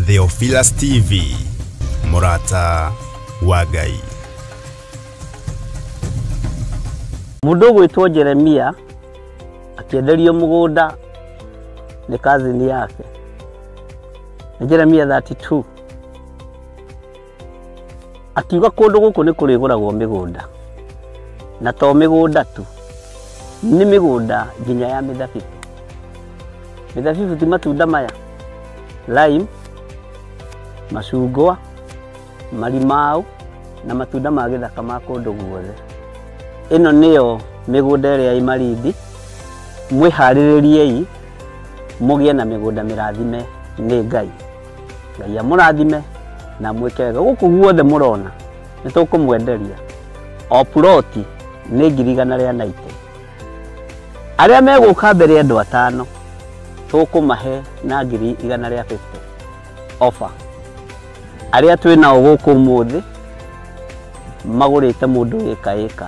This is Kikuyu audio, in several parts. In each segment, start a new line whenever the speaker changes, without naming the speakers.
Theophilus TV, mũrata wa Ngai.
Mũndũ ũgwĩtwo Jeremia akĩenderio mũgũnda nĩ kazini yake. Nĩ Jeremia 32. Akiuga kũndũ gũkũ nĩ kũrĩgũragwo mĩgũnda, na to mĩgũnda tu, nĩ mĩgũnda nginya ya mĩthabibũ. Mĩthabibũ ti matunda maya, lime, macungwa, marimau na matunda ma gĩthaka ma kũndũ guothe. Ĩno nĩyo mĩgũnda ĩrĩa ĩ Malindi. Mwĩharĩrĩriei mũgĩe na mĩgũnda mĩrathime nĩ Ngai. Ngai amũrathime na mwĩke wega. Gũkũ guothe mũrona nĩ tũkũmwenderia o ploti nĩ 190,000. Arĩa megũka mbere andũ atano tũkũmahe na 150,000 offer. Arĩa twĩ nao gũkũ ũmũthĩ magũrĩte mũndũ ĩka ĩka,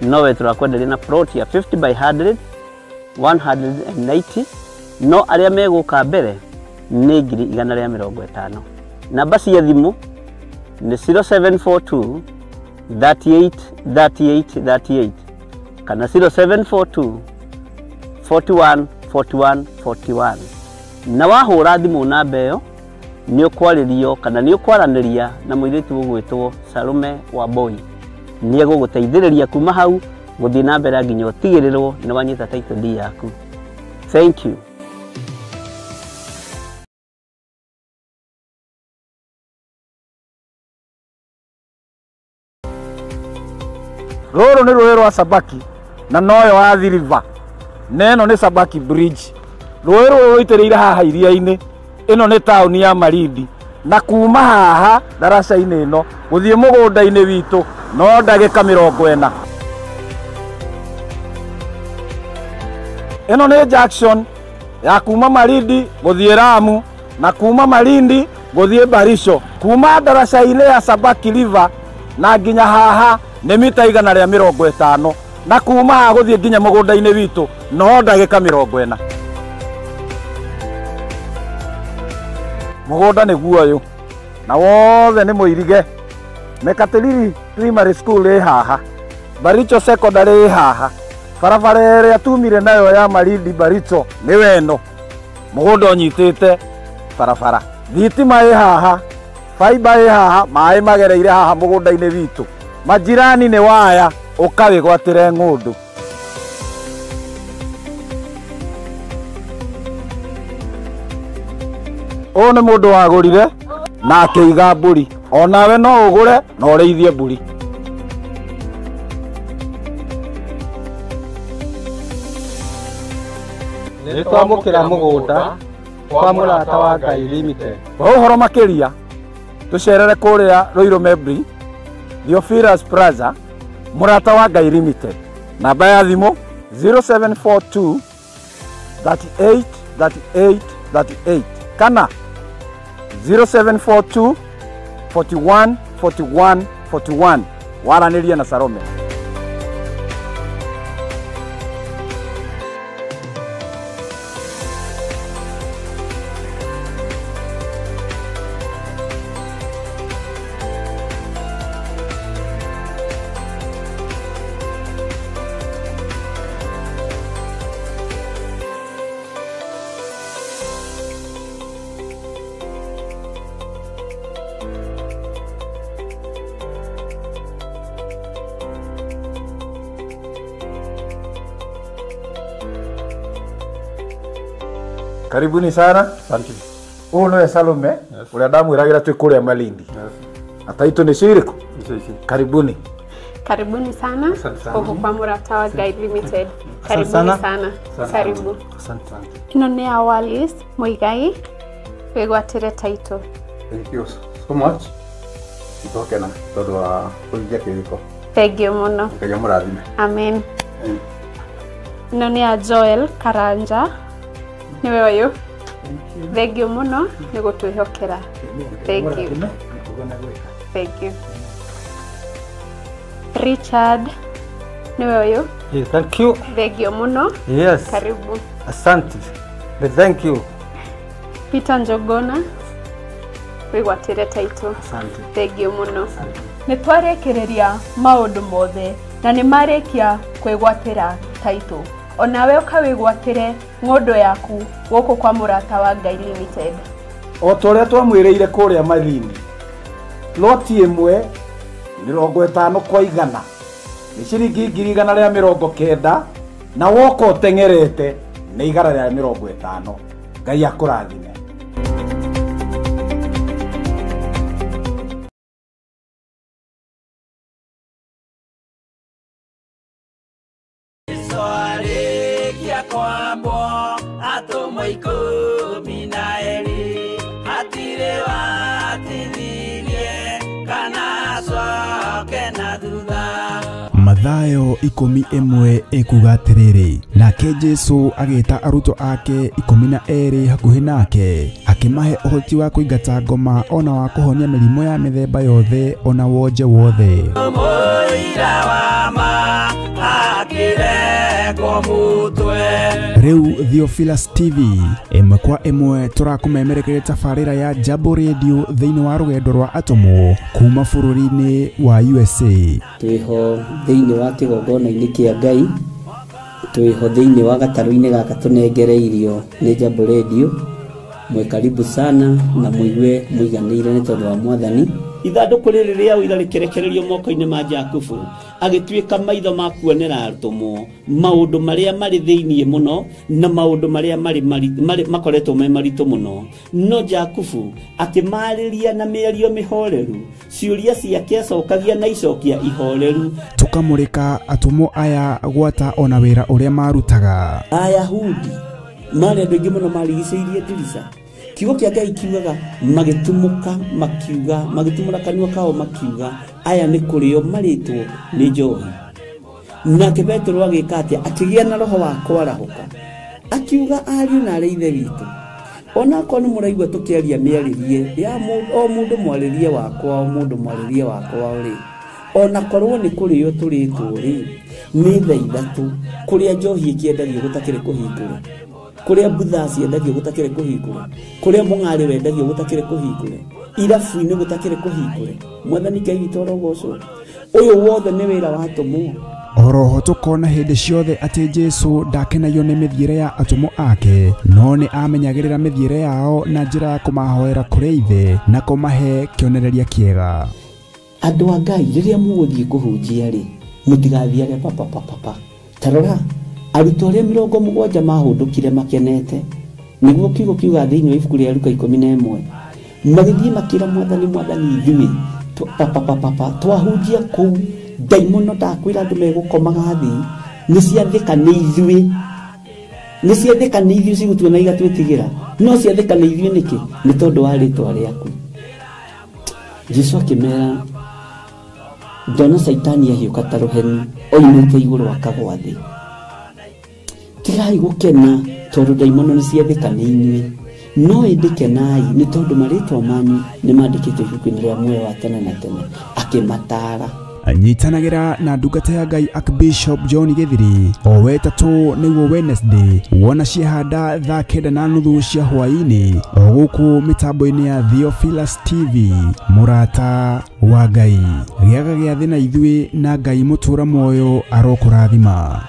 nowe tũrakwenderia na plot ya 50 by 100 190, no arĩa megũka mbere nĩ 150,000. Namba cia thimũ nĩ 0742 38 38 38 kana 0742 41 41 41. Na wahũra thimũ namba ĩyo nĩ ũkwarĩrio kana nĩ ũkwaranĩria na mũirĩtu ũgwĩtwo Salome Wambui. Nĩ egũgũteithĩrĩria kuma hau gũthiĩ na mbere nginya ũtigĩrĩrwo nĩ wanyita title deed yaku. Thank you.
Rũrũ nĩ rũĩ rwa Sabaki na noyo Athi River, na ĩno nĩ Sabaki Bridge. Rũĩ rũrũ rũitĩrĩire haha iria-inĩ. Ĩno nĩ taũni ya Malindi, na kuma haha ndaraca-inĩ ĩno gũthiĩ mũgũnda-inĩ witũ no ndagĩka 40. Ĩno nĩ junction ya kuma Malindi gũthiĩ Lamu na kuma Malindi gũthiĩ Baricho. Kuma ndaraca-inĩ ya Sabaki River na nginya haha nĩ mita 150, na kuma haha gũthiĩ nginya mũgũnda-inĩ witũ no ndagĩka 40. Mũgũnda nĩguo ũyũ na wothe nĩ mũirige. Mekatilili Primary School ĩ haha, Baricho Secondary ĩ haha, barabara ĩrĩa tumire nayo ya Malindi Baricho nĩ weno. Mũgũnda ũnyitĩte barabara, thitima ĩ haha, fiber ĩ haha, maĩ magereire haha mũgũnda-inĩ witũ. Majirani nĩ waya, ũkawĩgwatĩre ng'ũndũ. Ũyũ nĩ mũndũ wagũrire na akĩiga mbũri. Onawe no ũgũre na ũrĩithie mbũri.
Nĩ twamũkĩra mũgũnda kwa Mũrata wa Ngai Limited.
Kwa ũhoro makĩria tũcerere kũrĩa Ruiru Membri, Theophilus Plaza, Mũrata wa Ngai Limited. Namba ya thimũ 0742 38 38 38 kana 0742 41 41 41. Waranĩrie na Salome. Karibuni sana.
Asante.
Ũyũ nĩwe Salome, ũrĩa ndamwĩragĩra twĩ kũrĩa Malindi. Na taitũ nĩ cirĩkũ? Karibuni.
Karibuni sana gũkũ kwa Mũrata wa Ngai Limited. Karibuni sana. Karibu.
Asante sana.
Ĩno nĩ ya Wallace Muigai, wĩgwatĩre title.
Thank you so much. Nĩtwakena tondũ wa kũhingia kĩrĩko.
Thank you mũno.
Ngai amũrathime.
Amen. Ĩno nĩ ya Joel Karanja, nĩwe ũyũ. Thank you mũno nĩ gũtwĩhokera. Thank you. Thank you. Richard, nĩwe ũyũ.
Thank you.
Thank you mũno.
Yes.
Karibu.
Asante. Thank you.
Peter Njogona. Wĩgwatĩre title.
Asante.
Thengiũ mũno. Nĩ twarĩkĩrĩria maũndũ mothe na nĩ marĩkia kwĩgwatĩra title. Onawe ũkawĩgwatĩre ng'ũndũ yaku gũkũ kwa Mũrata wa Ngai Limited.
O ta ũrĩa twamwĩrĩire kũrĩa Malindi, ploti ĩmwe 50 kwa 100 nĩ ciringi 190,000 na woka ũteng'erete nĩ 150. Ngai akũrathime.
Mathayo 11 ekuga atĩrĩrĩ, nake Jesũ agĩta arutwo ake 12 hakuhĩ nake, akĩmahe ũhoti wa kũingata ngoma ona wa kũhonia mĩrimũ ya mĩthemba yothe ona wonje wothe. Rĩu Theophilus TV ĩmwe kwa ĩmwe tũrakũmemerekeria tabarĩra ya Jambo Radio thĩinĩ wa rũgendo rwa atũmwo kuma bũrũri-inĩ wa USA.
Twĩho thĩinĩ wa kĩgongona-inĩ kĩa Ngai, twĩho thĩinĩ wa gatarũ-inĩ gaka tũnengereirio nĩ Jambo Radio. Mwĩ karibu sana na mũigue mũiganĩire nĩ tondũ wa Mwathani.
Ithandũkũ rĩrĩ rĩa ũira rĩkĩrekererio moko-inĩ ma Jakubu, agĩtuĩka maitho ma kuonera atũmwo maũndũ marĩa marĩ thĩinĩ mũno na maũndũ marĩa marĩ makoretwo me maritũ mũno. No Jakubu akĩmarĩria na mĩario mĩhoreru, ciũria ciake acokagia na icokia ihoreru.
Tũkamũrĩka atũmwo aya gwata ona wĩra ũrĩa marutaga.
Ayahudi marĩ andũ aingĩ mũno marigicĩirie ndirica. Kiugo kĩa Ngai kiugaga magĩtumũka makiuga, magĩtumũra kanua kao makiuga, aya nĩ kũrĩo marĩtwo nĩ njohi. Nake Petero agĩka atĩa? Akĩgĩa na roho wa kwarahũka, akiuga ariũ na arĩ ithe witũ, onakorwo nĩ mũraigua tũkĩaria mĩarĩrie ya o mũndũ mwarĩrie wakwa, o mũndũ mwarĩrie wakwa rĩ, onakorwo nĩ kũrĩo tũrĩtwo rĩ, nĩ thaa 3 kũrĩa njohi ĩkĩendagio gũtakĩrĩ kũhingũre, kũrĩa mbutha ciendagio gũtakĩrĩ kũhingũre, kũrĩa mũng'arĩ wendagio gũtakĩrĩ kũhingũre, irabu-inĩ gũtakĩrĩ kũhingũre. Mwathani Ngai witũ arogocwo. Ũyũ wothe nĩ wĩra wa atũmwo.
Oroho tũkona hĩndĩ ciothe atĩ Jesũ ndakenagio nĩ mĩthiĩre ya atũmwo ake, no nĩ amenyagĩrĩra mĩthiĩre yao na njĩra ya kũmahoera kũrĩ Ithe na kũmahe kĩonereria kĩega.
Andũ a Ngai, rĩrĩa mũgũthiĩ kũhunjia rĩ, mũtigathiage papapapapa. Ta rora arutwo arĩa 70 mahũndũkire makenete, nĩguo kiugo kiuga thĩinĩ wa ibuku rĩa Luka 11, magĩthiĩ makĩra Mwathani, Mwathani ithuĩ papapapapa twahunjia kũu ndaimono ndakwĩra andũ megũkomaga thĩ, nĩ ciathĩka nĩ ithuĩ, nĩ ciathĩka nĩ ithuĩ cigũtuona igatwĩtigĩra, no ciathĩka nĩ ithuĩ nĩkĩ? Nĩ tondũ wa rĩtwa rĩaku. Jesũ akĩmera, ndona Caitani ahiũka ta rũheni oimĩte igũrũ akagwa thĩ. Tigai gũkena tondũ ndaimono nĩ ciathĩka nĩ inyuĩ, no ĩndĩ kenai nĩ tondũ marĩtwa manyu nĩ mandĩkĩtwo ibuku-inĩ rĩa muoyo wa tene na tene. Akĩmataara.
Nyitanagĩra na ndungata ya Ngai Archbishop John Githiri o wetatũ nĩguo Wednesday wona ciahanda thaa 9:30 cia hwaĩ-inĩ o gũkũ mĩtambo-inĩ ya Theophilus TV. Mũrata wa Ngai, gĩaga gĩathĩ na ithuĩ na Ngai mũtũra muoyo arokũrathima.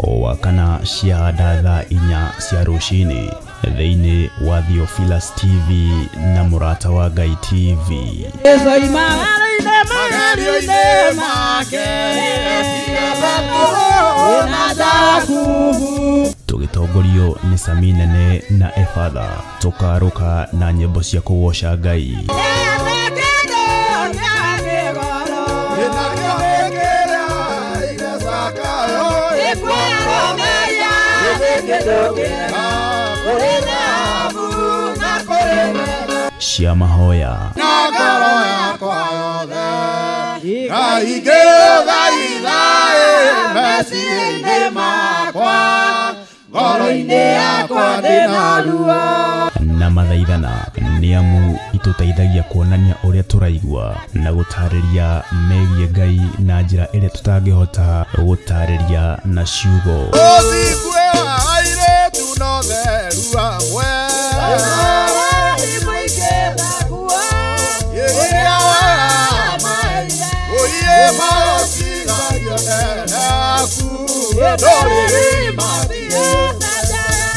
O wakana ciahanda thaa 4 cia rũcinĩ thĩinĩ wa Theophilus TV na Mũrata wa Ngai TV. Tũgĩtongorio nĩ Sami Nene na Efatha, tũkarũka na nyĩmbo cia kũgoca Ngai. Cia mahoya na mathaithana nĩ amu itũteithagia kuonania ũrĩa tũraigua na gũtarĩria megiĩ Ngai na njĩra ĩrĩa tũtangĩhota gũtarĩria na ciugo.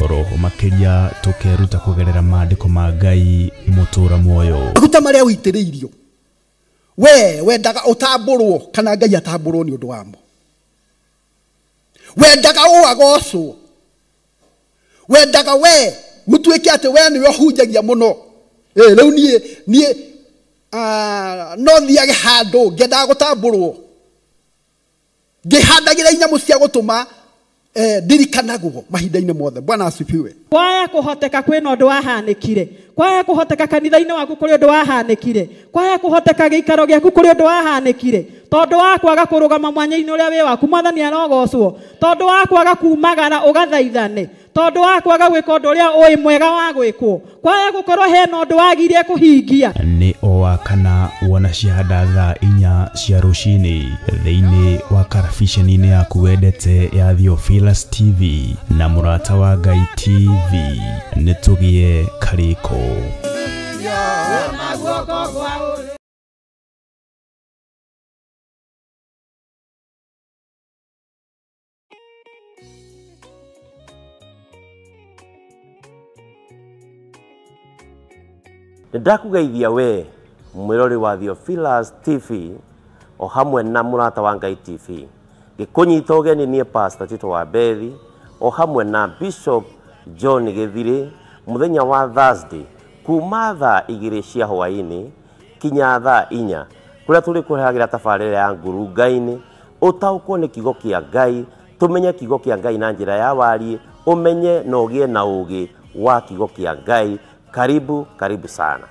Roho makiria tukeruta kugerera maandiko ma Ngai mutura muoyo.
Maguta maria uitiriirio we wendaga utamburwo kana Ngai atamburwo ni undu wamo. Wendaga uagocwo, wendaga we gutuike ati we niwe hunjagia muno. Riu nie no thiage handu ngendaga gutamburwo ngihandagira inyamu cia gutuma ndirikanagwo mahinda-inĩ mothe. Bwana asifiwe.
Kwaya kuhoteka kwina undu wahanikire, kwaya kuhoteka kanitha-inĩ waku kuri undu wahanikire, kwaya kuhoteka giikaro giaku kuri undu wahanikire, tondu wa kwaga kurugama mwanya-inĩ uria wi waku Mwathani arogocwo, tondu wa kwaga kumagara ugathaithane, tondu wa kwaga gwika undu uria ui mwega wa gwikwo, kwaya gukorwo hena undu wagirie kuhingia.
Nĩ o wa kana wona ciahanda thaa 4 cia rũcinĩ thĩinĩ wa karabiceni-inĩ yaku wendete ya Theophilus TV na Mũrata wa Ngai TV. Nĩ tũgĩe karĩko.
Ndakugeithia we mwirori wa Theophilus TV o hamwe na Mũrata wa Ngai TV. Gikunyita ũgeni niĩ Pastor Tito wa Bethi o hamwe na Bishop John Gĩthirĩ mũthenya wa Thursday kuma thaa 2 cia hwaĩ-inĩ kinya thaa 4 kũrĩa tũrĩkũrehagĩra tabarĩra ya ngurunga-inĩ ũtaũkwo nĩ kiugo kĩa Ngai, tũmenye kiugo kĩa Ngai na njĩra ya wariĩ, ũmenye na ũgĩe na ũũgĩ wa kiugo kĩa Ngai. Karibu, karibu sana.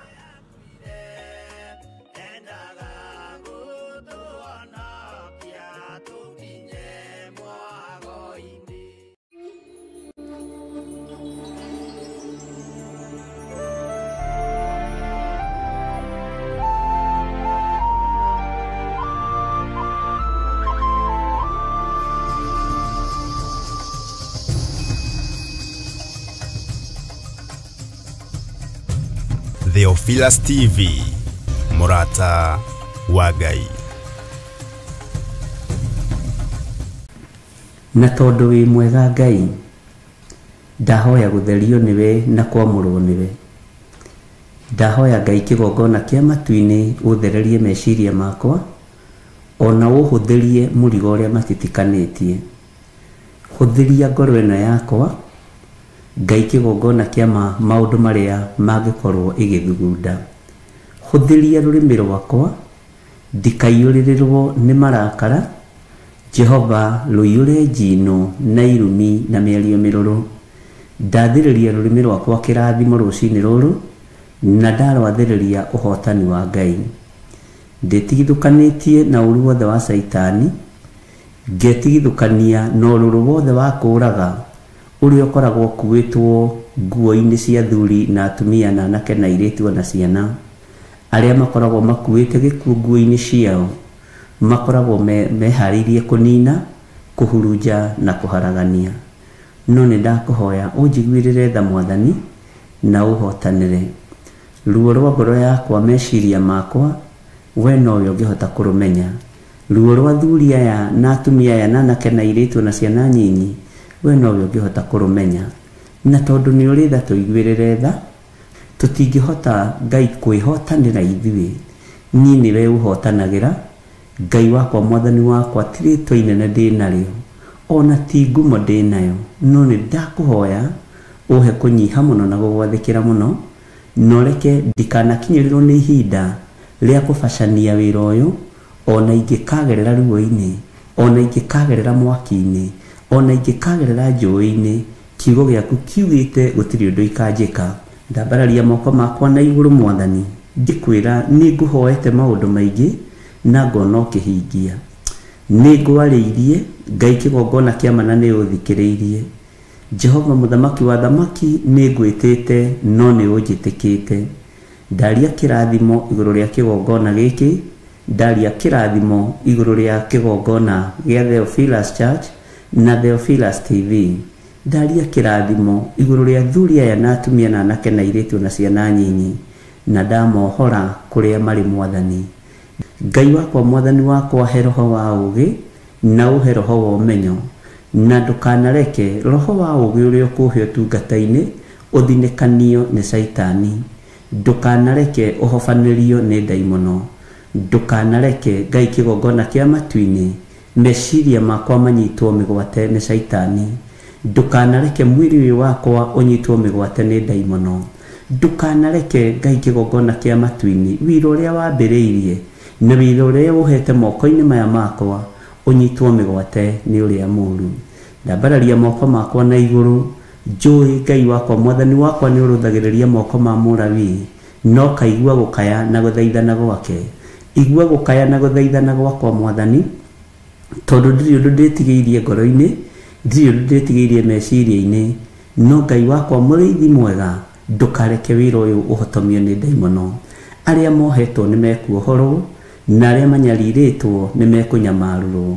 Theophilus TV, Mũrata wa Ngai.
Na tondu wi mwega Ngai, ndahoya gutherio niwe na kwamũrwo niwe. Ndahoya Ngai kigongona kia matu-inĩ uthererie meciria makwa ona ũhũthĩrie mũrigo ũrĩa matitikanĩtie. Hũthĩria ngoro ĩno yakwa Ngai kigongona kia maũndũ marĩa mangĩkorwo ĩgĩthugunda. Hũthĩria rũrĩmĩ rwakwa ndikaiyũrĩrĩrwo nĩ marakara. Jehova rũiyũre njino na irumi na mĩario mĩrũrũ. Ndathĩrĩria rũrĩmĩ rwakwa kĩrathimo rũcinĩ rũrũ na ndarwathĩrĩria ũhotani wa Ngai. Ndĩtigithũkanĩtie na ũru wothe wa Caitani, ngetigithũkania na ũrũrũ wothe wa kũũraga ũrĩa ũkoragwo ũkuĩtwo nguo-inĩ cia athuri na atumia na anake na airĩtu ona ciana. Arĩa makoragwo makuĩte gĩkuũ nguo-inĩ ciao makoragwo meharĩirie kũnina, kũhurunja na kũharagania. No nĩ ndakũhoya ũnjiguĩrĩre tha Mwathani na ũhotanĩre ruo rwa ngoro yakwa, meciria makwa we nowe ũngĩhota kũrũmenya. Ruo rwa athuri aya na atumia aya na anake na airĩtu na ciana nyinyi we nowe ũngĩhota kũrũmenya. Na tondũ nĩ ũrĩ tha tũiguĩrĩre tha, tũtingĩhota Ngai kwĩhotanĩra ithuĩ, niĩ nĩwe ũhotanagĩra. Ngai wakwa, Mwathani wakwa, ti rĩtwa inene ndĩ narĩo ona ti ngumo ndĩ nayo, no nĩ ndakũhoya ũhe kũnyiha mũno na gũgwathĩkĩra mũno, na ũreke ndikanakinyĩrĩrwo nĩ ihinda rĩa kũbacania wĩra ũyũ, ona ingĩkagerera ruo-inĩ, ona ingĩkagerera mwaki-inĩ, ona ingĩkagerera njũĩ-inĩ. Kiugo gĩaku kiugĩte gũtirĩ ũndũ ikanjĩka. Ndambararia moko makwa na igũrũ Mwathani, ngĩkwĩra nĩ ngũhoete maũndũ maingĩ na ngona ũkĩhingia. Nĩ ngwarĩirie Ngai kĩgongona kĩa mana nĩ ũthikĩrĩirie. Jehova mũthamaki wa thamaki nĩ ngwĩtĩte no nĩ ũnjĩtĩkĩte. Ndaria kĩrathimo igũrũ rĩa kĩgongona gĩkĩ, ndaria kĩrathimo igũrũ rĩa kĩgongona gĩa Theophilus Church na Theophilus TV. Ndaria kĩrathimo igũrũ rĩa athuri aya na atumia na anake na airĩtu na ciana nyinyi, na ndamohora kũrĩa marĩ mwathani. Ngai wakwa mwathani wakwa, he roho wa ũũgĩ na ũhe roho wa ũmenyo, na ndũkanareke roho wa ũũgĩ ũrĩa ũkũhe ũtungata-inĩ ũthinĩkanio nĩ caitani. Ndũkanareke ũhobanĩrio nĩ ndaimono. Ndũkanareke Ngai kĩgongona kĩa matu-inĩ meciria makwa manyitwo mĩgwate nĩ caitani. Ndũkanareke mwĩrĩ ũyũ wakwa ũnyitwo mĩgwate nĩ ndaimono. Ndũkanareke Ngai kĩgongona kĩa matu-inĩ wĩra ũrĩa wambĩrĩirie na wĩra ũrĩa ũhete moko-inĩ maya makwa ũnyitwo mĩgwate nĩ ũrĩa mũũru. Ndambararia moko makwa na igũrũ, njũĩ Ngai wakwa mwathani wakwa nĩ ũrũthagĩrĩria moko ma Mũlawii, no kaigua gũkaya na gũthaithana gwake. Igua gũkaya na gũthaithana gwakwa mwathani, tondũ ndirĩ ũndũ ndĩtigĩirie ngoro-inĩ, ndirĩ ũndũ ndĩtigĩirie meciria-inĩ, no Ngai wakwa mũrĩithi mwega, ndũkareke wĩra ũyũ ũhotomio nĩ ndaimono. Arĩa mohetwo nĩ mekuohorwo, na arĩa manyarirĩtwo nĩ mekũnyamarũrwo.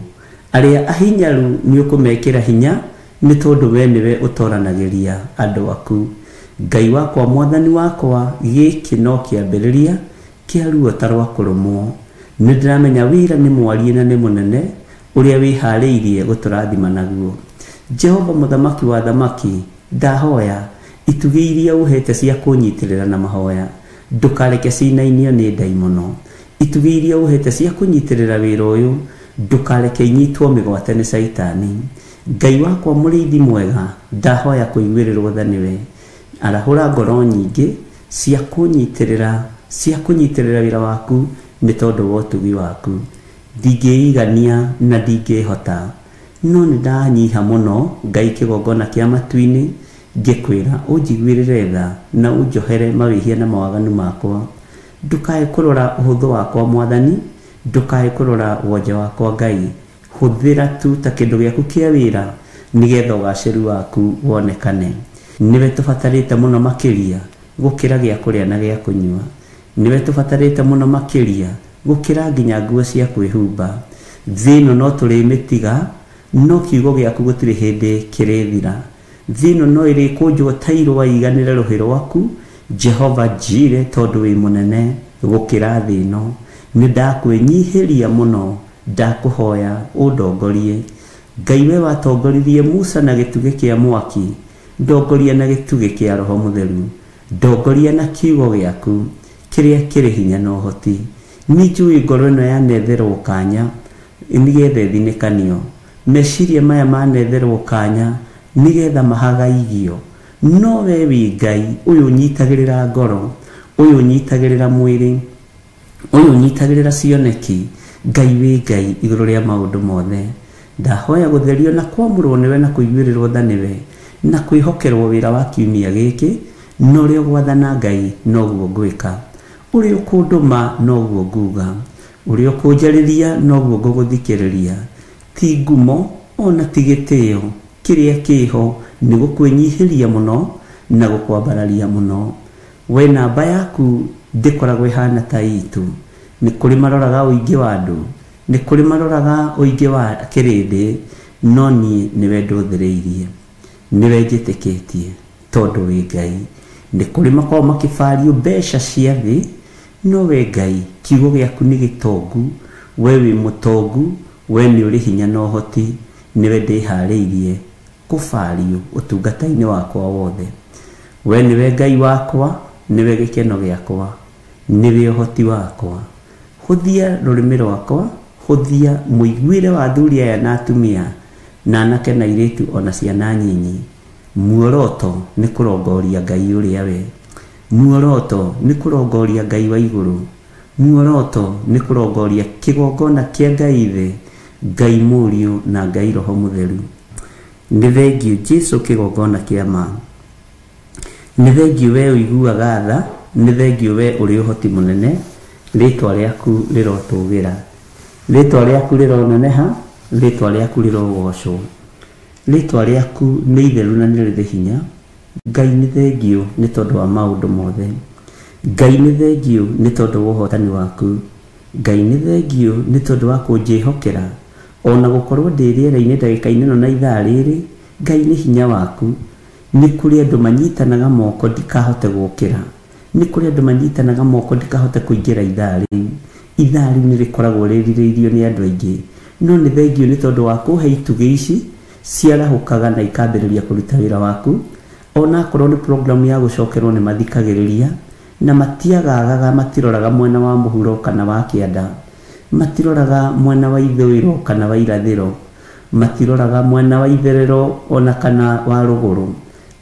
Arĩa ahinyaru nĩ ũkũmekĩra hinya, nĩ tondũ we nĩwe ũtoranagĩria andũ aku. Ngai wakwa mwathani wakwa, gĩkĩ no kĩambĩrĩria kĩa ruo ta rwa kũrũmwo. Nĩ ndĩramenya wĩra nĩ mwarie na nĩ mũnene ũrĩa wĩharĩirie gũtũrathima naguo. Jehova mũthamaki wa thamaki, ndahoya itugĩ iria ũhete cia kũnyitĩrĩra na mahoya, ndũkareke cinainio nĩ ndaimono. Itugĩ iria ũhete cia kũnyitĩrĩra wĩra ũyũ, ndũkareke inyitwo mĩgwate nĩ caitani. Ngai wakwa mũrĩithi mwega, ndahoya kũiguĩrĩrwo tha nĩwe. Arahũra ngoro nyingĩ cia kũnyitĩrĩra wĩra waku nĩ tondũ wa ũtugi waku. Ndingĩigania na ndingĩhota, no nĩ ndanyiha mũno Ngai kĩgongona kĩa matu-inĩ, ngĩkwĩra ũnjiguĩrĩre tha na ũnjohere mawĩhia na mawaganu makwa. Ndũkae kũrora ũhũthũ wakwa mwathani, ndũkae kũrora wonje wakwa Ngai. Hũthĩra tu ta kĩndũ gĩaku kĩa wĩra nĩgetha ũgacĩru waku wonekane. Nĩwe tũbatarĩte mũno makĩria gũkĩra gĩa kũrĩa na gĩa kũnyua. Nĩwe tũbatarĩte mũno makĩria gũkĩra nginya nguo cia kwĩhumba. Thĩ ĩno no tũrĩmĩtiga, no kiugo gĩaku gũtirĩ hĩndĩ kĩrĩthira. Thĩ ĩno no ĩrĩkũnjwo ta irũa iganĩre rũhĩ rwaku, Jehova Jire, tondũ wĩ mũnene gũkĩra thĩ ĩno. Nĩ ndakwĩnyihĩria mũno, ndakũhoya ũndongorie. Ngai we watongoririe Musa na gĩtugĩ kĩa mwaki, ndongoria na gĩtugĩ kĩa Roho Mũtheru, ndongoria na kiugo gĩaku kĩrĩa kĩrĩ hinya na ũhoti. Nĩ njũĩ ngoro ĩno yanetherwo kanya nĩgetha ĩthinĩkanio, meciria maya manetherwo kanya nĩgetha mahagaigio. No we wĩ Ngai ũyũ ũnyitagĩrĩra ngoro, ũyũ ũnyitagĩrĩra mwĩrĩ, ũyũ ũnyitagĩrĩra cioneki. Ngai wĩ Ngai igũrũ rĩa maũndũ mothe. Ndahoya gũtherio na kwamũrwo nĩwe na kũiguĩrĩrwo tha nĩwe na kwĩhokerwo wĩra wa kiumia gĩkĩ, na ũrĩa ũgwathana Ngai noguo ngwĩka, ũrĩa ũkũndũma noguo nguga, ũrĩa ũkũnjarĩria noguo ngũgũthikĩrĩria. Ti ngumo ona ti gĩtĩo, kĩrĩa kĩho nĩ gũkwĩnyihĩria mũno na gũkwambararia mũno. We namba yaku ndĩkoragwo ĩhana ta itũ. Nĩ kũrĩ maroraga ũingĩ wa andũ, nĩ kũrĩ maroraga ũingĩ wa kĩrĩndĩ, no niĩ nĩwe ndũthĩrĩirie, nĩwe njĩtĩkĩtie tondũ wĩ Ngai. Nĩ kũrĩ makoragwo makĩbario mbeca cia thĩ, no we Ngai kiugo gĩaku nĩ gĩtongu, we wĩ mũtongu, we nĩ ũrĩ hinya na ũhoti. Nĩwe ndĩharĩirie kũbario ũtungata-inĩ wakwa wothe. We nĩwe Ngai wakwa, nĩwe gĩkeno gĩakwa, nĩwe ũhoti wakwa. Hũthia rũrĩmĩ rwakwa, hũthia mũiguĩre wa athuri aya na atumia na anake na airĩtu ona ciana nyinyi. Muoroto nĩ kũrongoria Ngai ũrĩa we, muoroto nĩ kũrongoria Ngai wa igũrũ, muoroto nĩ kũrongoria kĩgongona kĩa Ngai Ithe, Ngai Mũriũ na Ngai Roho Mũtheru. Nĩ thengiũ Jesũ kĩgongona kĩa ma, nĩ thengiũ we ũiguaga tha, nĩ thengiũ we ũrĩ ũhoti mũnene. Rĩtwa rĩaku rĩrotũgĩra, rĩtwa rĩaku rĩroneneha, rĩtwa rĩaku rĩrogocwo. Rĩtwa rĩaku nĩ itheru na nĩ rĩrĩ hinya. Ngai nĩ thengiũ nĩ tondũ wa maũndũ mothe. Ngai nĩ thengiũ nĩ tondũ wa ũhotani waku. Ngai nĩ thengiũ nĩ tondũ wa kũnjĩhokera ona gũkorwo ndĩ rĩera-inĩ ndagĩka-inĩ ĩno na ithaa rĩrĩ. Ngai nĩ hinya waku. Nĩ kũrĩ andũ manyitanaga moko ndikahote gũkĩra, nĩ kũrĩ andũ manyitanaga moko ndikahote kũingĩra ithaa rĩu. Ithaa rĩu nĩ rĩkoragwo rĩrirĩirio nĩ andũ aingĩ, no nĩ thengiũ nĩ tondũ wa kũhe itugĩ ici ciarahũkaga na ikambĩrĩria kũruta wĩra waku. Ona akorwo nĩ programu ya gũcokerwo nĩ mathikagĩrĩria na matiagaga, matiroraga mwena wa mũhuro kana wa kĩanda, matiroraga mwena wa ithũĩro kana wa irathĩro, matiroraga mwena wa itherero ona kana wa rũgũrũ.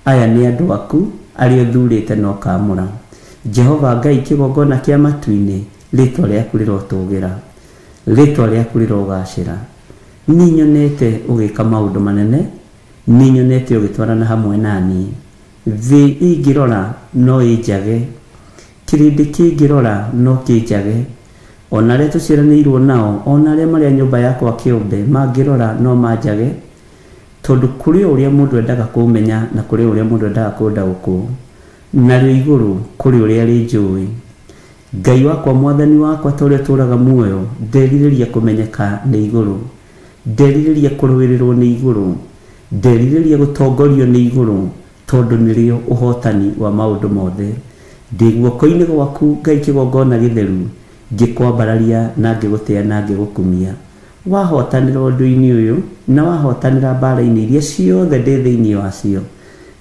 Aya nĩ andũ aku arĩa ũthurĩte na ũkaamũra. Jehova Ngai kĩgongona kĩa matu-inĩ, rĩtwa rĩaku rĩrotũgĩra, rĩtwa rĩaku rĩrogacĩra. Nĩ nyonete ũgĩka maũndũ manene, nĩ nyonete ũgĩtwarana hamwe naniĩ. Thĩ ĩngĩrora no ĩnjage, kĩrĩndĩ kĩngĩrora no kĩnjage, ona arĩa tũciaranĩirwo nao, ona arĩa marĩ a nyũmba yakwa kĩũmbe mangĩrora no manjage, tondũ kũrĩ ũrĩa mũndũ endaga kũmenya na kũrĩ ũrĩa mũndũ endaga kũndaũkwo, narĩo igũrũ kũrĩ ũrĩa rĩnjũĩ. Ngai wakwa, mwathani wakwa, ta ũrĩa tũraga muoyo, nderirĩria kũmenyeka nĩ igũrũ, nderirĩria kũrũĩrĩrwo nĩ igũrũ, nderirĩria gũtongorio nĩ igũrũ, tondũ nĩrĩo ũhotani wa maũndũ mothe. Ndĩ guoko-inĩ gwaku Ngai kĩgongona gĩtheru, ngĩkwambararia na ngĩgũtĩa na ngĩgũkumia. Wahotanĩra ũndũ-inĩ ũyũ na wahotanĩra mbara-inĩ iria ciothe ndĩ thĩinĩ wacio,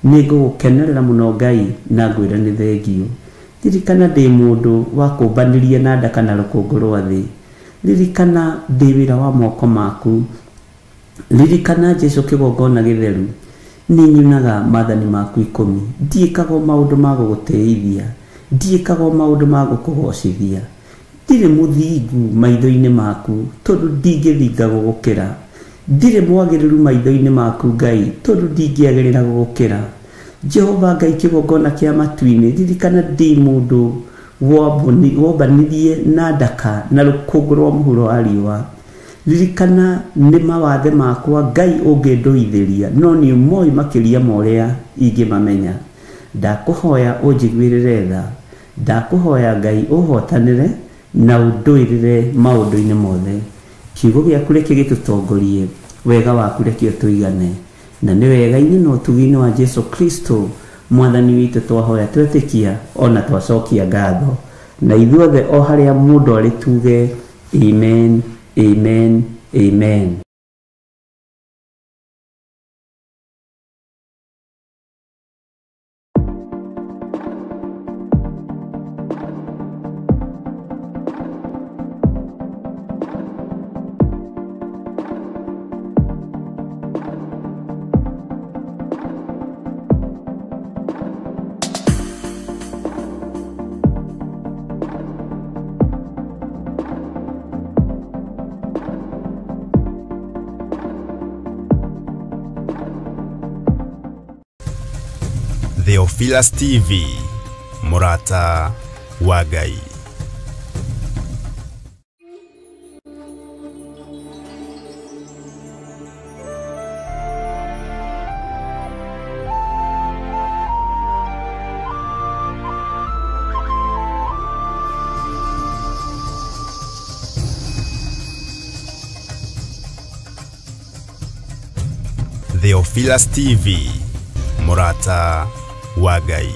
nĩ ngũgũkenerera mũno Ngai na ngwĩre nĩ thengiũ. Ririkana ndĩ mũndũ wa kũmbanĩria na nda kana rũkũngũ rwa thĩ. Ririkana ndĩ wĩra wa moko maku. Ririkana Jesu kĩgongona gĩtheru, nĩ nyunaga maathani maku 10. Ndiĩkaga maũndũ ma gũgũtĩithia, ndiĩkaga maũndũ ma gũkũgocithia. Ndirĩ mũthingu maitho-inĩ maku, tondũ ndingĩthinga gũgũkĩra. Ndirĩ mwagĩrĩru maitho-inĩ maku Ngai, tondũ ndingĩagĩrĩra gũgũkĩra. Jehova Ngai kĩgongona kĩa matu-inĩ, ririkana ndĩ mũndũ wombanirie na ndaka na rũkũngũ rwa mũhuro wa riũa. Ririkana nĩ mawathe makwa Ngai ũngĩndũithĩria, no nĩ ũmoĩ makĩria ma ũrĩa ingĩmamenya. Ndakũhoya ũnjiguĩrĩre tha, ndakũhoya Ngai ũhotanĩre na ũndũĩrĩre maũndũ-inĩ mothe. Kiugo gĩaku reke gĩtũtongorie, wega waku reke ũtũigane, na nĩ wega-inĩ na ũtugi-inĩ wa Jesu Kristo mwathani witũ twahoya twetĩkia ona twacokia ngatho. Na ithuothe o harĩa mũndũ arĩ tuge amen, amen, amen.
Theophilus TV, Murata wa Ngai. Theophilus TV, Murata wa Ngai.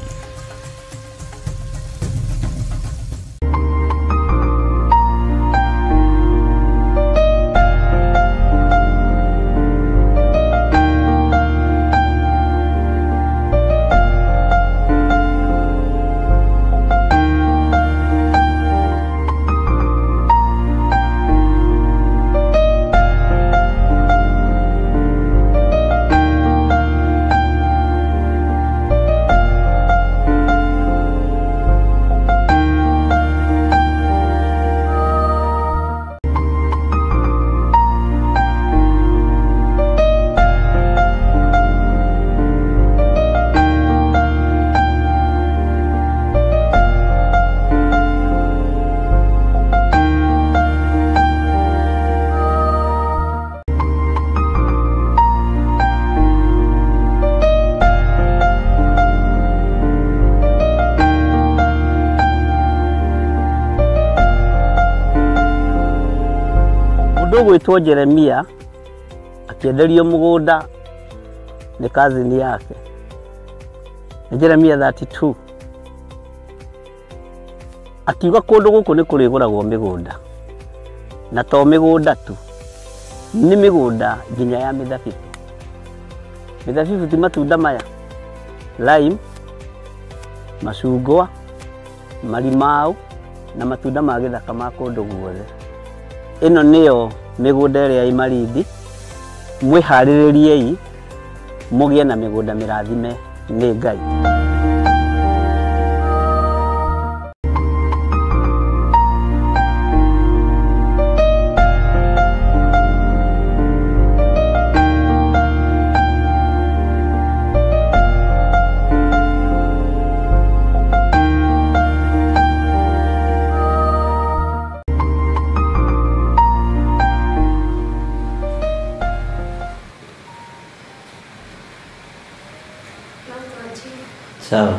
ũgwĩtwo Jeremia akĩenderio mũgũnda nĩ kazini yake. Nĩ Jeremia 32. Akiuga kũndũ gũkũ nĩ kũrĩgũragwo mĩgũnda, na to mĩgũnda tu, nĩ mĩgũnda nginya ya mĩthabibũ. Mĩthabibũ ti matunda maya, lime, macungwa, marimau na matunda ma gĩthaka ma kũndũ guothe. Ĩno nĩyo mĩgũnda ĩrĩa ĩ Malindi. Mwĩharĩrĩriei mũgĩe na mĩgũnda mĩrathime nĩ Ngai. Sawa.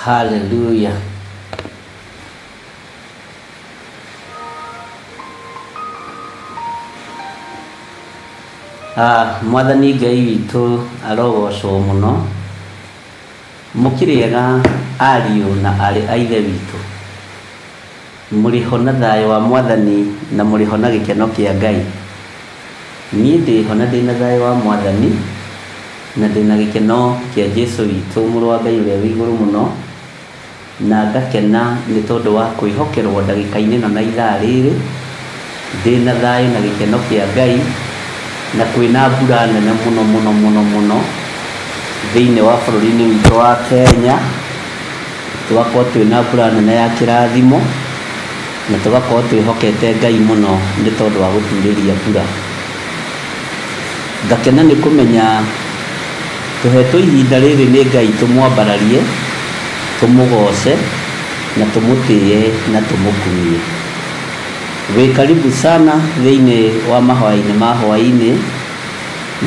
Hallelujah. Mwathani Ngai witũ arogocwo mũno. Mũkĩrĩega ariũ na arĩ a ithe witũ, mũrĩho na thayũ wa Mwathani na mũrĩho na gĩkeno kĩa Ngai. Niĩ ndĩho na ndĩna thayũ wa Mwathani na ndĩna gĩkeno kĩa Jesũ witũ mũrũ wa Ngai ũrĩa wĩ igũrũ mũno, na ngakena nĩ tondũ wa kwĩhokerwo ndagĩka-inĩ ĩno na ithaa rĩrĩ. Ndĩna thayũ na gĩkeno kĩa Ngai, na kwĩna mbura nene mũno mũno mũno mũno thĩinĩ wa bũrũri-inĩ witũ wa Kenya. Tũgakorwo twĩna mbura nene ya kĩrathimo na tũgakorwo twĩhokete Ngai mũno nĩ tondũ wa gũturĩria mbura. Ngakena nĩ kũmenya tũhetwo ihinda rĩrĩ nĩ Ngai tũmwambararie, tũmũgoce na tũmũtĩe na tũmũkumie. Wĩ karibu sana thĩinĩ wa mahoya-inĩ ma hwaĩ-inĩ,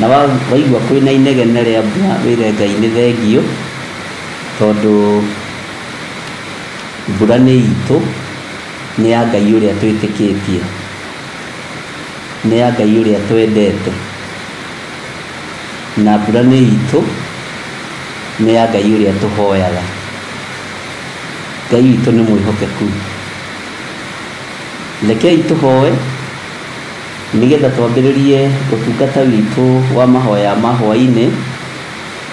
na waigua kwĩna inegene rĩa mbura wĩre Ngai nĩ thengio, tondũ mbura nĩ itũ, nĩ ya Ngai ũrĩa twĩtĩkĩtie, nĩ ya Ngai ũrĩa twendete, na mbura nĩ itũ, nĩ ya Ngai ũrĩa tũhoyaga. Ngai witũ nĩ mwĩhokeku. Rekei tũhoe nĩgetha twambĩrĩrie ũtungata witũ wa mahoya ma hwaĩ-inĩ,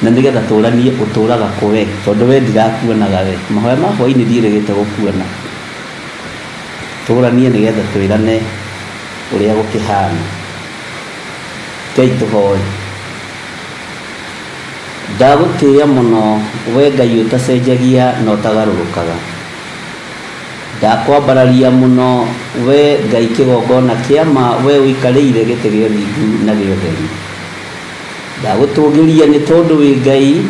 na nĩgetha tũranie ũtũraga kũ we, tondũ we ndirakuonaga we. Mahoya ma hwaĩ-inĩ ndiĩrĩgĩte gũkuona. Tũranie nĩgetha twĩrane ũrĩa gũkĩhana. Rekei tũhoe. Ndagũtĩĩa mũno we Ngai ũtacenjagia na ũtagarũrũkaga. Ndakwambararia mũno we Ngai kĩgongona kĩa ma, we ũikarĩire gĩtĩ gĩa ũthingu na gĩa ũtheri. Ndagũtũgĩria nĩ tondũ wĩ Ngai,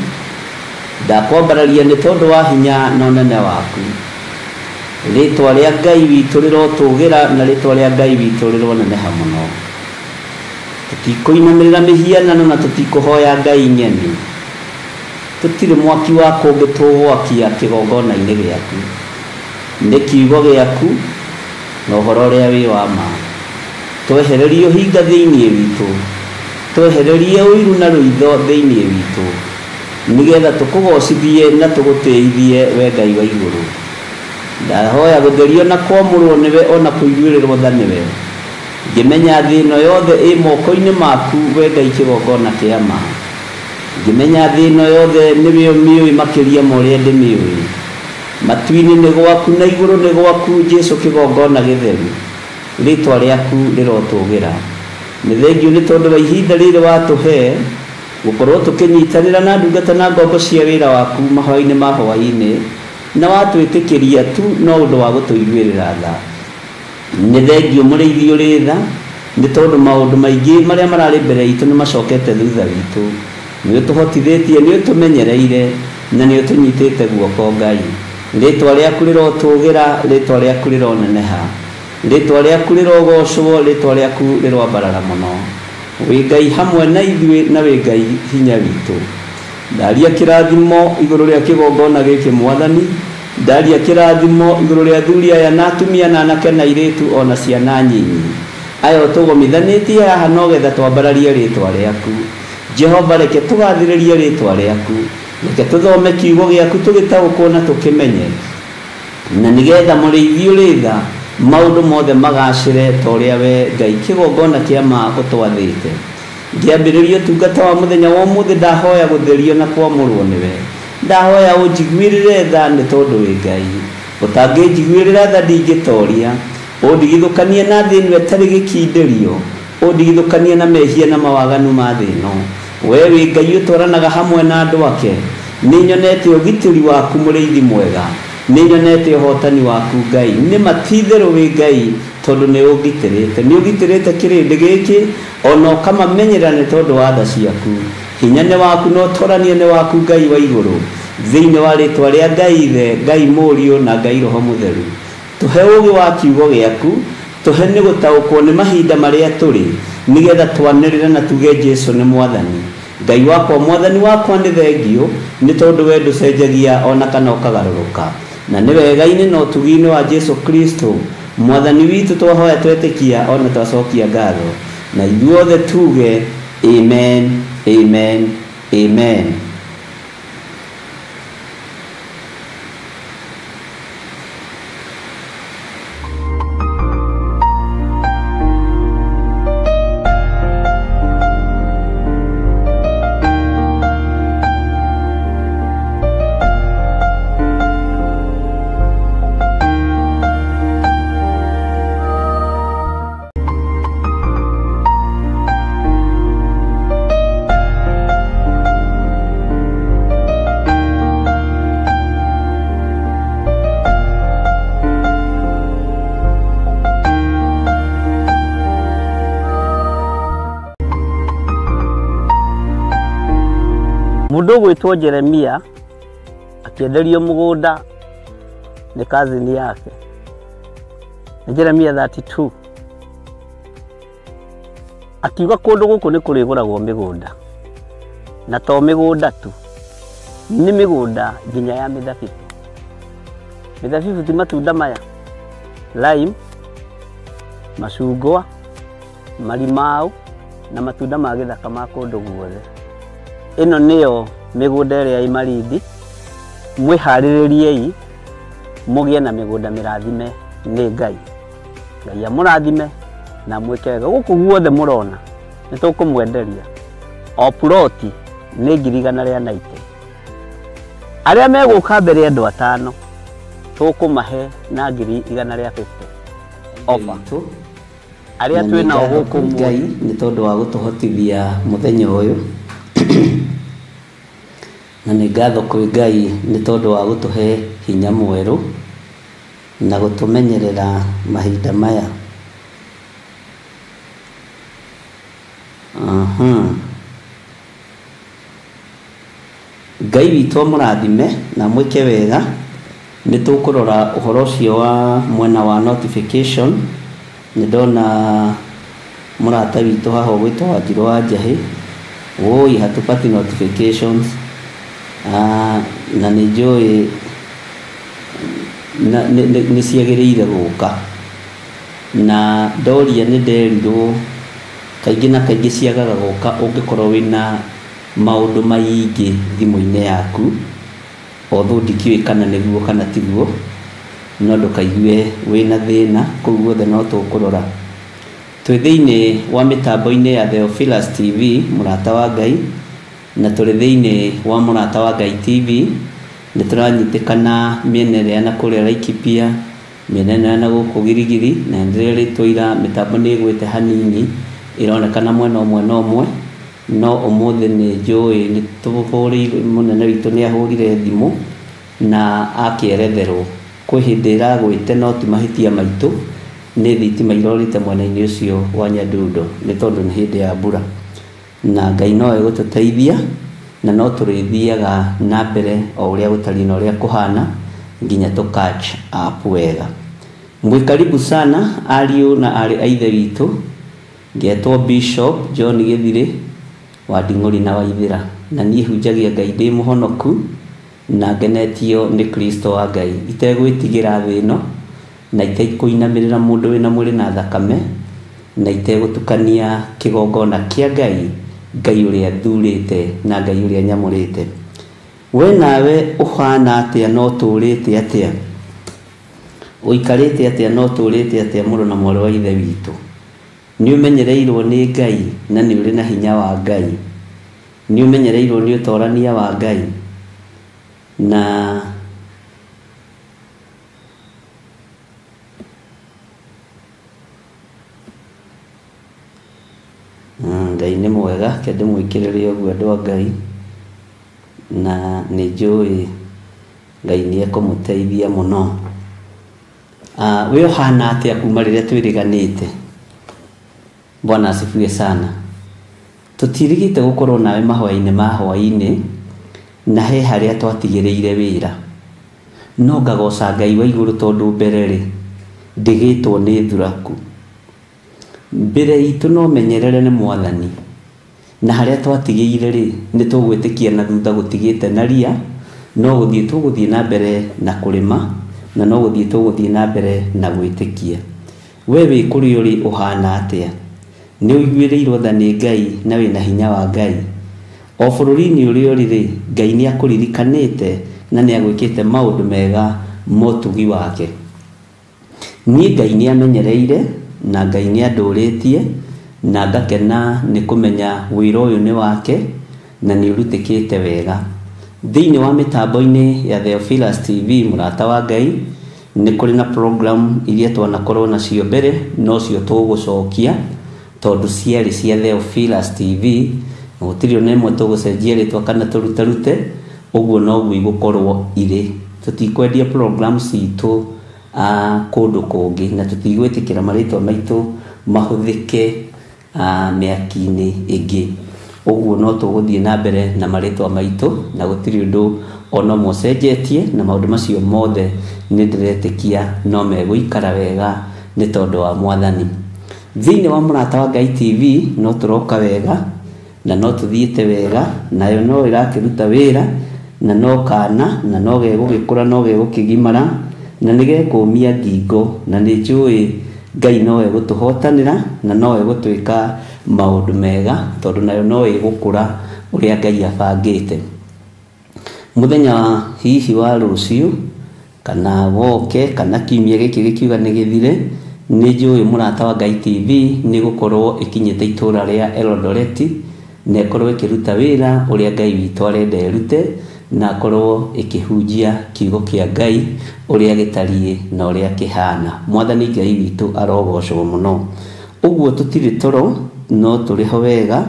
ndakwambararia nĩ tondũ wa hinya na ũnene waku. Rĩtwa rĩa Ngai witũ rĩrotũgĩra na rĩtwa rĩa Ngai witũ rĩroneneha mũno. Tũtikũinamĩrĩra mĩhianano na tũtikũhoya Ngai ng'eni. Tũtirĩ mwaki wa kũngĩ tũgwakia kĩgongona-inĩ gĩaku. Nĩ kiugo gĩaku na ũhoro ũrĩa wĩ wa ma. Twehererie ũhinga thĩinĩ witũ, twehererie ũiru na rũitho thĩinĩ witũ, nĩgetha tũkũgocithie na tũgũtĩithie we Ngai wa igũrũ. Ndahoya gũtherio na kwamũrwo nĩwe ona kũiguĩrĩrwo tha nĩwe. Ngĩmenya thĩ ĩno yothe ĩ moko-inĩ maku we Ngai kĩgongona kĩa ma. Ngĩmenya thĩ ĩno yothe nĩwe ũmĩũĩ makĩria ma ũrĩa ndĩmĩũĩ. Matu-inĩ nĩ gwaku na igũrũ nĩ gwaku Jesũ kĩgongona gĩtheru. Rĩtwa rĩaku rĩrotũgĩra. Nĩ thengio nĩ tondũ wa ihinda rĩrĩ watũhe gũkorwo tũkĩnyitanĩra na ndungata na ngombo cia wĩra waku mahoya-inĩ ma hwaĩ-inĩ, na watwĩtĩkĩria tu no ũndũ wa gũtũiguĩrĩra tha. Nĩ thengio mũrĩithi ũrĩ tha, nĩ tondũ maũndũ maingĩ marĩa mararĩ mbere itũ nĩ macokete thutha witũ. Nĩ ũtũhotithĩtie, nĩ ũtũmenyereire na nĩ ũtũnyitĩte guoko Ngai. Rĩtwa rĩaku rĩrotũgĩra, rĩtwa rĩaku rĩroneneha, rĩtwa rĩaku rĩrogocwo, rĩtwa rĩaku rĩroambarara mũno. Wĩ Ngai hamwe na ithuĩ na wĩ Ngai hinya witũ. Ndaria kĩrathimo igũrũ rĩa kĩgongona gĩkĩ Mwathani,
Ndaria kĩrathimo igũrũ rĩa athuri aya na atumia na anake na airĩtu ona ciana nyinyi. Aya ũtũgomithanĩtie haha no getha twambararie rĩtwa rĩaku. Jehova reke tũgathĩrĩrie rĩtwa rĩaku. Reke tũthome kiugo gĩaku tũgĩtaũkwo na tũkĩmenye. Na nĩgetha mũrĩithi ũrĩ tha maũndũ mothe magacĩre ta ũrĩa we Ngai kĩgongona kĩa ma ũtwathĩte. Ngĩambĩrĩria ũtungata wa mũthenya wa ũmũthĩ ndahoya gũtherio na kwamũrwo nĩwe. Ndahoya ũnjiguĩrĩre tha nĩ tondũ wĩ Ngai. Ũtangĩnjiguĩrĩra tha ndingĩtoria. Ũndigithũkanie na thĩ ĩno ĩtarĩ gĩkindĩrio. Ũndigithũkanie na mehia na mawaganu ma thĩ ĩno. We wĩ Ngai ũtwaranaga hamwe na andũ ake. Nĩnyonete ũgitĩri waku mũrĩithi mwega. Nĩnyonete ũhotani waku Ngai. Nĩ matitherũ wĩ Ngai tondũ nĩ ũngitĩrĩte. Nĩ ũgitĩrĩte kĩrĩndĩ gĩkĩ ona ũkamamenyerera nĩ tondũ wa tha ciaku. Hinya nĩ waku na ũtorania nĩ waku Ngai wa igũrũ. Thĩinĩ wa rĩtwa rĩa Ngai Ithe, Ngai Mũriũ na Ngai Roho Mũtheru. Tũhe ũũgĩ wa kiugo gĩaku, tũhe nĩ gũtaũkwo nĩ mahinda marĩa tũrĩ, nĩgetha twanĩrĩre na tuge Jesu nĩ Mwathani. Ngai wakwa, Mwathani wakwa nĩ thengio, nĩ tondũ we ndũcenjagia ona kana ũkagarũrũka. Na nĩ wega-inĩ na ũtugi-inĩ wa Jesu Kristo, Mwathani witũ twahoya twetĩkia ona twacokia ngatho. Na ithuothe tuge amen, amen, amen.
Mũndũ ũgwĩtwo Jeremia akĩenderio mũgũnda nĩ kazini yake. Nĩ Jeremia 32. Akiuga kũndũ gũkũ nĩ kũrĩgũragwo mĩgũnda. Na to mĩgũnda tu, nĩ mĩgũnda nginya ya mĩthabibũ. Mĩthabibũ ti matunda maya, lime, macungwa, marimau na matunda ma gĩthaka ma kũndũ guothe. Ĩno nĩyo mĩgũnda ĩrĩa ĩ Malindi. Mwĩharĩrĩriei mũgĩe na mĩgũnda mĩrathime nĩ Ngai. Ngai amũrathime na mwĩke wega. Gũkũ guothe mũrona nĩ tũkũmwenderia. O ploti nĩ 190,000. Arĩa megũka mbere andũ atano tũkũmahe na 150,000 offer. Arĩa twĩ nao gũkũ
Ngai nĩ tondũ wa gũtũhotithia mũthenya ũyũ. Na nĩ ngatho kwĩ Ngai nĩ tondũ wa gũtũhe hinya mwerũ na gũtũmenyerera mahinda maya. Ngai witũ amũrathime na mwĩke wega. Nĩ tũkũrora ũhoro ũcio wa mwena wa notification. Nĩ ndona mũrata witũ haha ũgwĩtwo Wanjirũ wa Njahĩ. Woi, hatupati notifications. Na nĩ njũĩ nĩ ciagĩrĩire gũka. Na ndoria nĩ nderirwo kaingĩ na kaingĩ ciagaga gũka ũngĩkorwo wĩna maũndũ maingĩ thimũ-inĩ yaku. Although ndikĩũĩ kana nĩguo kana tiguo, no ndũkaigue wĩna thĩna kũu guothe no tũkũrora. Twĩ thĩinĩ wa mĩtambo-inĩ ya Theophilus TV, mũrata wa Ngai, na tũrĩ thĩinĩ wa mũrata wa Ngai TV. Nĩ tũranyitĩkana mĩena ĩrĩa na kũrĩa Laikipia, mĩena ĩno ya na gũkũ Girigiri, na nĩndĩrerĩtwo ira mĩtambo nĩ ĩgwĩte hanini, ĩronekana mwena ũmwe na ũmwe, no ũmũthĩ nĩ njũĩ nĩ tũhũrĩirwo, mũnene witũ nĩ ahũrire thimũ na akĩeretherwo kwĩ hĩndĩ ĩragwĩte, no ti mahĩtia maitũ, nĩ thitima irorĩte mwena-inĩ ũcio wa Nyandundo nĩ tondũ nĩ hĩndĩ ya mbura. Na Ngai no egũtũteithia na no tũrĩthiaga na mbere o ũrĩa gũtariĩ na ũrĩa kũhana nginya tũ catch up wega. Mwĩ karibu sana ariũ na aarĩ a ithe witũ. Ngetwo Bishop John Gĩthirĩ wa Nding'ũri na Waithĩra, na niĩ hunjagia Ngai ndĩ mũhonoku na ngenetio nĩ Kristo wa Ngai itegwĩtigĩra thĩ ĩno na itekũinamĩrĩra mũndũ wĩna mwĩrĩ na thakame na itegũtukania kĩgongona kĩa Ngai, Ngai ũrĩa thurĩte na Ngai ũrĩa nyamũrĩte. We nawe ũhana atĩa na ũtũũrĩte atĩa? Ũikarĩte atĩa na ũtũũrĩte atĩa mũrũ na mwarĩ wa Ithe witũ? Nĩ ũmenyereirwo nĩ Ngai na nĩ ũrĩ na hinya wa Ngai. Nĩ ũmenyereirwo nĩ ũtorania wa Ngai na Ngai nĩ mwega, ke ndĩmwĩkĩrĩre ũguo andũ a Ngai, na nĩ njũĩ Ngai nĩ ekũmũteithia mũno. We ũhana atĩa kuma rĩrĩa twĩrĩganĩte? Bwana asifiwe sana. Tũtirigĩte gũkorwo nawe mahoya-inĩ ma hwaĩ-inĩ na he harĩa twatigĩrĩire wĩra, no ngagoca Ngai wa igũrũ tondũ mbere rĩ ndĩgĩtwo nĩ thuraku. Mbere itũ no menyerere nĩ Mwathani, na harĩa twatigĩire rĩ nĩ tũgwĩtĩkia na thutha gũtigĩte na ria, no gũthiĩ tũgũthiĩ na mbere na kũrĩma na no gũthiĩ tũgũthiĩ na mbere na gwĩtĩkia. We wĩ kũrĩa ũrĩ ũhana atĩa? Nĩ ũiguĩrĩirwo tha nĩ Ngai na wĩna hinya wa Ngai? O bũrũri-inĩ ũrĩa ũrĩ rĩ, Ngai nĩ akũririkanĩte na nĩ agwĩkĩte maũndũ mega motugi wake. Niĩ Ngai nĩ amenyereire na Ngai nĩ andũrĩtie na ngakena nĩ kũmenya wĩra ũyũ nĩ wake na nĩ ũrutĩkĩte wega. Thĩinĩ wa mĩtambo-inĩ ya Theophilus TV mũrata wa Ngai, nĩ kũrĩ na program iria twanakorwo nacio mbere, nocio tũgũcokia tondũ ciarĩ cia Theophilus TV, gũtirĩ ona ĩmwe tũgũcenjia rĩtwa kana tũrutarute, ũguo noguo igũkorwo irĩ. Tũtikwendia program citũ kũndũ kũngĩ na tũtigwĩtĩkĩra marĩtwa maitũ mahũthĩke mĩaki-inĩ ĩngĩ. Ũguo no tũgũthiĩ na mbere na marĩtwa maitũ na gũtirĩ ũndũ ona ũmwe ũcenjetie, na maũndũ macio mothe nĩ ndĩretĩkia no megũikara wega nĩ tondũ wa Mwathani. Thĩinĩ wa Mũrata wa Ngai TV no tũroka wega na no tũthiĩte wega, nayo no ĩrakĩruta wĩra na no kana na no gegũgĩkũra no gegũkĩgimara na nĩ gekũmia ngingo, na nĩ njũĩ Ngai no egũtũhotanĩra na no egũtwĩka maũndũ mega tondũ nayo no ĩgũkũra ũrĩa Ngai abangĩte. Mũthenya hihi wa rũciũ kana woke kana kiumia gĩkĩ gĩkiuga nĩ gĩthire, nĩ njũĩ Mũrata wa Ngai TV nĩ gũkorwo ĩkinyĩte itũra rĩa Eldoret na ĩkorwo ĩkĩruta wĩra ũrĩa Ngai witũ arenda ĩrute, na akorwo ĩkĩhunjia kiugo kĩa Ngai ũrĩa gĩtariĩ na ũrĩa kĩhana. Mwathani Ngai witũ arogocwo mũno. Ũguo tũtirĩ toro no tũrĩ ho wega,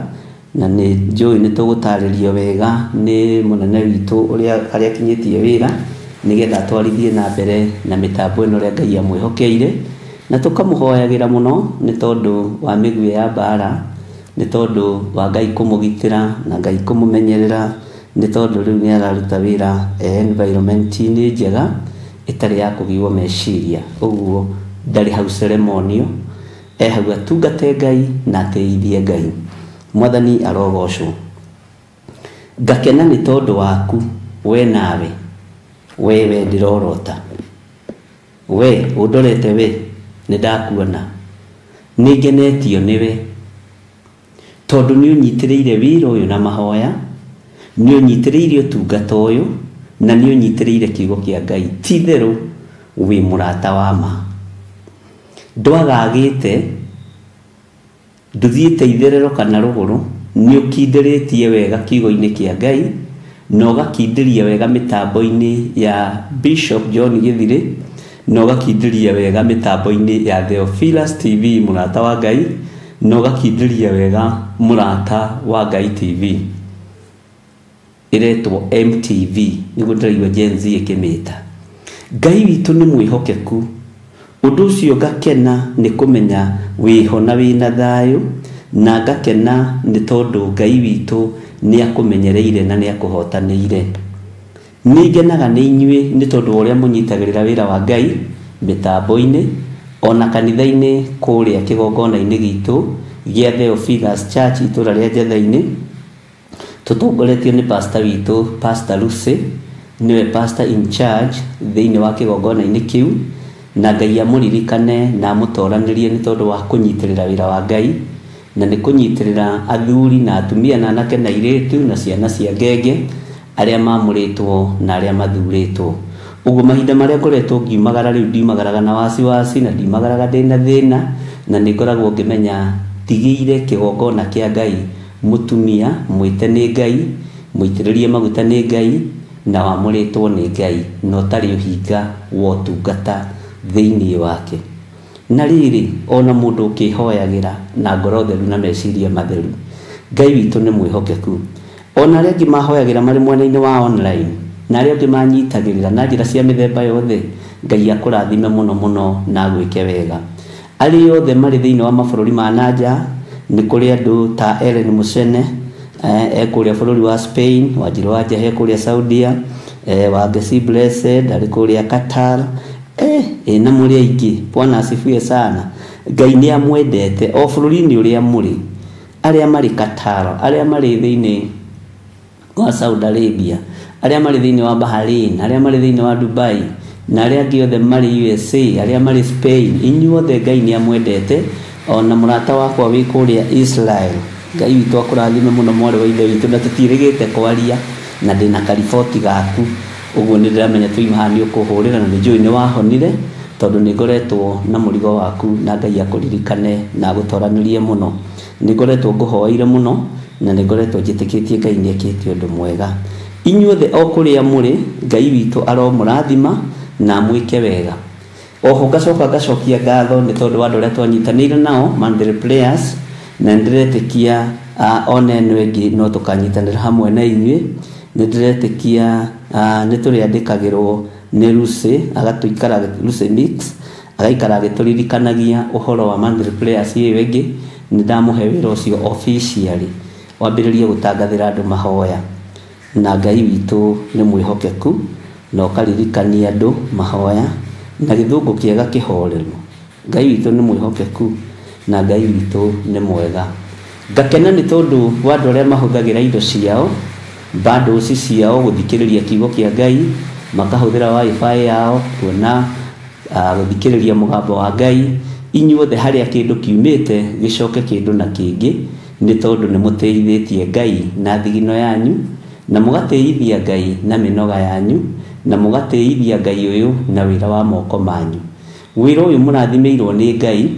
na nĩ njũĩ nĩ tũgũtarĩrio wega nĩ mũnene witũ ũrĩa harĩa akinyĩtie wĩra nĩgetha atwarithie na mbere na mĩtambo ĩno ũrĩa Ngai amwĩhokeire, na tũkamũhoyagĩra mũno nĩ tondũ wa mĩguĩ ya mbara, nĩ tondũ wa Ngai kũmũgitĩra na Ngai kũmũmenyerera, nĩ tondũ rĩu nĩ araruta wĩra environment-inĩ njega ĩtarĩ ya kũgiwo meciria. Ũguo ndarĩ hau ceremonial, e hau atungate Ngai na ateithie Ngai. Mwathani arogocwo. Ngakena nĩ tondũ waku we nawe, we ndĩrorota, we ũndorete, we nĩ ndakuona, nĩ ngenetio nĩwe tondũ nĩ ũnyitĩrĩire wĩra ũyũ na mahoya, nĩ ũnyitĩrĩire ũtungata ũyũ na nĩ ũnyitĩrĩire kiugo kĩa Ngai. Ti itherũ wĩ mũrata wa ma, ndwagagĩte, ndũthiĩte itherero kana rũgũrũ, nĩ ũkindĩrĩtie wega kiugo-inĩ kĩa Ngai na ũgakindĩria wega mĩtambo-inĩ ya Bishop John Gĩthirĩ na ũgakindĩria wega mĩtambo-inĩ ya Theophilus TV Mũrata wa Ngai na ũgakindĩria wega Mũrata wa Ngai TV ĩretwo MTV, nĩguo ndĩraigua Gen Z ĩkĩmĩta. Ngai witũ nĩ mwĩhokeku, ũndũ ũcio ngakena nĩ kũmenya wĩho na wĩna thayũ, na ngakena nĩ tondũ Ngai witũ nĩ akũmenyereire na nĩ akũhotanĩire. Nĩ ngenaga nĩ inyuĩ nĩ tondũ wa ũrĩa mũnyitagĩrĩra wĩra wa Ngai mĩtambo-inĩ ona kanitha-inĩ kũrĩa kĩgongona-inĩ gitũ gĩa Theophilus Church itũra rĩa Njetha-inĩ, tũtongoretio nĩ pastor witũ Pastor Lucy, Nĩwe pastor in charge thĩinĩ wa kĩgongona-inĩ kĩu, na Ngai amũririkane na amũtoranĩrie nĩ tondũ wa kũnyitĩrĩra wĩra wa Ngai, na nĩ kũnyitĩrĩra athuri na atumia na anake na airĩtu na ciana cia ngenge arĩa mamũrĩtwo na arĩa mathurĩtwo. Ũguo mahinda marĩa ngoretwo ngiumagara rĩu ndiumagaraga na wasiwasi na ndiumagaraga ndĩna thĩna, na nĩ ngoragwo ngĩmenya ndigĩire kĩgongona kĩa Ngai mũtumia mwĩte nĩ Ngai, mũitĩrĩrie maguta nĩ Ngai, na wamũrĩtwo nĩ Ngai, na ũtarĩ ũhinga wa ũtungata thĩinĩ wake. Na rĩrĩ, ona mũndũ ũkĩhoyagĩra na ngoro theru na meciria matheru, Ngai witũ nĩ mwĩhokeku. Ona arĩa angĩ mahoyagĩra marĩ mwena-inĩ wa online, na arĩa angĩ manyitagĩrĩra na njĩra cia mĩthemba yothe, Ngai akũrathime mũno mũno na agwĩke wega. Arĩa othe marĩ thĩinĩ wa mabũrũri ma nanja, nĩ kũrĩ andũ ta Ellen Musene, ekũrĩa bũrũri wa Spain, Wanjirũ wa Njahe kũrĩa Saudia, Wangeci Blessed arĩ kũrĩa Qatar, na mũrĩ aingĩ. Bwana asifiwe sana. Ngai nĩ amwendete o bũrũri-inĩ ũrĩa mũrĩ, arĩa marĩ Qatar, arĩa marĩ thĩinĩ wa Saudi Arabia, arĩa marĩ thĩinĩ wa Bahrain, arĩa marĩ thĩinĩ wa Dubai, na arĩa angĩ othe marĩ USA, arĩa marĩ Spain, inyuothe Ngai nĩ amwendete. Ona mũrata wakwa wĩ kũrĩa Israel, Ngai witũ akũrathime mũno mwarĩ wa ithe witũ, na tũtiĩrĩgĩte kwaria, na ndĩna kariboti gaku, ũguo nĩ ndĩramenya tũima haha nĩ ũkũhũrĩra, na nĩ njũĩ nĩ wahonire, tondũ nĩ ngoretwo na mũrigo waku, na Ngai akũririkane na agũtoranĩrie mũno. Nĩ ngoretwo ngũhoeire mũno, na nĩ ngoretwo njĩtĩkĩtie Ngai nĩ ekĩte ũndũ mwega. Inyuothe o kũrĩa mũrĩ, Ngai witũ aromũrathima na amwĩke wega. Oho ngacoka ngacokia ngatho nĩ tondũ wa andũ arĩa twanyitanĩire nao Monthly Prayers, na nĩndĩretĩkia ona ĩno ĩngĩ no tũkanyitanĩra hamwe na inyuĩ. Nĩndĩretĩkia nĩ tũrĩandĩkagĩrwo nĩ Lucy, agatũikara Lucy Mix, agaikara agĩtũririkanagia ũhoro wa Monthly Prayers ĩyo ĩngĩ. Nĩ ndamũhe wĩra ũcio officially, wambĩrĩrie gũtangathĩra andũ mahoya, na Ngai witũ nĩ mwĩhokeku, na ũkaririkania andũ mahoya na gĩthũngũ kĩega kĩhoreru. Ngai witũ nĩ mwĩhokeku na Ngai witũ nĩ mwega. Ngakena nĩ tondũ wa andũ arĩa mahũthagĩra indo ciao, bundles ciao gũthikĩrĩria kiugo kĩa Ngai, makahũthĩra wifi yao kuona gũthikĩrĩria mũgambo wa Ngai. Inyuothe harĩa kĩndũ kiumĩte gĩcoke kĩndũ na kĩngĩ, nĩ tondũ nĩ mũtĩithĩtie Ngai na thigino yanyu, na mũgatĩithia Ngai na mĩnoga yanyu, na mũgatĩithia Ngai ũyũ na wĩra wa moko manyu. Wĩra ũyũ mũrathimĩirwo nĩ Ngai,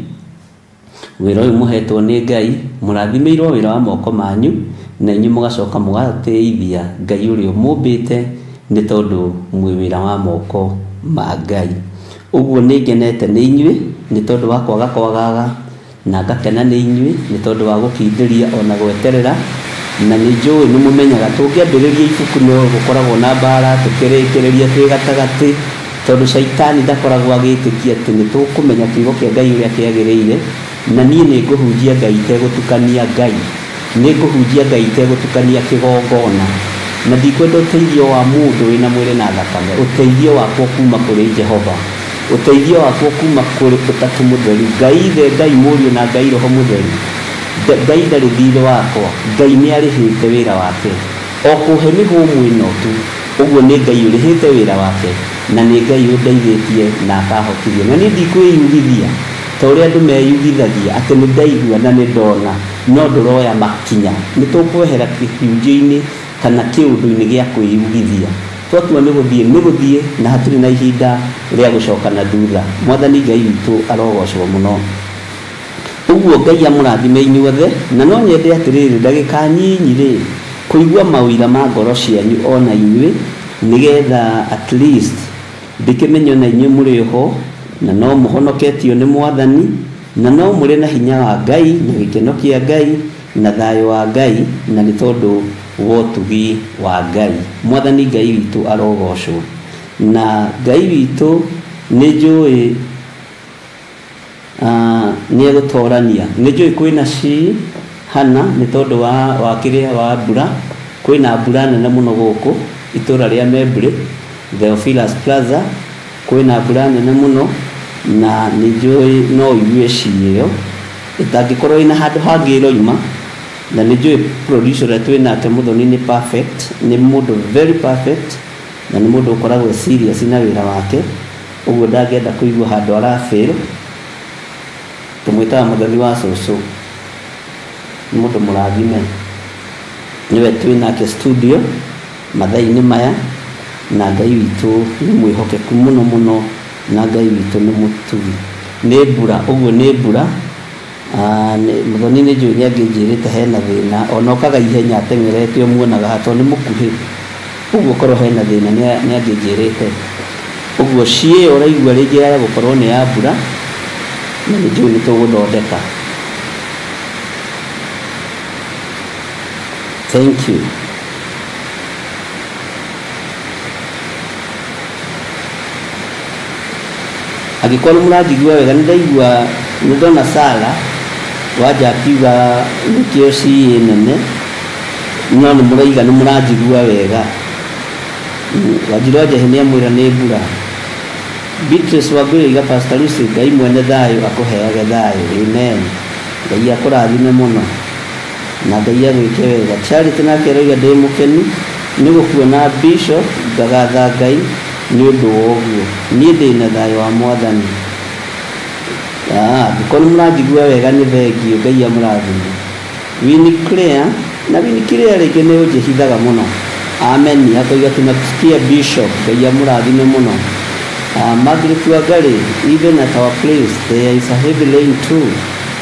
wĩra ũyũ mũhetwo nĩ Ngai, mũrathimĩirwo wĩra wa moko manyu, na inyuĩ mũgacoka mũgatĩithia Ngai ũrĩa ũmũmbĩte, nĩ tondũ mwĩ wĩra wa moko ma Ngai. Ũguo nĩ ngenete nĩ inyuĩ nĩ tondũ wa kwaga kwagaga, na ngakena nĩ inyuĩ nĩ tondũ wa gũkindĩria ona gweterera, na nĩ njũĩ nĩ mũmenyaga tũngĩambĩrĩria ibuku no gũkoragwo na mbara, tũkĩrĩkĩrĩria twĩ gatagatĩ, tondũ caitani ndakoragwo agĩtĩkia atĩ nĩ tũkũmenya kiugo kĩa Ngai ũrĩa kĩagĩrĩire. Na niĩ nĩ ngũhunjia Ngai itegũtukania Ngai, nĩ ngũhunjia Ngai itegũtukania kĩgongona, na ndikwenda ũteithio wa mũndũ wĩna mwĩrĩ na thakame, ũteithio wakwa kuma kũrĩ Jehova, ũteithio wakwa kuma kũrĩ Ũtatũ Mũtheru, Ngai Ithe, Ngai Mũriũ na Ngai Roho Mũtheru. Ngai ndarĩ thirĩ wakwa, Ngai nĩ arĩhĩte wĩra wake, o kũhe mĩhũmũ ĩno tu, ũguo nĩ Ngai ũrĩhĩte wĩra wake, na nĩ Ngai ũndeithĩtie na akahotithia. Na niĩ ndikwĩyugithia ta ũrĩa andũ meyugithagia atĩ nĩ ndaigua na nĩ ndona, no ndũroya makinya. Nĩ tũkwehera kĩhunjio-inĩ kana kĩũndũ-inĩ gĩa kwĩyugithia. Twatua nĩ gũthiĩ, nĩ gũthiĩ, na hatirĩ na ihinda rĩa gũcoka na thutha. Mwathani Ngai witũ arogocwo mũno. Ũguo Ngai amũrathime inyuothe, na no nyende atĩrĩrĩ, ndagĩka nyinyi rĩ, kũigua mawĩra ma ngoro cianyu ona inyuĩ, nĩgetha at least ndĩkĩmenye ona inyuĩ mũrĩ ho, na no mũhonoketio nĩ Mwathani, na no mũrĩ na hinya wa Ngai, na gĩkeno kĩa Ngai, na thayũ wa Ngai, na nĩ tondũ wa ũtugi wa Ngai. Mwathani Ngai witũ arogocwo. Na Ngai witũ nĩ njũĩ nĩ egũtorania. Nĩ njũĩ kwĩna ci hana nĩ tondũ wa kĩrĩa wa mbura, kwĩna mbura nene mũno gũkũ itũra rĩa Membley, Theophilus Plaza, kwĩna mbura nene mũno, na nĩ njũĩ no ũigue ci ĩyo ĩtangĩkorwo ĩna handũ hangĩ ĩroima. Na nĩ njũĩ producer ũrĩa twĩ nake Mũthoni nĩ perfect, nĩ mũndũ very perfect, Na nĩ mũndũ ũkoragwo serious na wĩra wake, ũguo ndangĩenda kũigua handũ arafail. Tũmwĩtaga Mũthoni wa cũcũ, nĩ mũndũ mũrathime. Nĩwe twĩ nake studio mathaa-inĩ maya, na Ngai witũ nĩ mwĩhokeku mũno mũno, na Ngai witũ nĩ mũtugi. Nĩ mbura, ũguo nĩ mbura. Mũthoni nĩ njũĩ nĩ angĩnjĩrĩte hena thĩna, ona okaga ihenya ateng'erete ũmuonaga haha tondũ nĩ mũkuhĩ. Ũguo korwo hena thĩna nĩ angĩnjĩrĩte. Ũguo ciĩ ũraigua rĩngĩ ya gũkorwo nĩ ya mbura, na nĩ njũĩ nĩ tũgũthondeka. Thank you. Angĩkorwo mũranjigua wega, nĩ ndaigua nĩ ndona Sara wanja akiuga nĩkĩo ciĩ nene, no nĩ mũraiga nĩ mũranjigua wega. Wanjirũ wa Njahĩ nĩ amwĩra nĩ mbura. Beatrice Wangũi oiga Pastor Lucy, Ngai mwene thayũ akũheage thayũ. Amen. Ngai akũrathime mũno na Ngai agwĩke wega. Charity nake aroiga ndĩ mũkenu nĩ gũkuona Bishop, ngagatha Ngai nĩ ũndũ wa ũguo. Niĩ ndĩ na thayũ wa Mwathani. Angĩkorwo nĩ mũranjigua wega nĩ thengiũ, Ngai amũrathime. Winnie Claire, na Winnie Claire rĩngĩ nĩ ũnjĩhithaga mũno. Amen. Akoiga tunakusikia Bishop, Ngai amũrathime mũno. Margaret Wangari, even at our place there is a heavy rain too.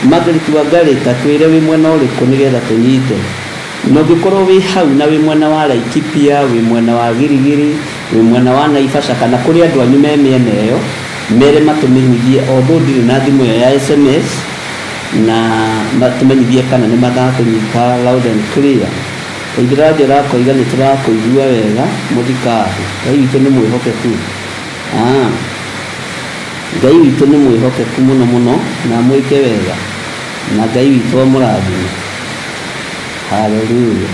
Margaret Wangari, ta twĩre wĩ mwena ũrĩkũ nĩgetha tũnyite. Na ũngĩkorwo wĩ hau na wĩ mwena wa Laikipia, wĩ mwena wa Girigiri, wĩ mwena wa Naivasha, kana kũrĩ andũ anyu me mĩena ĩyo, mere matũmenyithie, although ndirĩ na thimũ ĩyo ya SMS, na matũmenyithie kana nĩ maratũnyita loud and clear. Kaithĩra Njora akoiga nĩ tũrakũigua wega mũthikabu. Ngai witũ nĩ mwĩhokeku. Ngai witũ nĩ mwĩhokeku mũno mũno, na mwĩke wega, na Ngai witũ amũrathime. Hallelujah.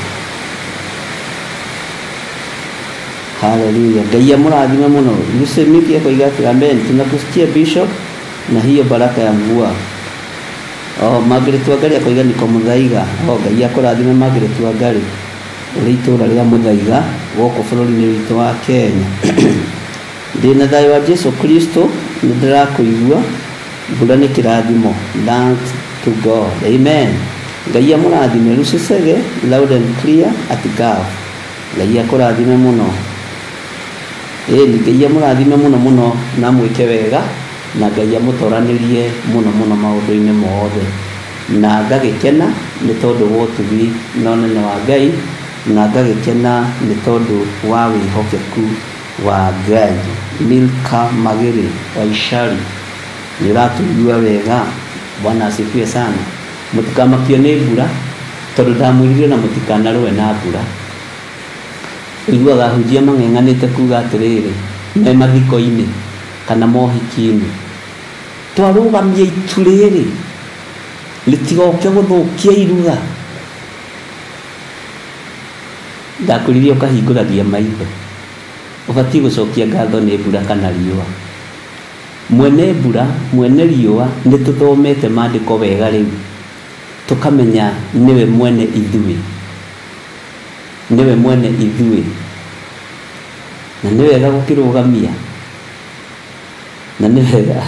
Hallelujah. Ngai amũrathime mũno. Lucy Miki akoiga atĩ amen, tunakusikia Bishop na hiyo baraka ya mvua. Oh, Margaret Wangari akoiga niko Muthaiga. Oh, Ngai akũrathime Margaret Wangari, ũrĩ itũũra rĩa Muthaiga gũkũ bũrũri-inĩ witũ wa Kenya. Ndĩ na thayũ wa Jesu Kristo, nĩ ndĩrakũigua. Mbura nĩ kĩrathimo. Thanks to God. Amen. Ngai amũrathime. Lucy Sege, loud and clear at Gulf. Ngai akũrathime mũno. Ĩni Ngai amũrathime mũno mũno na mwĩke wega, na Ngai amũtoranĩrie mũno mũno maũndũ-inĩ mothe. Na ngagĩkena nĩ tondũ wa ũtugi na ũnene wa Ngai, na ngagĩkena nĩ tondũ wa wĩhokeku wa Ngai. Milka Magere wa Ishari, nĩ ũratũigua wega. Bwana asifiwe sana. Mũtikamakio nĩ mbura, tondũ ndamwĩrire na mũtikanarũe na mbura. Ũiguaga ahunjia mang'eng'anĩte kuga atĩrĩrĩ, me mathiko-inĩ kana mohiki-inĩ, twarũgamia itu rĩrĩ rĩtigoke gũthũkia iruga. Ndakwĩrire ũkahingũragia maitho, ũbatiĩ gũcokia ngatho nĩ mbura kana riũa. Mwene mbura, mwene riũa, nĩ tũthomete maandĩko wega rĩu, tũkamenya nĩwe mwene ithuĩ, nĩwe mwene ithuĩ, na nĩ wega gũkĩrũgamia, na nĩ wega.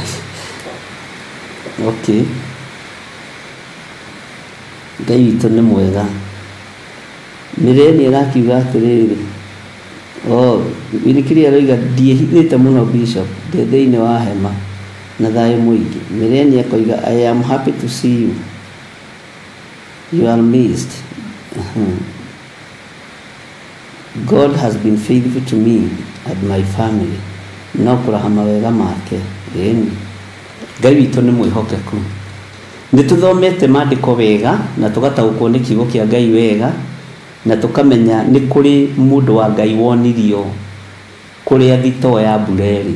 Okay, Ngai witũ nĩ mwega. Mĩreni ĩrakiuga atĩrĩrĩ, oh, Winnie aroiga ndiĩhithĩte mũno Bishop, ndĩ thĩinĩ wa hema na thayũ mũingĩ. Mĩreni akoiga I am happy to see you. You are missed. God has been faithful to me and my family. No kũraha mawega make. Ĩni Ngai witũ nĩ mwĩhokeku. Nĩ tũthomete maandĩko wega na tũgataũkwo nĩ kiugo kĩa Ngai wega, na tũkamenya nĩ kũrĩ mũndũ wa Ngai wonirio kũrĩa thitoo ya mbura ĩrĩ.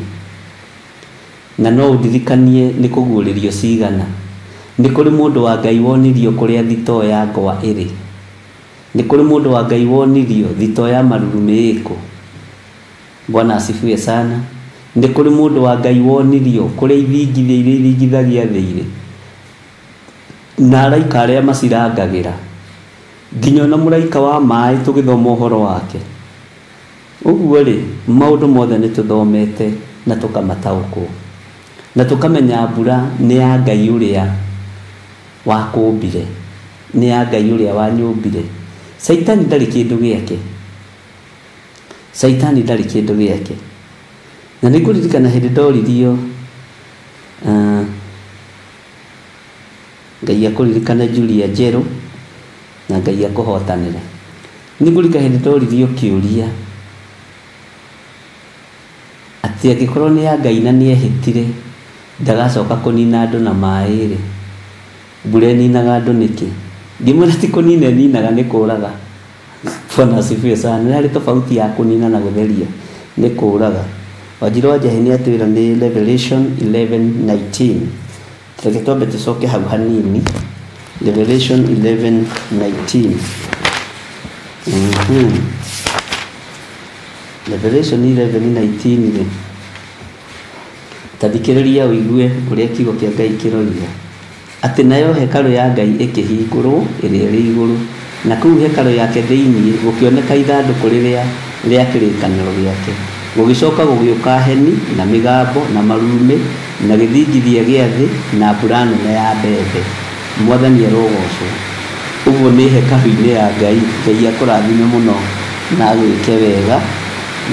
Na no ũndirikanie nĩ kũguũrĩrio cigana. Nĩ kũrĩ mũndũ wa Ngai wonirio kũrĩa thitoo ya ngwa ĩrĩ. Nĩ kũrĩ mũndũ wa Ngai wonirio thitoo ya marurumĩ ĩkũ. Bwana asifiwe sana. Nĩ kũrĩ mũndũ wa Ngai wonirio kũrĩa ithingithia iria ithingithagia thĩ irĩ, na araika arĩa macirangagĩra, nginya ona mũraika wa maĩ tũgĩthoma ũhoro wake Ũguo rĩ, maũndũ mothe nĩ tũthomete na tũkamataũkwo na tũkamenya mbura nĩ ya Ngai ũrĩa wakũmbire, nĩ ya Ngai ũrĩa wanyũmbire. Caitani ndarĩ kĩndũ gĩake, Caitani ndarĩ kĩndũ gĩake. Na nĩ ngũririkana hĩndĩ ndoririo, Ngai akũririkane Julia Njerũ na Ngai akũhotanĩre. Nĩ ngũririkana hĩndĩ ndoririo kĩũria atĩ angĩkorwo nĩ ya Ngai na nĩ ehĩtire ndagacoka kũnina andũ na maĩ rĩ, mbura ĩninaga andũ nĩkĩ? Ngĩmwĩra ti kũnina ĩninaga, nĩ kũraga. Bwana asifiwe sana. Nĩ harĩ tofauti ya kũnina na gũtheria, nĩ kũraga. Wanjiru wa Njahi nĩ atwĩra nĩ Revelation 11:19. Reke twambe tũcoke hau hanini. Revelation 11:19. Revelation 11:19 rĩ, ta thikĩrĩria ũigue ũrĩa kiugo kĩa Ngai kĩroiga. Atĩ nayo hekarũ ya Ngai ĩkĩhingũrwo ĩrĩa ĩrĩ igũrũ, na kũu hekarũ yake thĩinĩ gũkĩoneka ithandũkũ rĩrĩa rĩa kĩrĩkanĩro gĩake. Gũgĩcoka gũgĩũka heni na mĩgambo na marurumĩ na gĩthingithia gĩa thĩ na mbura nene ya mbembe. Mwathani arogocwo. Ũguo nĩ hekarũ-inĩ ya Ngai. Ngai akũrathime mũno na agwĩke wega,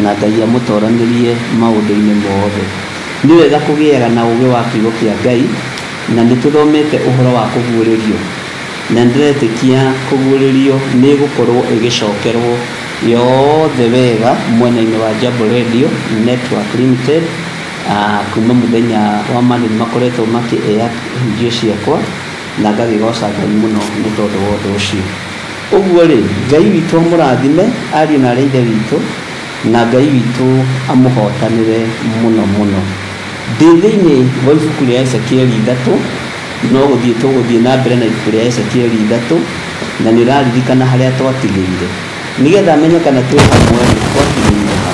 na Ngai amũtoranĩrie maũndũ-inĩ mothe. Nĩ wega kũgĩaga na ũũgĩ wa kiugo kĩa Ngai, na nĩ tũthomete ũhoro wa kũguũrĩrio, na ndĩretĩkia kũguũrĩrio nĩ ĩgũkorwo ĩgĩcokerwo yothe wega mwena-inĩ wa Jambo Radio Network Limited. Kuma mũthenya wa Monday nĩ makoretwo makĩ-air hunjio ciakwa, na ngagĩgoca Ngai mũno nĩ tondũ wa ũndũ ũcio. Ũguo rĩ, Ngai witũ amũrathime ariũ na arĩa ithe witũ, na Ngai witũ amũhotanĩre mũno mũno. Ndĩ thĩinĩ wa ibuku rĩa Ezekieli 3, no gũthiĩ tũgũthiĩ na mbere na ibuku rĩa Ezekieli 3, na nĩ ũraririkana harĩa twatigĩire, nĩgetha menye kana twĩ hamwe twatigĩire ha.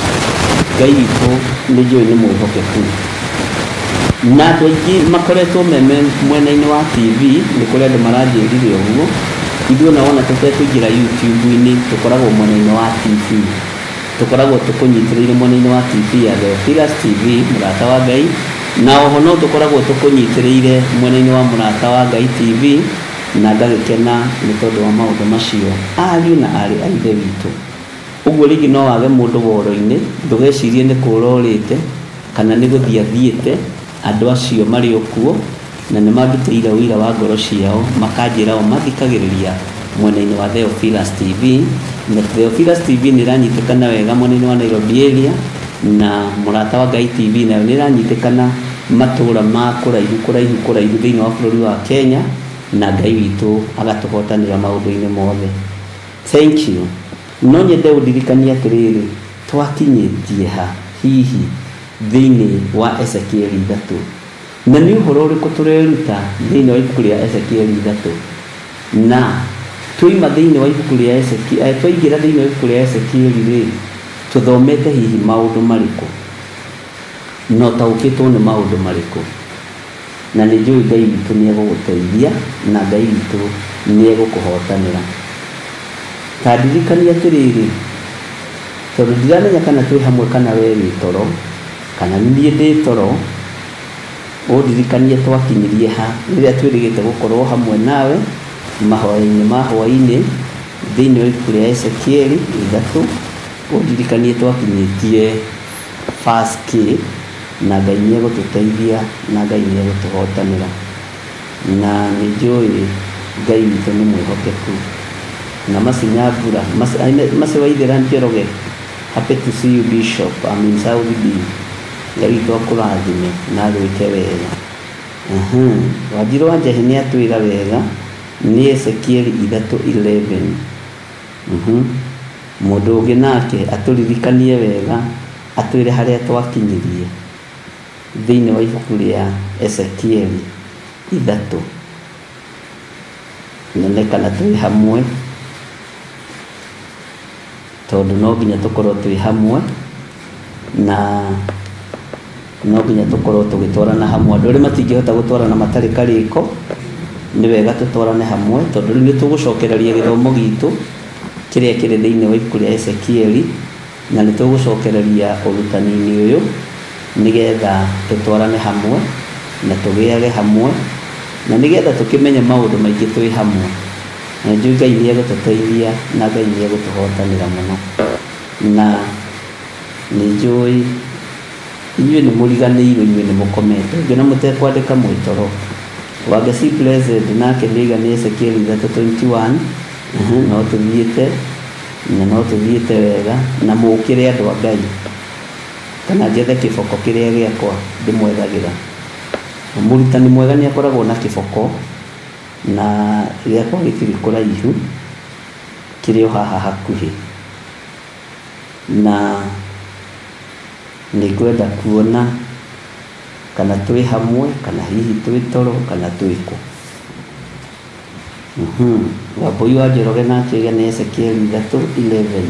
Ngai witũ nĩ njũĩ nĩ mwĩhokeku, na andũ aingĩ makoretwo me mwena-inĩ wa TV, nĩ kũrĩ andũ maranjĩrire ũguo. Ithuĩ ona wona tũtekũingĩra YouTube-inĩ, tũkoragwo mwena-inĩ wa TV, tũkoragwo tũkũnyitĩrĩire mwena-inĩ wa TV ya Theophilus TV, mũrata wa Ngai, na oho no tũkoragwo tũkũnyitĩrĩire mwena-inĩ wa mũrata wa Ngai TV, na ngagĩkena nĩ tondũ wa maũndũ macio ariũ na aarĩ a ithe witũ. Ũguo rĩngĩ no wage mũndũ woro-inĩ, ndũgecirie nĩ kũra ũrĩte kana nĩ gũthiĩ athiĩte. Andũ acio marĩ o kuo na nĩ mandutĩire ũira wa ngoro ciao, makanjĩra o mathikagĩrĩria mwena-inĩ wa Theophilus TV, na Theophilus TV nĩ ĩranyitĩkana wega mwena-inĩ wa Nairobi area, na mũrata wa Ngai TV nayo nĩ ĩranyitĩkana matũra ma kũraihu kũraihu kũraihu thĩinĩ wa bũrũri wa Kenya, na Ngai witũ agatũhotanĩra maũndũ-inĩ mothe. Thank you. No nyende ũndirikanie atĩrĩrĩ, twakinyĩtie ha hihi thĩinĩ wa Ezekieli 3, na nĩ ũhoro ũrĩkũ tũreruta thĩinĩ wa ibuku rĩa Ezekieli 3, na twaima thĩinĩ wa ibuku rĩa Ezekieli, twaingĩra thĩinĩ wa ibuku rĩa Ezekieli rĩ, tũthomete hihi maũndũ marĩkũ, na ũtaũkĩtwo nĩ maũndũ marĩkũ? Na nĩ njũĩ Ngai witũ nĩ egũgũteithia, na Ngai witũ nĩ egũkũhotanĩra. Ta ndirikania atĩrĩrĩ, tondũ ndiramenya kana twĩ hamwe kana we wĩ toro kana niĩ ndĩ toro, ũndirikanie twakinyirie ha rĩrĩa twĩrĩgĩte gũkorwo hamwe nawe mahoya-inĩ ma hwaĩ-inĩ thĩinĩ wa ibuku rĩa Ezekieli 3. Ũndirikanie twakinyĩtie first K, na Ngai nĩ egũtũteithia na Ngai nĩ egũtũhotanĩra, na nĩ njũĩ Ngai witũ nĩ mwĩhokeku. Na Masinyambura, Masi Waithera Njoroge, happy to see you Bishop, I'm in South B. Ngai witũ akũrathime na agwĩke wega. Wanjiru wa Njahi nĩ atwĩra wega nĩ Ezekieli 3:11. Mũndũ ũngĩ nake atũririkanie wega, atwĩre harĩa twakinyirie thĩinĩ wa ibuku rĩa Ezekieli 3, nyone kana twĩ hamwe, tondũ no nginya tũkorwo twĩ hamwe na no nginya tũkorwo tũgĩtwarana hamwe. Andũ arĩa matingĩhota gũtwarana matarĩ karĩko, nĩ wega tũtwarane hamwe, tondũ rĩu nĩ tũgũcokereria gĩthomo gitũ kĩrĩa kĩrĩ thĩinĩ wa ibuku rĩa Ezekieli. Na nĩ tũgũcokereria ũrutani-inĩ ũyũ nĩgetha tũtwarane hamwe na tũgĩage hamwe na nĩgetha tũkĩmenye maũndũ maingĩ twĩ hamwe. Na njũĩ Ngai nĩ egũtũteithia na Ngai nĩ egũtũhotanĩra mũno. Na nĩ njũĩ inyuĩ nĩ mũriganĩirwo, inyuĩ nĩ mũkomete, ngĩona mũtekwandĩka mwĩtoro. Wangeci Blessed nake nĩaiga nĩ Ezekiel 3:21. No tũthiĩte na no tũthiĩte wega na mũkĩre andũ a Ngai, kana njethe kĩboko kĩrĩa gĩakwa ndĩmwethagĩra. Mũrutani mwega nĩ akoragwo na kĩboko, na gĩakwa gĩtirĩ kũraihu, kĩrĩ o haha hakuhĩ. Na nĩngwenda kuona kana twĩ hamwe, kana hihi twĩ toro, kana twĩ kũ. Wambui wa Njoroge nake oiga nĩ Ezekiel 3:11.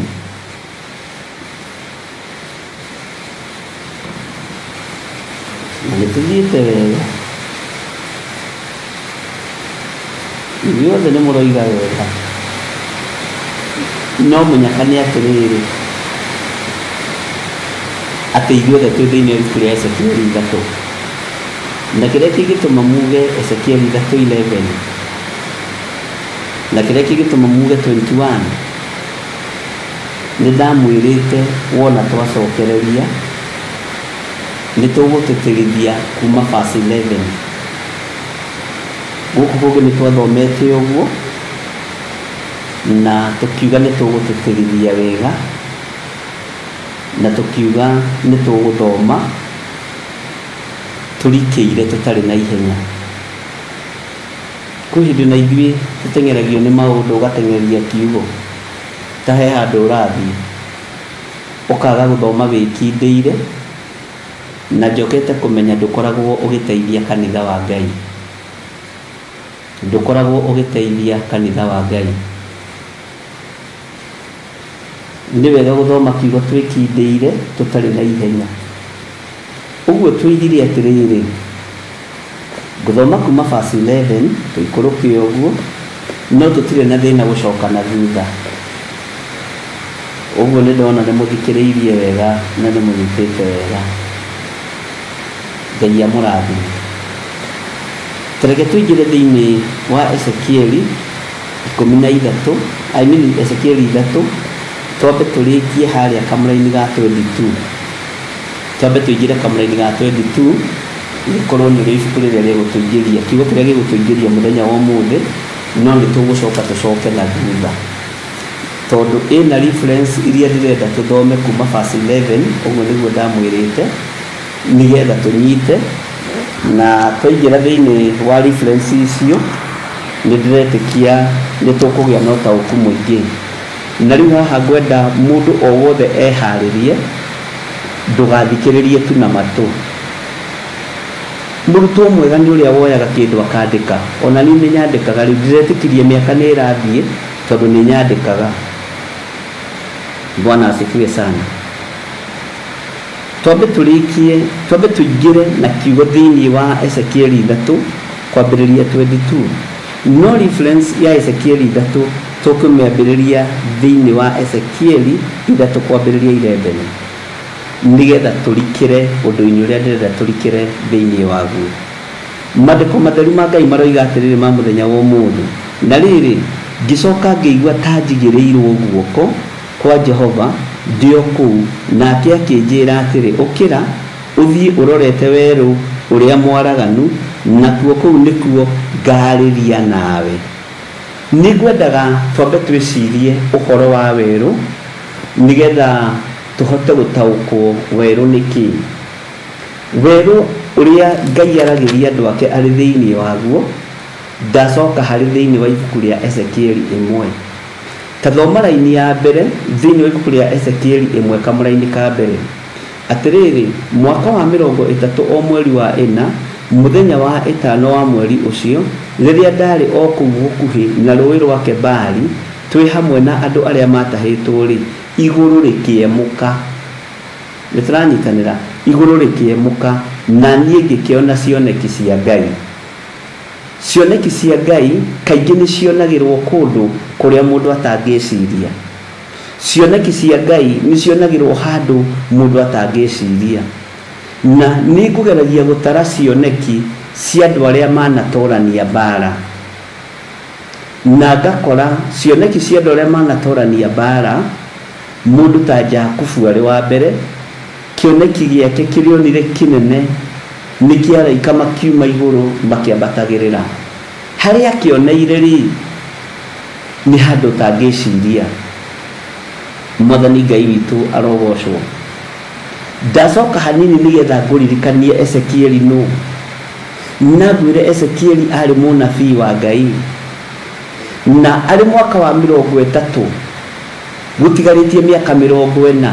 Na nĩ tũthiĩte wega, inyuothe nĩ mũroiga wega, no mũnyaka nĩ atĩrĩrĩ atĩ ithuothe twĩ thĩinĩ wa ibuku rĩa Ezekiel 3. Na kĩrĩa kĩngĩtũma muge Ezekiel 3:11 na kĩrĩa kĩngĩtũma muge 21, nĩ ndamwĩrĩte wona twacokereria nĩ tũgũtĩtĩrithia kuma verse 11. Gũkũ kũngĩ nĩ twathomete ũguo na tũkiuga nĩ tũgũtĩtĩrithia wega, na tũkiuga nĩ tũgũthoma tũrikĩire tũtarĩ na ihenya. Kwĩ hĩndĩ na ithuĩ tũteng'eragio nĩ maũndũ, ũgateng'eria kiugo ta he handũ ũrathiĩ ũkaga gũthoma wĩkindĩire, na njokete kũmenya ndũkoragwo ũgĩteithia kanitha wa Ngai, ndũkoragwo ũgĩteithia kanitha wa Ngai. Nĩ wega gũthoma kiugo twĩkindĩire tũtarĩ na ihenya. Ũguo tũigire atĩrĩrĩ, ngũthoma kuma verse 11 tũikũrũke ũguo, no tũtirĩ na thĩna gũcoka na thutha. Ũguo nĩ ndona nĩ mũthikĩrĩirie wega na nĩ mũnyitĩte wega. Ngai amũrathime. Tareke tũingĩre thĩinĩ wa Ezekieli 13, I mean Ezekieli 3, twambe tũrĩkie harĩa kamũraini ga 22. Twambe tũingĩre kamũraini ga 22, gĩkorwo nĩrĩo ibuku rĩrĩa rĩgũtũingĩria, kiugo kĩrĩa gĩgũtũingĩria mũthenya wa ũmũthĩ, no nĩ tũgũcoka tũcoke na thutha, tondũ ĩna reference iria ndĩrenda tũthome kuma verse 11, ũguo nĩguo ndamwĩrĩte, nĩgetha tũnyite. Na twaingĩra thĩinĩ wa reference icio nĩ ndĩretĩkia nĩ tũkũgĩa na ũtaũku mũingĩ. Na rĩu haha ngwenda mũndũ o wothe eharĩrie, ndũgathikĩrĩrie tu na matũ. Mũrutwo mwega nĩ ũrĩa woyaga kĩndũ akandĩka. Ona niĩ nĩ nyandĩkaga rĩu, ndĩretĩkirie mĩaka nĩ ĩrathiĩ tondũ nĩ nyandĩkaga. Bwana asifiwe sana. Twambe tũrĩkie, twambe tũingĩre na kiugo thĩinĩ wa Ezekiel 3 kwambĩrĩria 22. No reference ya Ezekiel 3 tũkũmĩambĩrĩria thĩinĩ wa Ezekiel 3 kwambĩrĩria 11, nĩgetha tũrikĩre ũndũ-inĩ ũrĩa ndĩrenda tũrikĩre thĩinĩ waguo. Maandĩko matheru ma Ngai maroiga atĩrĩrĩ ma mũthenya wa ũmũthĩ, na rĩrĩ, ngĩcoka ngĩigua ta njigĩrĩirwo guoko kwa Jehova ndĩ o kũu, nake akĩnjĩra atĩrĩ, ũkĩra ũthiĩ ũrorete werũ ũrĩa mwaraganu, nakuo kũu nĩkuo ngarĩria nawe. Nĩ ngwendaga twambe twĩcirie ũhoro wa werũ nĩgetha tũhote gũtaũkwo werũ nĩ kĩĩ. Werũ ũrĩa Ngai aragĩria andũ ake arĩ thĩinĩ waguo, ndacoka harĩ thĩinĩ wa ibuku rĩa Ezekiel 1. Ta thoma raini ya mbere thĩinĩ wa ibuku rĩa Ezekiel 1 kamũraini ka mbere. Atĩrĩrĩ, mwaka wa 30 o mweri wa 4, mũthenya wa 5 wa mweri ũcio, rĩrĩa ndarĩ o kũu gũkuhĩ na rũĩ rwa Kebari, twĩ hamwe na andũ arĩa matahĩtwo-rĩ, igũrũ rĩkĩemũka. Nĩ tũranyitanĩra, igũrũ rĩkĩemũka, na niĩ ngĩkĩona cioneki cia Ngai. Cioneki cia Ngai kaingĩ nĩ cionagĩrwo kũndũ kũrĩa mũndũ atangĩciria. Cioneki cia Ngai nĩ cionagĩrwo handũ mũndũ atangĩciria. Na nĩ ngũgeragia gũtara cioneki cia andũ arĩa manatorania mbara. Na ngakora cioneki cia andũ arĩa manatorania mbara, mũndũ ta Jakubu arĩ wa mbere, kĩoneki gĩake kĩrĩa onire kĩnene nĩ kĩa araika makiuma igũrũ makĩambatagĩrĩra. Harĩa akĩoneire rĩ, nĩ handũ ũtangĩciria. Mwathani Ngai witũ arogocwo. Ndacoka hanini nĩgetha ngũririkanie Ezekieli nũ. Na ngwĩre Ezekieli arĩ mũnabii wa Ngai. Na arĩ mwaka wa 30 gũtigarĩtie mĩaka 40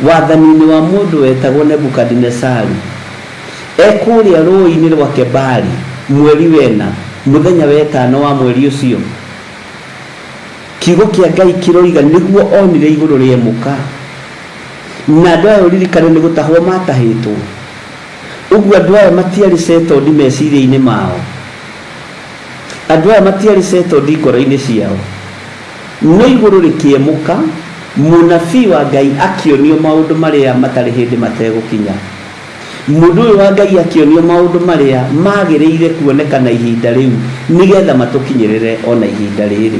wathani-inĩ wa mũndũ wetagwo Nebukadinesaru. Ekũrĩa rũĩ-inĩ rwa Kebari mweri wena mũthenya wetano wa mweri ũcio, kiugo kĩa Ngai kĩroiga nĩguo onire igũrũ rĩemũka. Na andũ aya ũririkane nĩ gũtahwo matahĩtwo. Ũguo andũ aya matiarĩ settled meciria-inĩ mao. Andũ aya matiarĩ settled ngoro-inĩ ciao. No igũrũ rĩkĩemũka, mũnabii wa Ngai akĩonio maũndũ marĩa matarĩ hĩndĩ mategũkinya. Mũndũ ũyũ wa Ngai akĩonio maũndũ marĩa magĩrĩire kuonekana ihinda rĩu nĩgetha matũkinyĩrĩre ona ihinda rĩrĩ.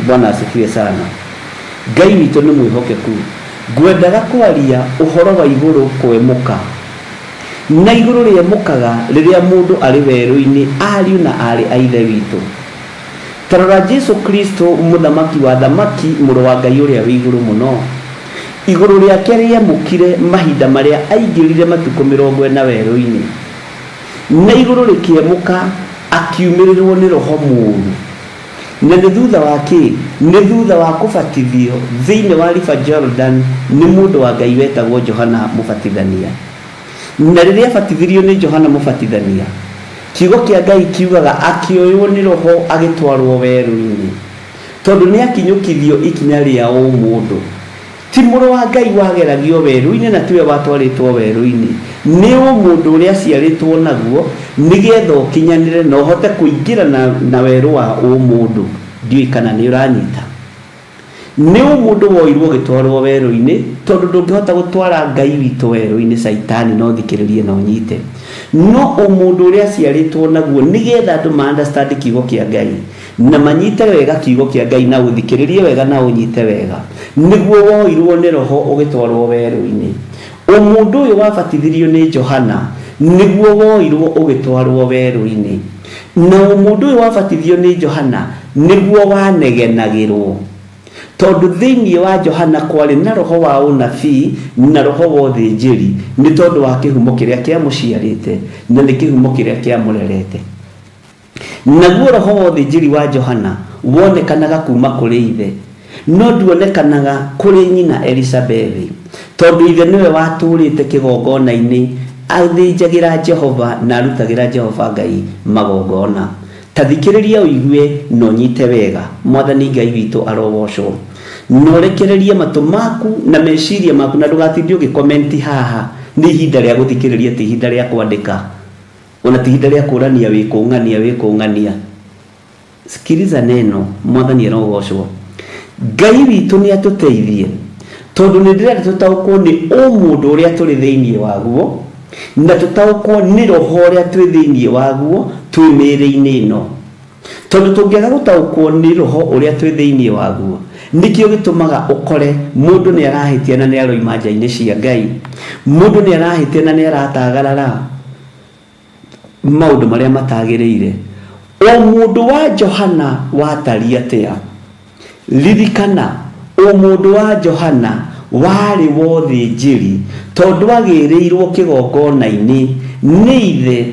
Bwana asifiwe sana. Ngai witũ nĩ mwĩhokeku. Ngwendaga kwaria ũhoro wa igũrũ kwemũka. Na igũrũ rĩemũkaga rĩrĩa mũndũ arĩ werũ-inĩ, ariũ na aarĩ a Ithe witũ. Ta rora Jesu Kristo, mũthamaki wa thamaki, mũrũ wa Ngai ũrĩa wĩ igũrũ mũno. Igũrũ rĩake rĩemũkire mahinda marĩa aingĩrire matukũ 40 werũ-inĩ. Na igũrũ rĩkĩemũka akiumĩrĩrwo nĩ roho mũũru. Na nĩ thutha wa kĩ? Nĩ thutha wa kũbatithio thĩinĩ wa River Jordan nĩ mũndũ wa Ngai wetagwo Johana Mũbatithania. Na rĩrĩa abatithirio nĩ Johana Mũbatithania, kiugo kĩa Ngai kiugaga akĩoywo nĩ roho agĩtwarwo werũ-inĩ. Tondũ nĩ akinyũkithio ikinya rĩa ũmũndũ. Ti mũrũ wa Ngai wageragio werũ-inĩ na tiwe watwarĩtwo werũ-inĩ. Nĩ ũmũndũ ũrĩa aciarĩtwo naguo nĩgetha ũkinyanĩre na ũhote kũingĩra na werũ wa ũmũndũ. Ndiũĩ kana nĩ ũranyita. Nĩ ũmũndũ woirwo ũgĩtwarwo werũ-inĩ, tondũ ndũngĩhota gũtwara Ngai witũ werũ-inĩ, Caitani no thikĩrĩrie na ũnyite. No ũmũndũ ũrĩa aciarĩtwo naguo nĩgetha andũ ma understand kiugo kĩa Ngai na manyite wega kiugo kĩa Ngai na ũthikĩrĩrie wega na ũnyite wega, nĩguo woirwo nĩ roho ũgĩtwarwo werũ-inĩ. Ũmũndũ ũyũ wabatithirio nĩ Johana nĩguo woirwo ũgĩtwarwo werũ-inĩ. Na ũmũndũ ũyũ wabatithio nĩ Johana nĩguo wanegenagĩrwo. Tondũ thĩinĩ wa Johana kwarĩ na roho wa ũnabii na roho wa ũthĩnjĩri, nĩ tondũ wa kĩhumo kĩrĩa kĩamũciarĩte na nĩ kĩhumo kĩrĩa kĩamũrerete. Naguo roho wa ũthĩnjĩri wa Johana wonekanaga kuma kũrĩ ithe, no nduonekanaga kũrĩ nyina Elizabethi, tondũ ithe nĩwe watũrĩte kĩgongona-inĩ athĩnjagĩra Jehova na arutagĩra Jehova Ngai magongona. Ta thikĩrĩria ũigue na ũnyite wega. Mwathani Ngai witũ arogocwo. Na ũrekererie matũ maku na meciria maku na ndũgatinde ũgĩkomenti haha. Nĩ ihinda rĩa gũthikĩrĩria, ti ihinda rĩa kwandĩka, ona ti ihinda rĩa kũrania wĩkũng'ania wĩkũng'ania. Sikiliza neno. Mwathani arogocwo. Ngai witũ nĩ atũteithie, tondũ nĩ ndĩrenda tũtaũkwo nĩ ũmũndũ ũrĩa tũrĩ thĩinĩ waguo, na tũtaũkwo nĩ roho ũrĩa twĩ thĩinĩ waguo twĩ mĩĩrĩ-inĩ ĩno. Tondũ tũngĩaga gũtaũkwo nĩ roho ũrĩa twĩ thĩinĩ waguo, nĩkĩo gĩtũmaga ũkore mũndũ nĩ arahĩtia na nĩ aroima nja-inĩ cia Ngai, mũndũ nĩ arahĩtia na nĩ aratagarara maũndũ marĩa matagĩrĩire. Ũmũndũ wa Johana watariĩ atĩa? Ririkana, ũmũndũ wa Johana warĩ wa ũthĩnjĩri, tondũ agĩrĩirwo kĩgongona-inĩ nĩ ithe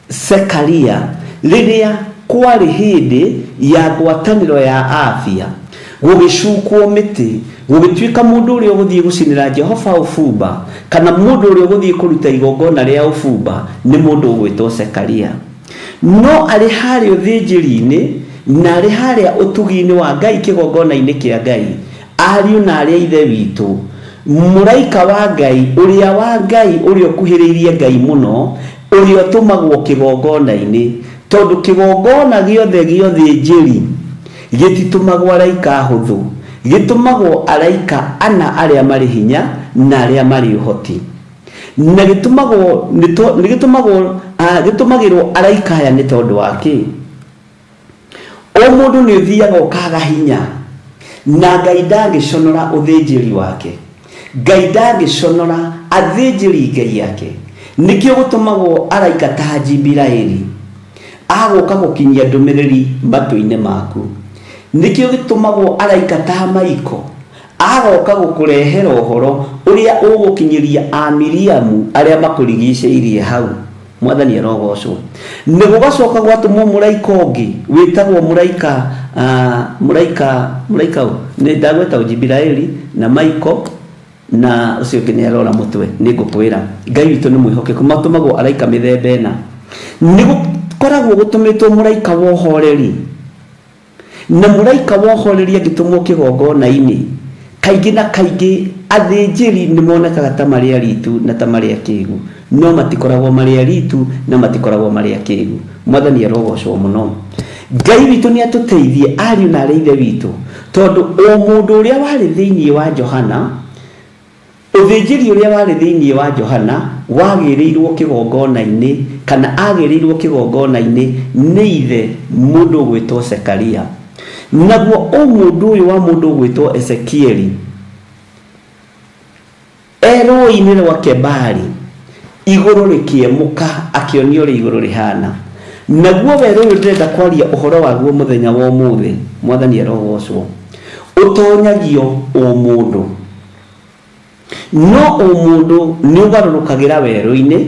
Sekaria rĩrĩa kwarĩ hĩndĩ ya ngwatanĩro ya afya, gũgĩcukwo mĩtĩ, gũgĩtuĩka mũndũ ũrĩa ũgũthiĩ gũcinĩra Jehova ũbumba, kana mũndũ ũrĩa ũgũthiĩ kũruta igongona rĩa ũbumba nĩ mũndũ ũgwĩtwo Sekaria. No arĩ harĩa ũthĩnjĩri-inĩ na arĩ harĩa ũtugi-inĩ wa Ngai kĩgongona-inĩ kĩa Ngai, ariũ na arĩa ithe witũ, mũraika wa Ngai, ũrĩa wa Ngai ũrĩa ũkuhĩrĩirie Ngai mũno, ũrĩa ũtũmagwo kĩgongona-inĩ, tondũ kĩgongona gĩothe gĩa ũthĩnjĩri gĩtitũmagwo araika ahũthũ, Gĩtũmagwo araika ana arĩa marĩ hinya na arĩa marĩ ũhoti. Na gĩtũmagwo nĩ gĩtũmagwo gĩtũmagĩrwo araika aya nĩ tondũ wa kĩ? O mũndũ nĩ ũthiaga ũkaga hinya na Ngai ndangĩconora ũthĩnjĩri wake. Ngai ndangĩconora athĩnjĩri Ngai yake. Nĩkĩo gũtũmagwo araika ta Jibiraeli agũka gũkinyia ndũmĩrĩri matũ-inĩ maku. Nĩkĩo gĩtũmagwo araika ta Maiko agoka gũkũrehera ũhoro ũrĩa ũgũkinyĩria Amiriamu arĩa makũrigicĩirie hau. Mwathani arogocwo. Nĩ gũgacoka gwatũmwo mũraika ũngĩ wĩtagwo mũraika mũraika mũraika nĩ ndagweta Jibiraeli na Maiko na ũcio ũngĩ nĩ arora mũtwe nĩ ngũkwĩra Ngai witũ nĩ mwĩhokeku. Matũmagwo araika mĩthemba ĩna. Nĩ gũkoragwo gũtũmĩtwo mũraika wa ũhoreri na mũraika wa ũhoreri angĩtũmwo kĩgongona-inĩ kaingĩ na kaingĩ athĩnjĩri nĩ monekaga ta marĩ aritu na ta marĩ akĩgu, no matikoragwo marĩ aritu na matikoragwo marĩ akĩgu. Mwathani arogocwo mũno. Ngai witũ nĩ atũteithie ariũ na arĩ ithe witũ, tondũ o mũndũ ũrĩa warĩ thĩinĩ wa Johana, ũthĩnjĩri ũrĩa warĩ thĩinĩ wa Johana wagĩrĩirwo kĩgongona-inĩ kana agĩrĩirwo kĩgongona-inĩ nĩ ithe mũndũ ũgwĩtwo Sekaria. Naguo o mũndũ ũyũ wa mũndũ ũgwĩtwo Ezekieli erũĩ-inĩ rwa Kebari igũrũ rĩkĩemũka akĩonio ũrĩa igũrũ rĩhana. Naguo werũ ũyũ ndĩrenda kwaria ũhoro waguo mũthenya wa ũmũthĩ. Mwathani arogocwo. Ũtonyagio o mũndũ, no o mũndũ nĩ ũgarũrũkagĩra werũ-inĩ,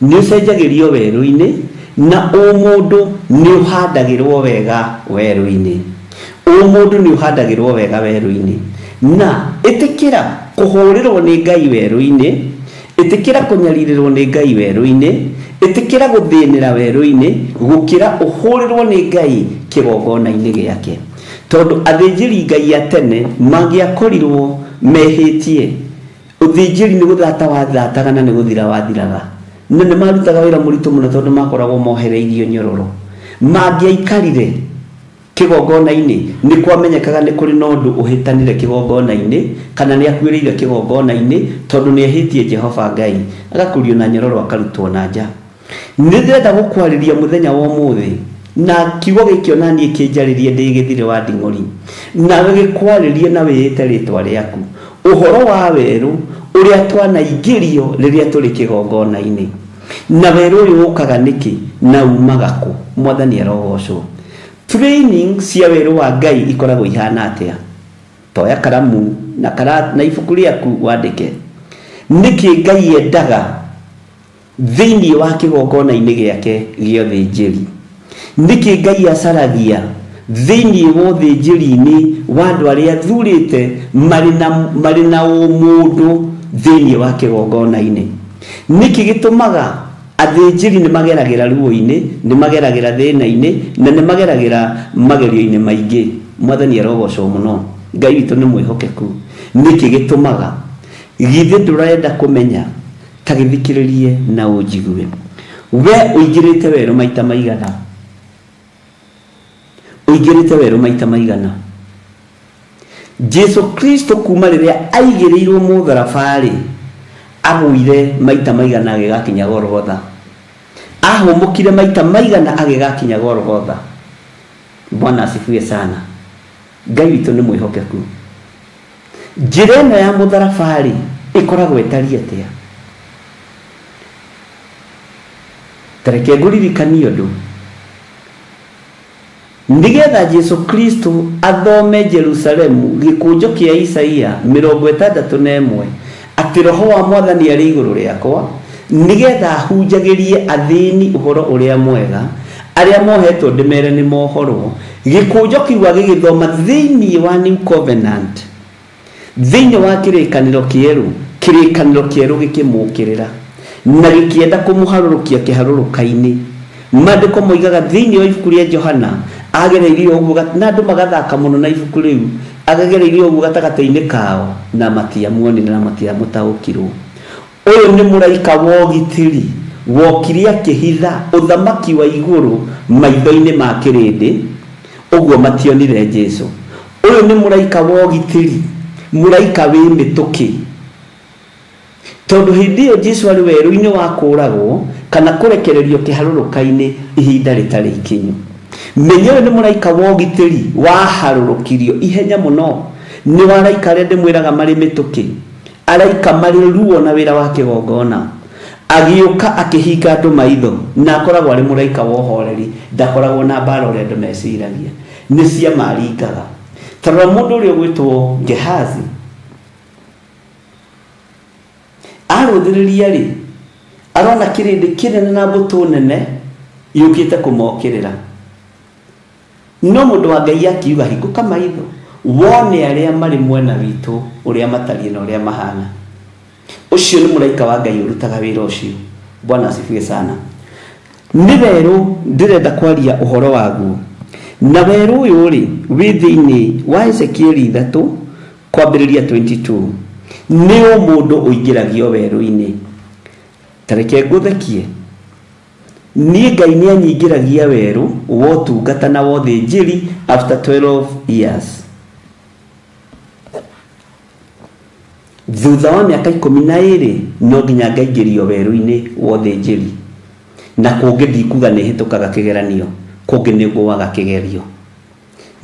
nĩ ũcenjagĩrio werũ-inĩ, na o mũndũ nĩ ũhandagĩrwo wega werũ-inĩ. O mũndũ nĩ ũhandagĩrwo wega werũ-inĩ. Na ĩtĩkĩra kũhũrĩrwo nĩ Ngai werũ-inĩ, ĩtĩkĩra kũnyarirĩrwo nĩ Ngai werũ-inĩ, ĩtĩkĩra gũthĩnĩra werũ-inĩ gũkĩra ũhũrĩrwo nĩ Ngai kĩgongona-inĩ gĩake. Tondũ athĩnjĩri Ngai a tene mangĩakorirwo mehĩtie, ũthĩnjĩri nĩ gũthata wathataga na nĩ gũthira wathiraga. Na nĩ marutaga wĩra mũritũ mũno tondũ makoragwo mohereirio nyororo. Mangĩaikarire kĩgongona-inĩ nĩ kwamenyekaga nĩ kũrĩ na ũndũ ũhĩtanire kĩgongona-inĩ kana nĩ akuĩrĩire kĩgongona-inĩ tondũ nĩ ehĩtie Jehova Ngai, agakurio na nyororo akarutwo na nja. Nĩ ndĩrenda gũkwarĩria mũthenya wa ũmũthĩ na kiugo gĩkĩ ona niĩ kĩnjarĩrie ndĩ gĩthire wa nding'ori, nawe gĩkwarĩrie na wĩĩte rĩtwa rĩaku ũhoro wa werũ ũrĩa twanaingĩrio rĩrĩa tũrĩ kĩgongona-inĩ. Na werũ ũyũ ũkaga nĩkĩ na umaga kũ? Mwathani arogocwo. Training cia werũ wa Ngai ikoragwo ihana atĩa? Toya karamu na na ibuku rĩaku wandĩke nĩkĩ Ngai endaga thĩinĩ wa kĩgongona-inĩ gĩake gĩa ũthĩnjĩri, nĩkĩ Ngai acaragia thĩinĩ wa ũthĩnjĩri-inĩ wa andũ arĩa athurĩte marĩ na ũmũndũ thĩinĩ wa kĩgongona-inĩ. Nĩkĩ gĩtũmaga athĩnjĩri nĩ mageragĩra ruo-inĩ, nĩ mageragĩra thĩna-inĩ, na nĩ mageragĩra magerio-inĩ maingĩ. Mwathani arogocwo mũno. Ngai witũ nĩ mwĩhokeku. Nĩkĩ gĩtũmaga? Githĩ ndũrenda kũmenya? Ta gĩthikĩrĩrie na ũnjigue. We ũingĩrĩte werũ maita maigana? Ũingĩrĩte werũ maita maigana? Jesu Kristo kuma rĩrĩa aigĩrĩirwo mũtharaba-rĩ, agũire maita maigana agĩgakinya Golgotha. Ahũmũkire maita maigana agĩgakinya Golgotha. Bwana asifiwe sana. Ngai witũ nĩ mwĩhokeku. Njĩra ĩno ya mũtharaba-rĩ ĩkoragwo ĩtariĩ atĩa? Ta reke ngũririkanie ũndũ. Nĩgetha Jesu Kristo athome Jerusalemu gĩkũnjo kĩa Isaia 61 atĩ roho wa Mwathani arĩ igũrũ rĩakwa, nĩgetha ahunjagĩrie athĩni ũhoro ũrĩa mwega, arĩa mohetwo ndĩmere nĩ mohorwo. Gĩkũnjo kĩu agĩgĩthoma thĩinĩ wa New Covenant, thĩinĩ wa kĩrĩkanĩro kĩerũ, kĩrĩkanĩro kĩerũ gĩkĩmũkĩrĩra na gĩkĩenda kũmũharũrũkia kĩharũrũka-inĩ. Maandĩko moigaga thĩinĩ wa ibuku rĩa Johana agereirio ũguo, na andũ magathaka mũno na ibuku rĩu, agereirio ũguo gatagatĩ-inĩ kao na matiamuonire na matiamũtaũkirwo. Ũyũ nĩ mũraika wa ũgitĩri wokire akĩhitha ũthamaki wa igũrũ maitho-inĩ ma kĩrĩndĩ, ũguo mationire Jesu. Ũyũ nĩ mũraika wa ũgitĩri, mũraika wĩ mĩtũkĩ. Tondũ hĩndĩ ĩyo Jesu arĩ werũ-inĩ wa kũragwo kana kũrekererio kĩharũrũka-inĩ ihinda rĩtarĩ ikinyu. Menya ũyũ nĩ mũraika wa ũgitĩri waharũrũkirio ihenya mũno. Nĩ wa araika arĩa ndĩmwĩraga marĩ mĩtũkĩ, araika marĩ ruo na wĩra wa kĩgongona. Agĩũka akĩhinga andũ maitho, na akoragwo arĩ mũraika wa ũhoreri, ndakoragwo na mbara ũrĩa andũ meciragia. Nĩ ciama aringaga. Ta rora mũndũ ũrĩa ũgwĩtwo Gehazi arũthĩrĩria rĩ, arona kĩrĩndĩ kĩnene na mbũtũ nene yũkĩte kũmokĩrĩra. No mũndũ wa Ngai akiuga hingũka maitho wone arĩa marĩ mwena witũ ũrĩa matariĩ na ũrĩa mahana. Ũcio nĩ mũraika wa Ngai ũrutaga wĩra ũcio. Bwana asifiwe sana. Nĩ werũ ndĩrenda kwaria ũhoro waguo. Na werũ ũyũ rĩ wĩ thĩinĩ wa Ezekieli 3 kwambĩrĩria 22. Nĩ ũ mũndũ ũingĩragio werũ-inĩ. Ta reke ngũthekie. Niĩ Ngai nĩ anyingĩragia werũ wa ũtungata na wa ũthĩnjĩri after 12 years. Thutha wa mĩaka 12 no nginya ngaingĩrio werũ-inĩ wa ũthĩnjĩri. Na kũngĩ ndikuga nĩ hĩtũkaga kĩgeranio, kũngĩ nĩ ngũaga kĩgerio.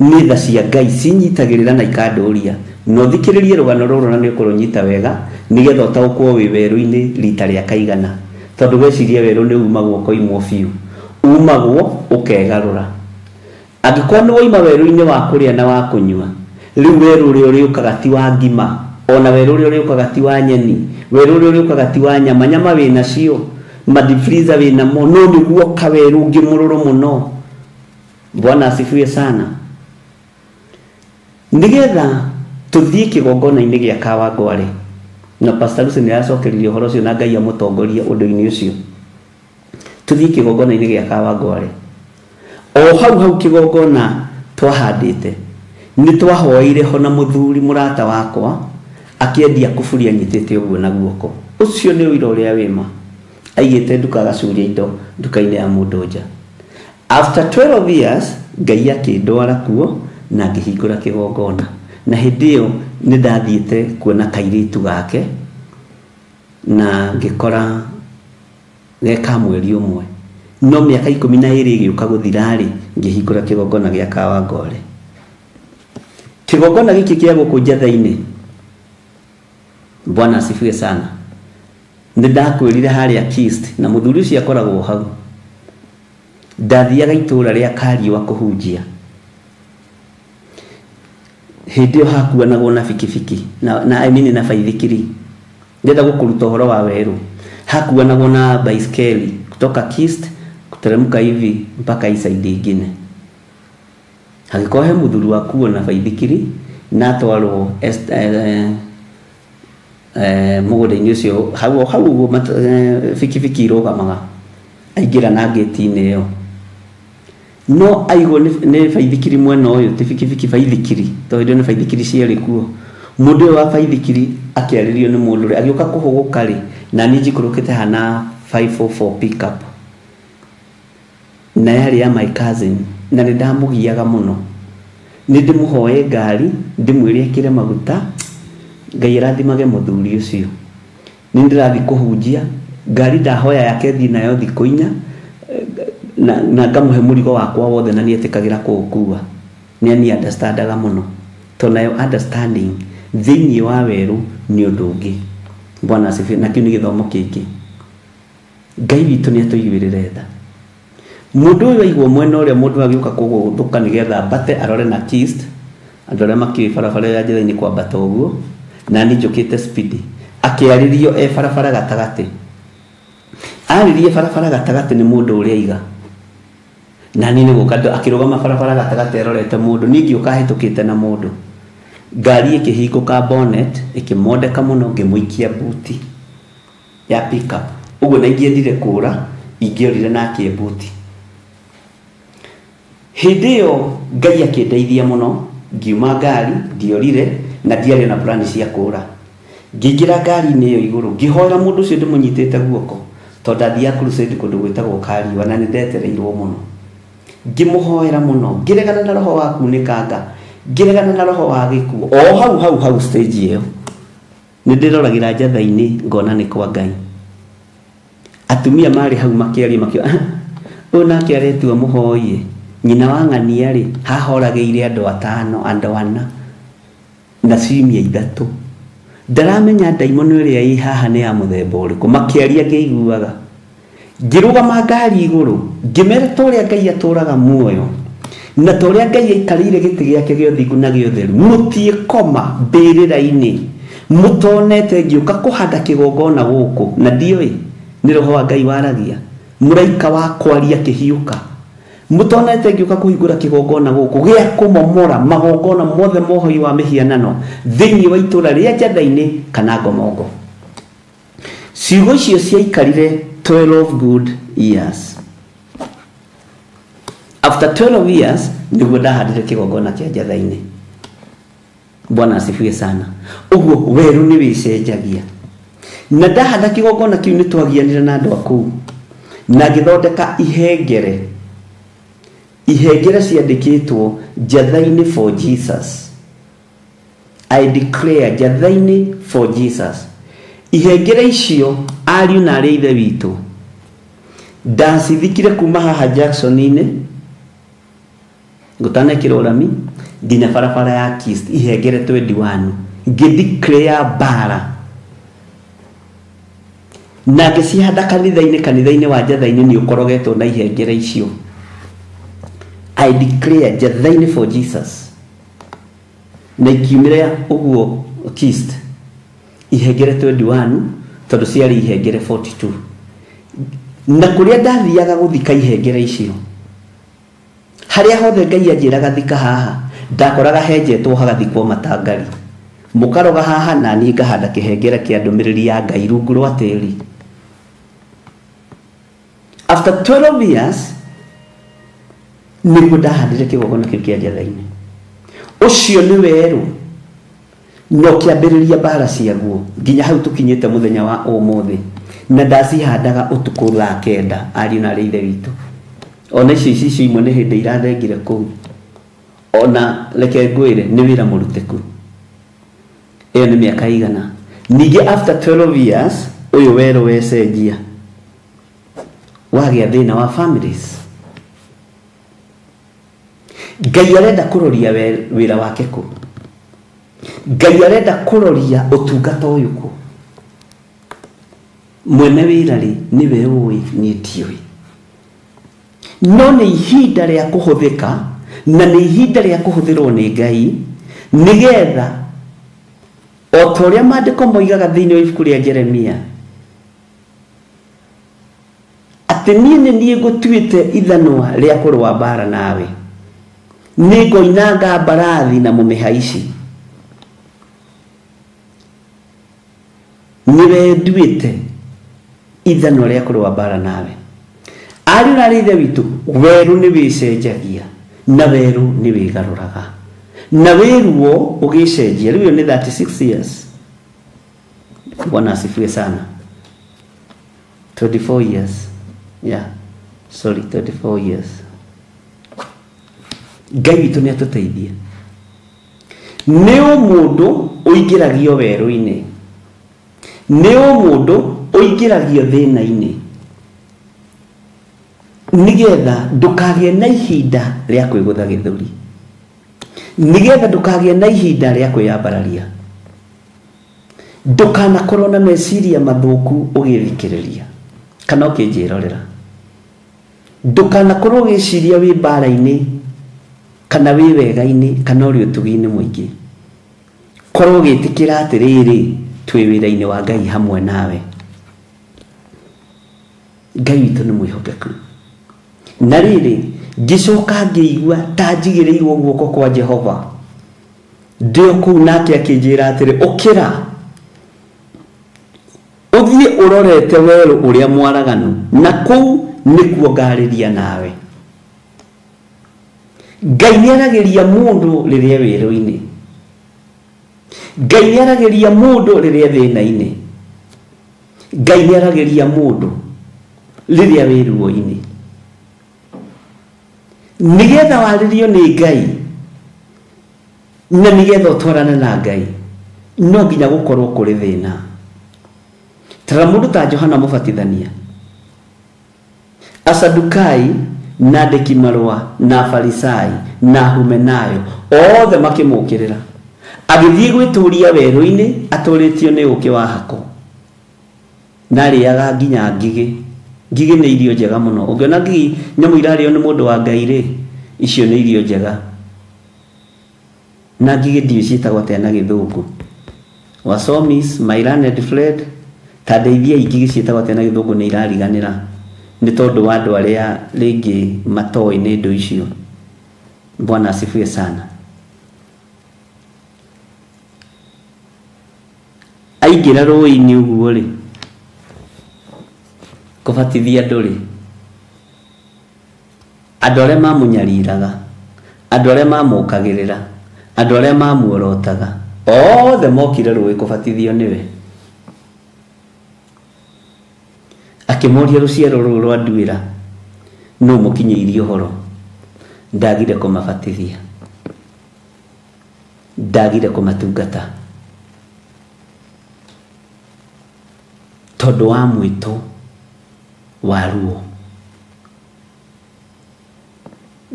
Nĩ tha cia Ngai cinyitagĩrĩra na ikandũria. No thikĩrĩrie rũgano rũrũ na nĩ ũkũrũnyita wega nĩgetha ũtaũkwo wĩ werũ-inĩ rita rĩa kaigana. Tondũ weciria werũ nĩ umagwo ũkoimwo biũ, umagwo ũkegarũra. Angĩkorwo nĩ waima werũ-inĩ wa kũrĩa na wa kũnyua, rĩu werũ ũrĩa ũrĩũkaga ti wa ngima, ona werũ ũrĩa ũrĩũkaga ti wa nyeni, werũ ũrĩa ũrĩũkaga ti wa nyama, nyama wĩ nacio, madifriza wĩ namo, no nĩguo kawerũ ũngĩ mũrũrũ mũno. Bwana asifiwe sana. Nĩgetha tũthiĩ kĩgongona-inĩ gĩa Kawangware, na Pastor Lucy nĩ aracokeririe ũhoro ũcio na Ngai amũtongorie ũndũ-inĩ ũcio. Tũthiĩ kĩgongona-inĩ gĩa Kawangware. O hau hau kĩgongona twahandĩte, nĩ twahoeire ho na mũthuri mũrata wakwa akĩendia kuburi anyitĩte ũguo na guoko. Ũcio nĩ ũira ũrĩa wĩma. Aigĩte nduka agacuria indo nduka-inĩ ya mũndũ nja. After 12 years Ngai akĩndwara kuo na ngĩhingũra kĩgongona. Na hĩndĩ ĩyo nĩ ndathiĩte kuona kairĩtu gake na ngĩkora geka mweri ũmwe. No mĩaka 12 ĩgĩũka gũthira rĩ, ngĩhingũra kĩgongona gĩa Kawangware. Kĩgongona gĩkĩ kĩa gũkũ Njatha-inĩ, Bwana asifiwe sana. Nĩ ndakwĩrire harĩa Kist na mũthuri ũcio akoragwo hau. Ndathiaga itũũra rĩa Kariũa kũhunjia. Hĩndĩ ĩyo hakuanagwo na bikibiki na I mean na baithikiri. Ndĩrenda gũkũruta ũhoro wa werũ. Hakuanagwo na baiskeli kutoka Kist kuteremka hivi mpaka hii side ingine. Hagĩkorwo he mũthuri wakuo na baithikiri na atwarwo mũgũnda-inĩ ũcio hau hau ũguo bikibiki irũgamaga, aingĩra na ngĩti-inĩ ĩyo. No aigwo nĩ baithikiri mwena ũyũ, ti bikibiki, baithikiri, tondũ hĩndĩ ĩyo nĩ baithikiri ciarĩ kuo. Mũndũ ũyũ wa baithikiri akĩarĩrio nĩ mũndũ ũrĩa agĩũka kũhũgũka rĩ, na niĩ njikũrũkĩte hana 544 pickup. Na yarĩ ya my cousin, na nĩ ndamũgiaga mũno. Nĩ ndĩmũhoe ngari, ndĩmwĩre ekĩre maguta, Ngai arathimage mũthuri ũcio. Nĩ ndĩrathiĩ kũhunjia, ngari ndahoya yake thiĩ nayo thikũ 4, na ngamũhe mũrigo wakwa wothe na nĩetĩkagĩra kũũkua. Nĩ ani understandaga mũno. Tondũ nayo understanding thĩinĩ wa werũ nĩ ũndũ ũngĩ. Bwana asifiwe. Na kĩu nĩ gĩthomo kĩngĩ. Ngai witũ nĩ atũiguĩrĩre tha. Mũndũ ũyũ aigwo mwena ũrĩa mũndũ agĩũka kũgũthũka nĩgetha ambate arore na Kist, andũ arĩa makĩũĩ barabara ya njĩra-inĩ kwambata ũguo, na niĩ njũkĩte speed, akĩarĩrio e barabara gatagatĩ. Arĩrie barabara gatagatĩ nĩ mũndũ ũrĩa aiga. Na niĩ nĩ gũka akĩrũgama barabara gatagatĩ arorete mũndũ, niĩ ngĩũka hĩtũkĩte na mũndũ. Ngari ĩkĩhingũka bonnet, ĩkĩmondeka mũno, ngĩmũikia buti ya pickup. Ũguo na ingĩendire kũra, ingĩorire na akie buti. Hĩndĩ ĩyo Ngai akĩndeithia mũno, ngiuma ngari, ndiorire na ndiarĩ na plani cia kũra. Ngĩingĩra ngari-inĩ ĩyo igũrũ, ngĩhoera mũndũ ũcio ndĩmũnyitĩte guoko, tondũ ndathiaga crusade kũndũ gwĩtagwo Kariũa na nĩ ndetereirwo mũno. Ngĩmũhoera mũno, ngĩregana na roho wa kunĩkanga. Ngĩregana na roho wa gĩkuũ o hau hau hau stage ĩyo. Nĩ ndĩroragĩra njatha-inĩ ngona nĩ kwa Ngai. Atumia marĩ hau makĩaria makiuga ũyũ nake aretua mũhoi nyina wa ng'ania rĩ hahoragĩire andũ atano andũ ana na ciumia ithatũ. Ndaramenya ndaimono ĩrĩa ĩ haha nĩ ya mũthemba ũrĩkũ. Makĩaria ngĩiguaga. Ngĩrũgama ngari igũrũ ngĩmera ta ũrĩa Ngai atũraga muoyo na ta ũrĩa Ngai aikarĩire gĩtĩ gĩake gĩa ũthingu na gĩa ũtheru, mũtiĩkoma mbĩrĩra-inĩ mũtonete ngĩũka kũhanda kĩgongona gũkũ na ndiũĩ nĩ roho wa Ngai waragia mũraika wa kwaria kĩhiũka mũtonete ngĩũka kũhingũra kĩgongona gũkũ gĩa kũmomora magongona mothe mohoi wa mĩhianano thĩinĩ wa itũra rĩa Njatha-inĩ kana Ngomongo. Ciugo icio ciaikarire 12 good years. After 12 years nĩguo ndahandire kĩgongona kĩa Njatha-inĩ. Bwana asifiwe sana. Ũguo werũ nĩ wĩcenjagia. Na ndahanda kĩgongona kĩu nĩ twagianire na andũ a kũu na ngĩthondeka ihengere. Ihengere ciandĩkĩtwo Njatha-inĩ for Jesus. I declare Njatha-inĩ for Jesus. Ihengere icio ariũ na arĩa ithe witũ ndacithikire kuma haha Jackson-inĩ ngũtanekĩra rami nginya barabara ya Kist ihengere 21 ngĩ-declare mbara na ngĩcihanda kanitha-inĩ. Kanitha-inĩ wa Njatha-inĩ nĩ ũkorogetwo na ihengere icio. I declare Njatha-inĩ for Jesus. Na ikiumĩra ũguo Kist ihengere 21 tondũ ciarĩ ihengere 42. Na kũrĩa ndathiaga gũthika ihengere icio harĩa hothe Ngai anjĩraga thika haha ndakoraga henjetwo hagathikwo matangari. Mũkaroga haha na niĩ ngahanda kĩhengere kĩa ndũmĩrĩri ya Ngai rungu rwa tĩri. After 12 years nĩguo ndahandire kĩgongona kĩu kĩa Njatha-inĩ. Ũcio nĩ werũ no kĩambĩrĩria mbara ciaguo nginya hau tũkinyĩte mũthenya wa ũmũthĩ. Na ndacihandaga ũtukũ thaa kenda ariũ na arĩa ithe witũ. Ona icio ici imwe nĩ hĩndĩ irathengire kũu. Ona reke ngwĩre nĩ wĩra mũrutĩku. Ĩyo nĩ mĩaka igana. Ningĩ after 12 years ũyũ werũ wecenjia wagĩa thĩna wa families. Ngai arenda kũroria wĩra wake kũ. Ngai arenda kũroria ũtungata ũyũ kũ. Mwene wĩra rĩ nĩwe ũĩ niĩ ndiũĩ. No nĩ ihinda rĩa kũhũthĩka na nĩ ihinda rĩa kũhũthĩrwo nĩ Ngai nĩgetha o ta ũrĩa maandĩko moigaga thĩinĩ wa ibuku rĩa Jeremia atĩ niĩ nĩ niĩ ngũtuĩte ithanwa rĩa kũrũa mbara nawe, nĩ ngoinanga mbarathi na mũmĩhaici. Nĩwe nduĩte ithanwa rĩa kũrũa mbara nawe. Ariũ na arĩa ithe witũ, werũ nĩ wĩcenjagia na werũ nĩ wĩgarũraga na wĩruo ũgĩcenjia. Rĩu ĩyo nĩ 36 years. Bwana asifiwe sana. 24 years. Yeah, sorry, 24 years. Ngai witũ nĩ atũteithie. Nĩ ũmũndũ ũingĩragio werũ-inĩ, nĩ ũmũndũ ũingĩragio thĩna-inĩ nĩgetha ndũkagĩe na ihinda rĩa kwĩgũtha gĩthũri, nĩgetha ndũkagĩe na ihinda rĩa kwĩyambararia, ndũkanakorwo na meciria mathũku ũgĩthikĩrĩria kana ũkĩnjĩrorera, ndũkanakorwo ũgĩciria wĩ mbara-inĩ kana wĩ wega-inĩ kana ũrĩ ũtugi-inĩ mũingĩ. Korwo ũgĩtĩkĩra atĩrĩrĩ twĩ wĩra-inĩ wa Ngai hamwe nawe. Ngai witũ nĩ mwĩhokeku. Na rĩrĩ ngĩcoka ngĩigua ta njigĩrĩirwo guoko kwa Jehova ndĩ o kũu, nake akĩnjĩra atĩrĩ, ũkĩra ũthiĩ ũrorete werũ ũrĩa mwaraganu, na kũu nĩkuo ngarĩria nawe. Ngai nĩaragĩria mũndũ rĩrĩa werũ-inĩ. Ngai nĩaragĩria mũndũ rĩrĩa thĩna-inĩ. Ngai nĩaragĩria mũndũ rĩrĩa wĩ ruo-inĩ. Nĩgetha warĩrio nĩ Ngai Na nĩgetha ũtwarane na Ngai no nginya gũkorwo kũrĩ thĩna. Tara mũndũ ta Johana Mũbatithania, Asadukai na andĩki marũa na Farisai na Humenayo othe makĩmũkĩrĩra. Agĩthiĩ gwĩtũria werũ-inĩ atũrĩtio nĩ ũkĩ wa hako, na arĩaga nginya ngigĩ. Ngigĩ nĩ irio njega mũno. Ũngĩona ngigĩ nyamũ irarĩo nĩ mũndũ wa Ngai rĩ, icio nĩ irio njega. Na ngigĩ ndiũĩ ciĩtagwo atĩa na gĩthũngũ. Wasomis, my learned friend, ta ndeithiai ngigĩ ciĩtagwo atĩa na gĩthũngũ nĩ irariganĩra nĩ tondũ wa andũ arĩa rĩngĩ matoĩ nĩ indo icio. Bwana asifiwe sana. Aingĩra rũĩ-inĩ ũguo rĩ, kũbatithia andũ rĩ, andũ arĩa mamũnyariraga, andũ arĩa mamũkagĩrĩra, andũ arĩa mamuorotaga, othe mokire rũĩ kũbatithio nĩwe. Akĩmoria rũciaro rũrũ rwa nduĩra, nũ mũkinyĩirie ũhoro? Ndagire kũmabatithia, ndagire kũmatungata, tondũ wa mwĩto wa ruo.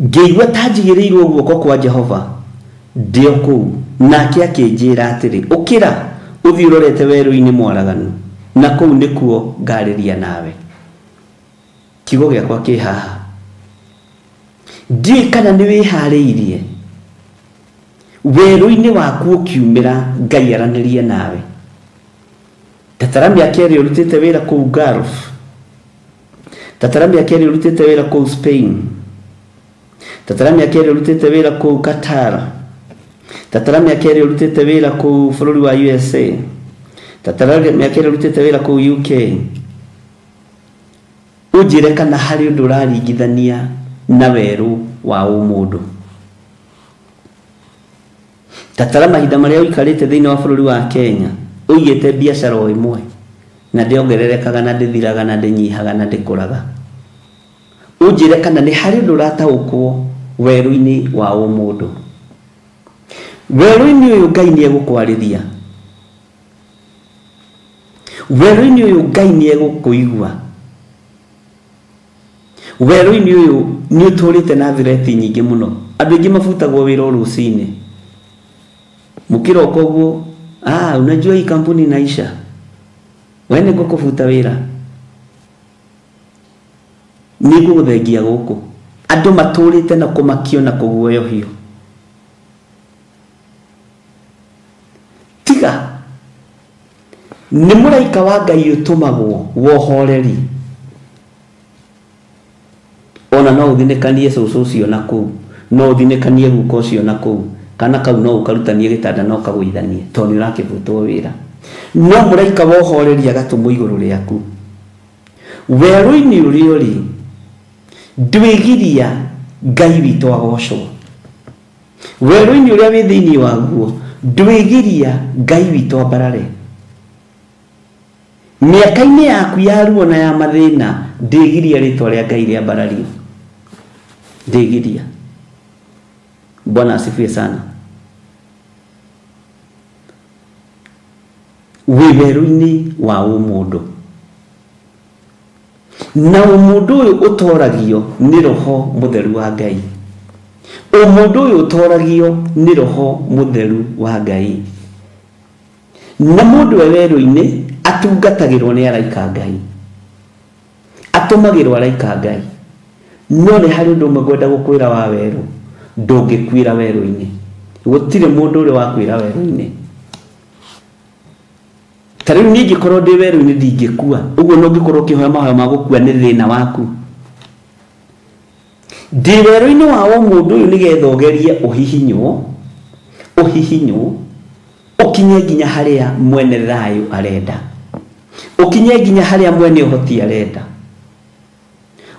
Ngĩigua ta njigĩrĩirwo guoko kwa Jehova ndĩ o kũu, nake akĩnjĩra atĩrĩ, ũkĩra ũthiĩ ũrorete werũ-inĩ mwaraganu, na kũu nĩkuo ngarĩria nawe. Kiugo gĩakwa kĩ haha. Ndiũĩ kana nĩ wĩharĩirie werũ-inĩ waku ũkiumĩra Ngai aranĩrie nawe. Tatara mĩaka ĩrĩa ũrutĩte wĩra kũu Gulf, tatara mĩaka ĩrĩa ũrutĩte wĩra kũu Spain, tatara mĩaka ĩrĩa ũrutĩte wĩra kũu Qatar, tatara mĩaka ĩrĩa ũrutĩte wĩra kũu bũrũri wa USA, tatara mĩaka ĩrĩa ũrutĩte wĩra kũu UK. Ũnjĩre kana harĩ ũndũ ũraringithania na werũ wa ũmũndũ. Tatara mahinda marĩa ũikarĩte thĩinĩ wa bũrũri wa Kenya, ũigĩte biacara o ĩmwe na ndĩongererekaga na ndĩthiraga na ndĩnyihaga na ndĩkũraga. Ũnjĩre kana nĩ harĩ ũndũ ũrataũkwo werũ-inĩ wa ũmũndũ. Werũ-inĩ ũyũ Ngai nĩ egũkwarĩria. Werũ-inĩ ũyũ Ngai nĩ egũkũigua. Werũ-inĩ ũyũ nĩ ũtũrĩte na thireti nyingĩ mũno. Andũ aingĩ mabutagwo wĩra o rũcinĩ. Mũkĩroka ũguo, unajua hii kampuni inaisha, we nĩ ngũkũbuta wĩra, nĩ ngũgũthengia gũkũ. Andũ matũrĩte na kũmakio na kũguoyohio. Tiga nĩ mũraika wa Ngai ũtũmagwo wa ũhoreri. Ona no ũthinĩkanie cũcũ ũcio na kũu, no ũthinĩkanie guka ũcio na kũu, kana kau no ũkarutanie gĩtanda na ũkagũithanie tondũ nĩ ũrakĩbutwo wĩra. No mũraika wa ũhoreri agatũmwo igũrũ rĩaku. Werũ-inĩ ũrĩa ũrĩ, ndwĩgiria Ngai witũ agocwo. Werũ-inĩ ũrĩa wĩ thĩinĩ waguo, ndwĩgiria Ngai witũ ambarare. Mĩaka-inĩ yaku ya ruo na ya mathĩna, ndĩgiria rĩtwa rĩa Ngai rĩambarario. Ndĩgiria. Bwana asifiwe sana. Wĩ werũ-inĩ wa ũmũndũ. Na ũmũndũ ũyũ ũtoragio nĩ Roho Mũtheru wa Ngai. Ũmũndũ ũyũ ũtoragio nĩ Roho Mũtheru wa Ngai. Na mũndũ e werũ-inĩ atungatagĩrwo nĩ araika Ngai, atũmagĩrwo araika Ngai. No nĩ harĩ ũndũ ũmwe ngwenda gũkwĩra wa werũ, ndũngĩkuĩra werũ-inĩ. Gũtirĩ mũndũ ũrĩ wakwĩra werũ-inĩ. Ta rĩu niĩ ingĩkorwo ndĩ werũ-inĩ ndingĩkua. Ũguo no ũngĩkorwo ũkĩhoya mahoya ma gũkua nĩ thĩna waku. Ndĩ werũ-inĩ wa ũmũndũ ũyũ nĩgetha ũgerie ũhihinywo, ũhihinywo, ũkinye nginya harĩa mwene thayũ arenda, ũkinye nginya harĩa mwene ũhoti arenda.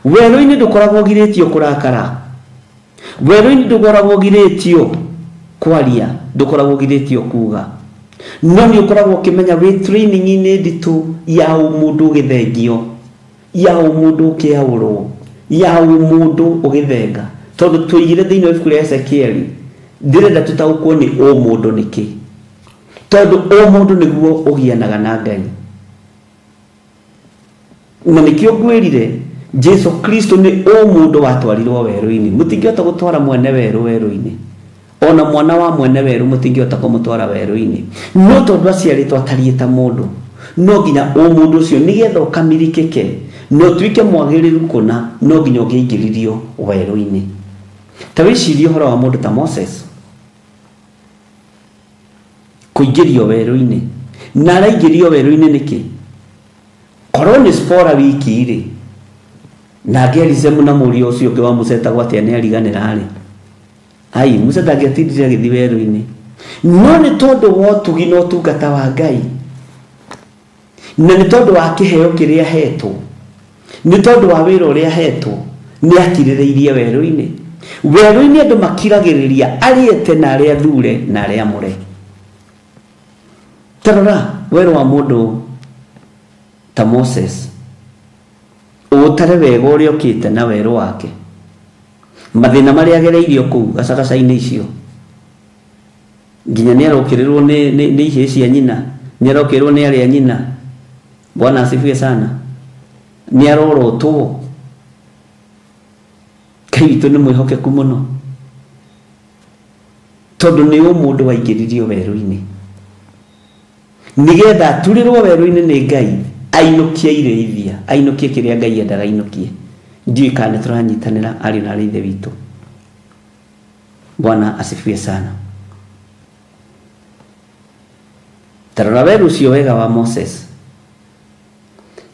Werũ-inĩ ndũkoragwo ũgirĩtio kũrakara, werũ-inĩ ndũkoragwo ũgirĩtio kwaria, ndũkoragwo ũgirĩtio kuga, no nĩ ũkoragwo ũkĩmenya wĩ training-inĩ nditũ ya ũmũndũ ũgĩthengio, ya ũmũndũ ũkĩaũrwo, ya ũmũndũ ũgĩthenga. Tondũ tũigire thĩinĩ wa ibuku rĩa Ezekieli Ndĩrenda tũtaũkwo nĩ ũmũndũ nĩkĩ, tondũ ũmũndũ nĩguo ũgianaga na Ngai. Na nĩkĩo ngwĩrire Jesu Kristo nĩ ũmũndũ watwarirwo werũ-inĩ. Mũtingĩhota gũtwara mwene werũ werũ-inĩ, ona mwana wa mwene werũ mũtingĩhota kũmũtwara werũ-inĩ. No tondũ aciarĩtwo atariĩ ta mũndũ, no nginya ũmũndũ ũcio nĩgetha ũkamirikĩke na ũtuĩke mwagĩrĩru kũna, no nginya ũngĩingĩririo werũ-inĩ. Ta wĩcirie ũhoro wa mũndũ ta Moses kũingĩrio werũ-inĩ, na araingĩrio werũ-inĩ nĩkĩ? Korwo nĩ Zipporah wiki rĩ, na Gerizim na mũriũ ũcio ũngĩ wa Musa etagwo atĩa nĩ ariganĩra rĩ, ai Musa ndangĩatindire agĩthiĩ werũ-inĩ. No nĩ tondũ wa ũtugi na ũtungata wa Ngai, na nĩ tondũ wa kĩheo kĩrĩa ahetwo, nĩ tondũ wa wĩra ũrĩa ahetwo, nĩ akirĩrĩirie werũ-inĩ. Werũ-inĩ andũ makiragĩrĩria arĩete na arĩa athure na arĩa amũre. Ta rora werũ wa mũndũ ta Moses, ũtare wega ũrĩa ũkĩte na werũ wake, mathĩna marĩa agereirio kũu gacagaca-inĩ icio, nginya nĩ arokĩrĩrwo nĩ ihĩĩ cia nyina, nĩ arokĩrĩrwo nĩ arĩa nyina. Bwana asifiwe sana. Nĩ arorotwo. Ngai witũ nĩ mwĩhokeku mũno, tondũ nĩ ũmũndũ waingĩririo werũ-inĩ nĩgetha aturĩrwo werũ-inĩ nĩ Ngai, ainũkie irĩithia, ainũkie kĩrĩa Ngai endaga ainũkie. Ndiũĩ kana nĩ tũranyitanĩra ariũ na arĩ ithe witũ. Bwana asifiwe sana. Ta rora werũ ũcio wega wa Moses,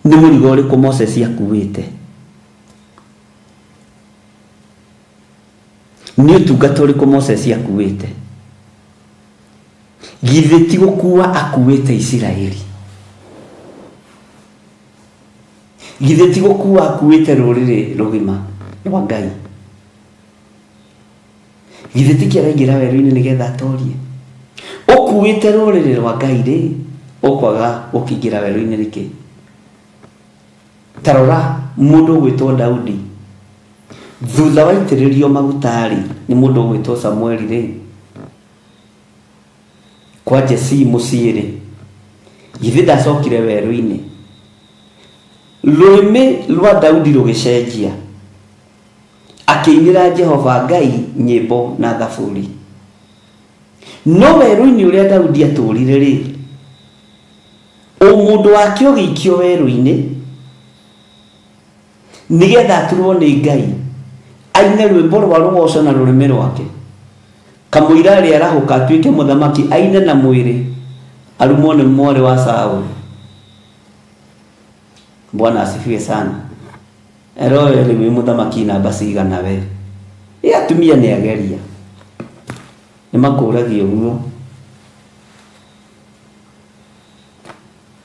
nĩ mũrigo ũrĩkũ Moses akuĩte? Nĩ ũtungata ũrĩkũ Moses akuĩte? Githĩ ti gũkua akuĩte Isiraeli? Githĩ ti gũkua akuĩte rũrĩrĩ rũgima rwa Ngai? Githĩ ti kĩaraingĩra werũ-inĩ nĩgetha atorie? Ũkuĩte rũrĩrĩ rwa Ngai rĩ, ũkwaga gũkĩingĩra werũ-inĩ nĩkĩ? Ta rora mũndũ ũgwĩtwo Daudi, thutha wa itĩrĩrio maguta rĩ, nĩ mũndũ ũgwĩtwo Samueli rĩ, kwa Jesii mũciĩ rĩ, githĩ ndacokire werũ-inĩ? Rũrĩmĩ rwa Daudi rũgĩcenjia, akĩinĩra Jehova Ngai nyĩmbo na thaburi. No werũ-inĩ ũrĩa Daudi atũrire rĩ, ũmũndũ wake ũgĩikio werũ-inĩ nĩgetha aturwo nĩ Ngai, aine rwĩmbo rwa rũgoco na rũrĩmĩ rwake, kamũira arĩa arahũka atuĩke mũthamaki, aine na mwĩrĩ, arumwo nĩ mwarĩ wa Saũlũ. Bwana asifiwe sana. Erowe rĩu wĩ mũthamaki namba cigana we? Ĩ atumia nĩ ageria, nĩ makũragia ũguo.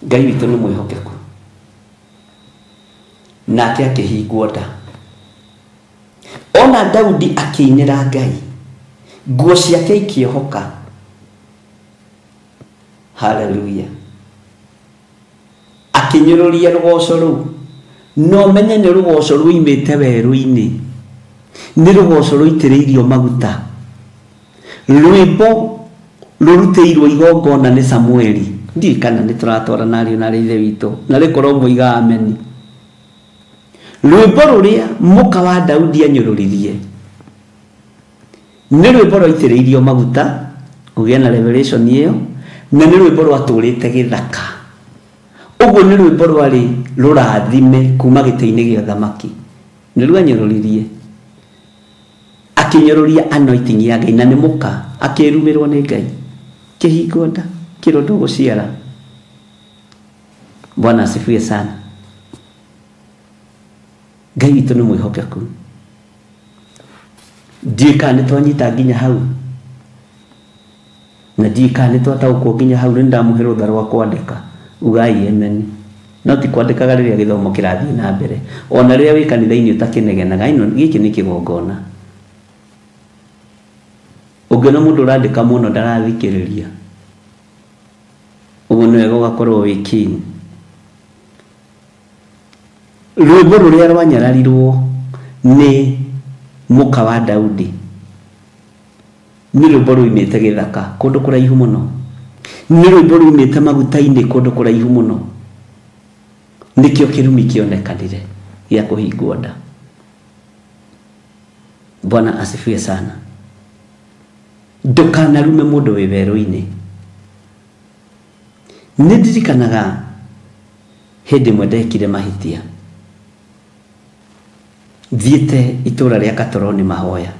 Ngai witũ nĩ mwĩhokeku, nake akĩhingwo nda. Ona Daudi akĩinĩra Ngai, nguo ciake ikĩohoka. Haleluya. Akĩnyũrũria rũgoco rũu, no menye nĩ rũgoco rũimĩte werũ-inĩ, nĩ rũgoco rũitĩrĩirio maguta, rwĩmbo rũrutĩirwo igongona nĩ Samueli. Ndiũĩ kana nĩ tũratwarana ariũ na arĩ ithe witũ, na rĩkorwo mũiga ameni. Rwĩmbo rũrĩa mũka wa Daudi anyũrũririe nĩ rwĩmbo rwaitĩrĩirio maguta, ũgĩe na revelation ĩyo, na nĩ rwĩmbo rwatũrĩte gĩthaka. Ũguo nĩ rwĩmbo rwarĩ rũrathime kuma gĩtĩ-inĩ gĩa ũthamaki. Nĩ rwanyũrũririe, akĩnyũrũria anointing ya Ngai, na nĩ mũka, akĩrumĩrwo nĩ Ngai, kĩhingo nda kĩro ndũgũciara. Bwana asifiwe sana. Ngai witũ nĩ mwĩhokeku. Ndiũĩ kana nĩ twanyita nginya hau, na ndiũĩ kana nĩ twataũkwo nginya hau. Nĩ ndamũhe rũtha rwa kwandĩka, ugai amen. No ti kwandĩkaga rĩrĩa gĩthomo kĩrathiĩ na mbere, ona rĩrĩa wĩ kanitha-inĩ ũtakĩnegenaga. Ĩno gĩkĩ nĩ kĩgongona. Ũngĩona mũndũ ũrandĩka mũno ndarathikĩrĩria, ũguo nĩ wega ũgakorwo wĩ keen. Rwĩmbo rũrĩa rwanyararirwo nĩ mũka wa Daudi Nĩ rwĩmbo ruimĩte gĩthaka kũndũ kũraihu mũno. Nĩ rwĩmbo ruimĩte maguta-inĩ kũndũ kũraihu mũno. Nĩkĩo kĩrumi kĩonekanire gĩa kũhingwo nda. Bwana asifiwe sana. Ndũkanarume mũndũ wĩ werũ-inĩ. Nĩ ndirikanaga hĩndĩ ĩmwe ndekire mahĩtia. Thiĩte itũra rĩa Katoroni mahoya.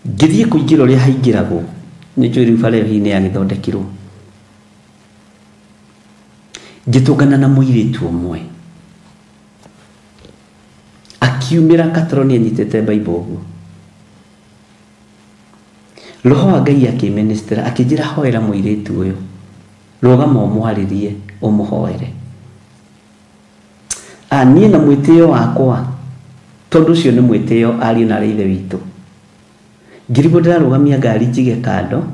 Ngĩthiĩ kũingĩra ũrĩa haingĩragwo, nĩ njũĩ rĩu bara ĩyo hihi nĩ yagĩthondekirwo. Ngĩtũngana na mũirĩtu ũmwe. Akiumĩra Katoroni anyitĩte Bible ũguo. Roho wa Ngai akĩministera akĩnjĩra hoera mũirĩtu ũyũ. Rũgama ũmwarĩrie ũmũhoere. Niĩ na mwĩtĩo wakwa, tondũ ũcio nĩ mwĩtĩo ariũ na aarĩ a Ithe witũ. Ngĩrigwo ndĩrarũgamia ngari njige kando,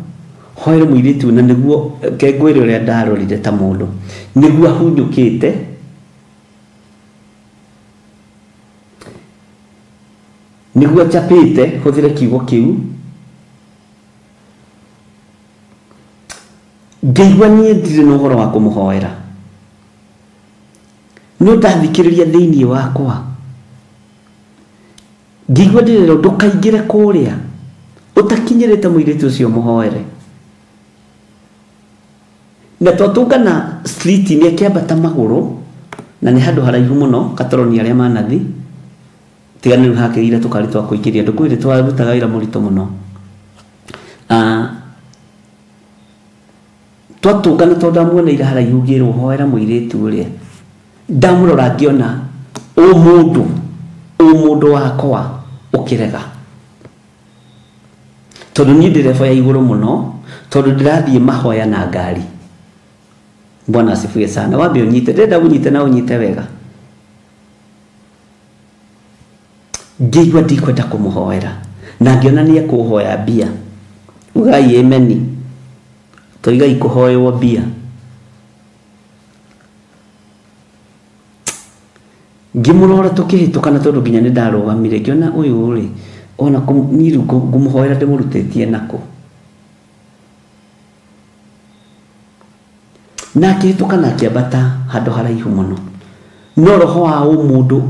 hoere mũirĩtu na nĩguo kengwĩre ũrĩa ndarorire ta mũndũ. Nĩguo ahunyũkĩte. Nĩguo njapĩte, hũthĩre kiugo kĩu. Ngĩigua niĩ ndirĩ na ũhoro wa kũmũhoera. No ndathikĩrĩria thĩinĩ wakwa. Ngĩigua ndĩrerwo ndũkaingĩre kũrĩa ũtakinyĩrĩte mũirĩtu ũcio mũhoere. Na twatũngana street-inĩ akĩambata magũrũ, na nĩ handũ haraihu mũno Katoroni arĩa manathi. Tiga nĩ rĩu hakĩrĩire tũkari twa kũingĩria andũ, kwĩ twarutaga wĩra mũritũ mũno. Twatũngana tondũ ndamuoneire haraihu ngĩrwo hoera mũirĩtu ũrĩa. Ndamũrora ngĩona ũmũndũ wakwa ũkĩrega. Tondũ niĩ ndĩreba ya igũrũ mũno, tondũ ndĩrathiĩ mahoya na ngari. Bwana asifiwe sana. Wambe ũnyite, ndĩrenda ũnyite na ũnyite wega. Ngĩigua ndikwenda kũmũhoera na ngĩona nĩ ekũhoya mbia. Ugai ameni. Toigai kũhoywo mbia. Ngĩmũrora tũkĩhĩtũkana tondũ nginya nĩ ndarũgamire ngĩona ũyũ rĩ, ona niĩ rĩu ngũmũhoera ndĩmũrutĩtie nakũ. Na akĩhĩtũka na akĩambata handũ haraihu mũno. No roho wa ũmũndũ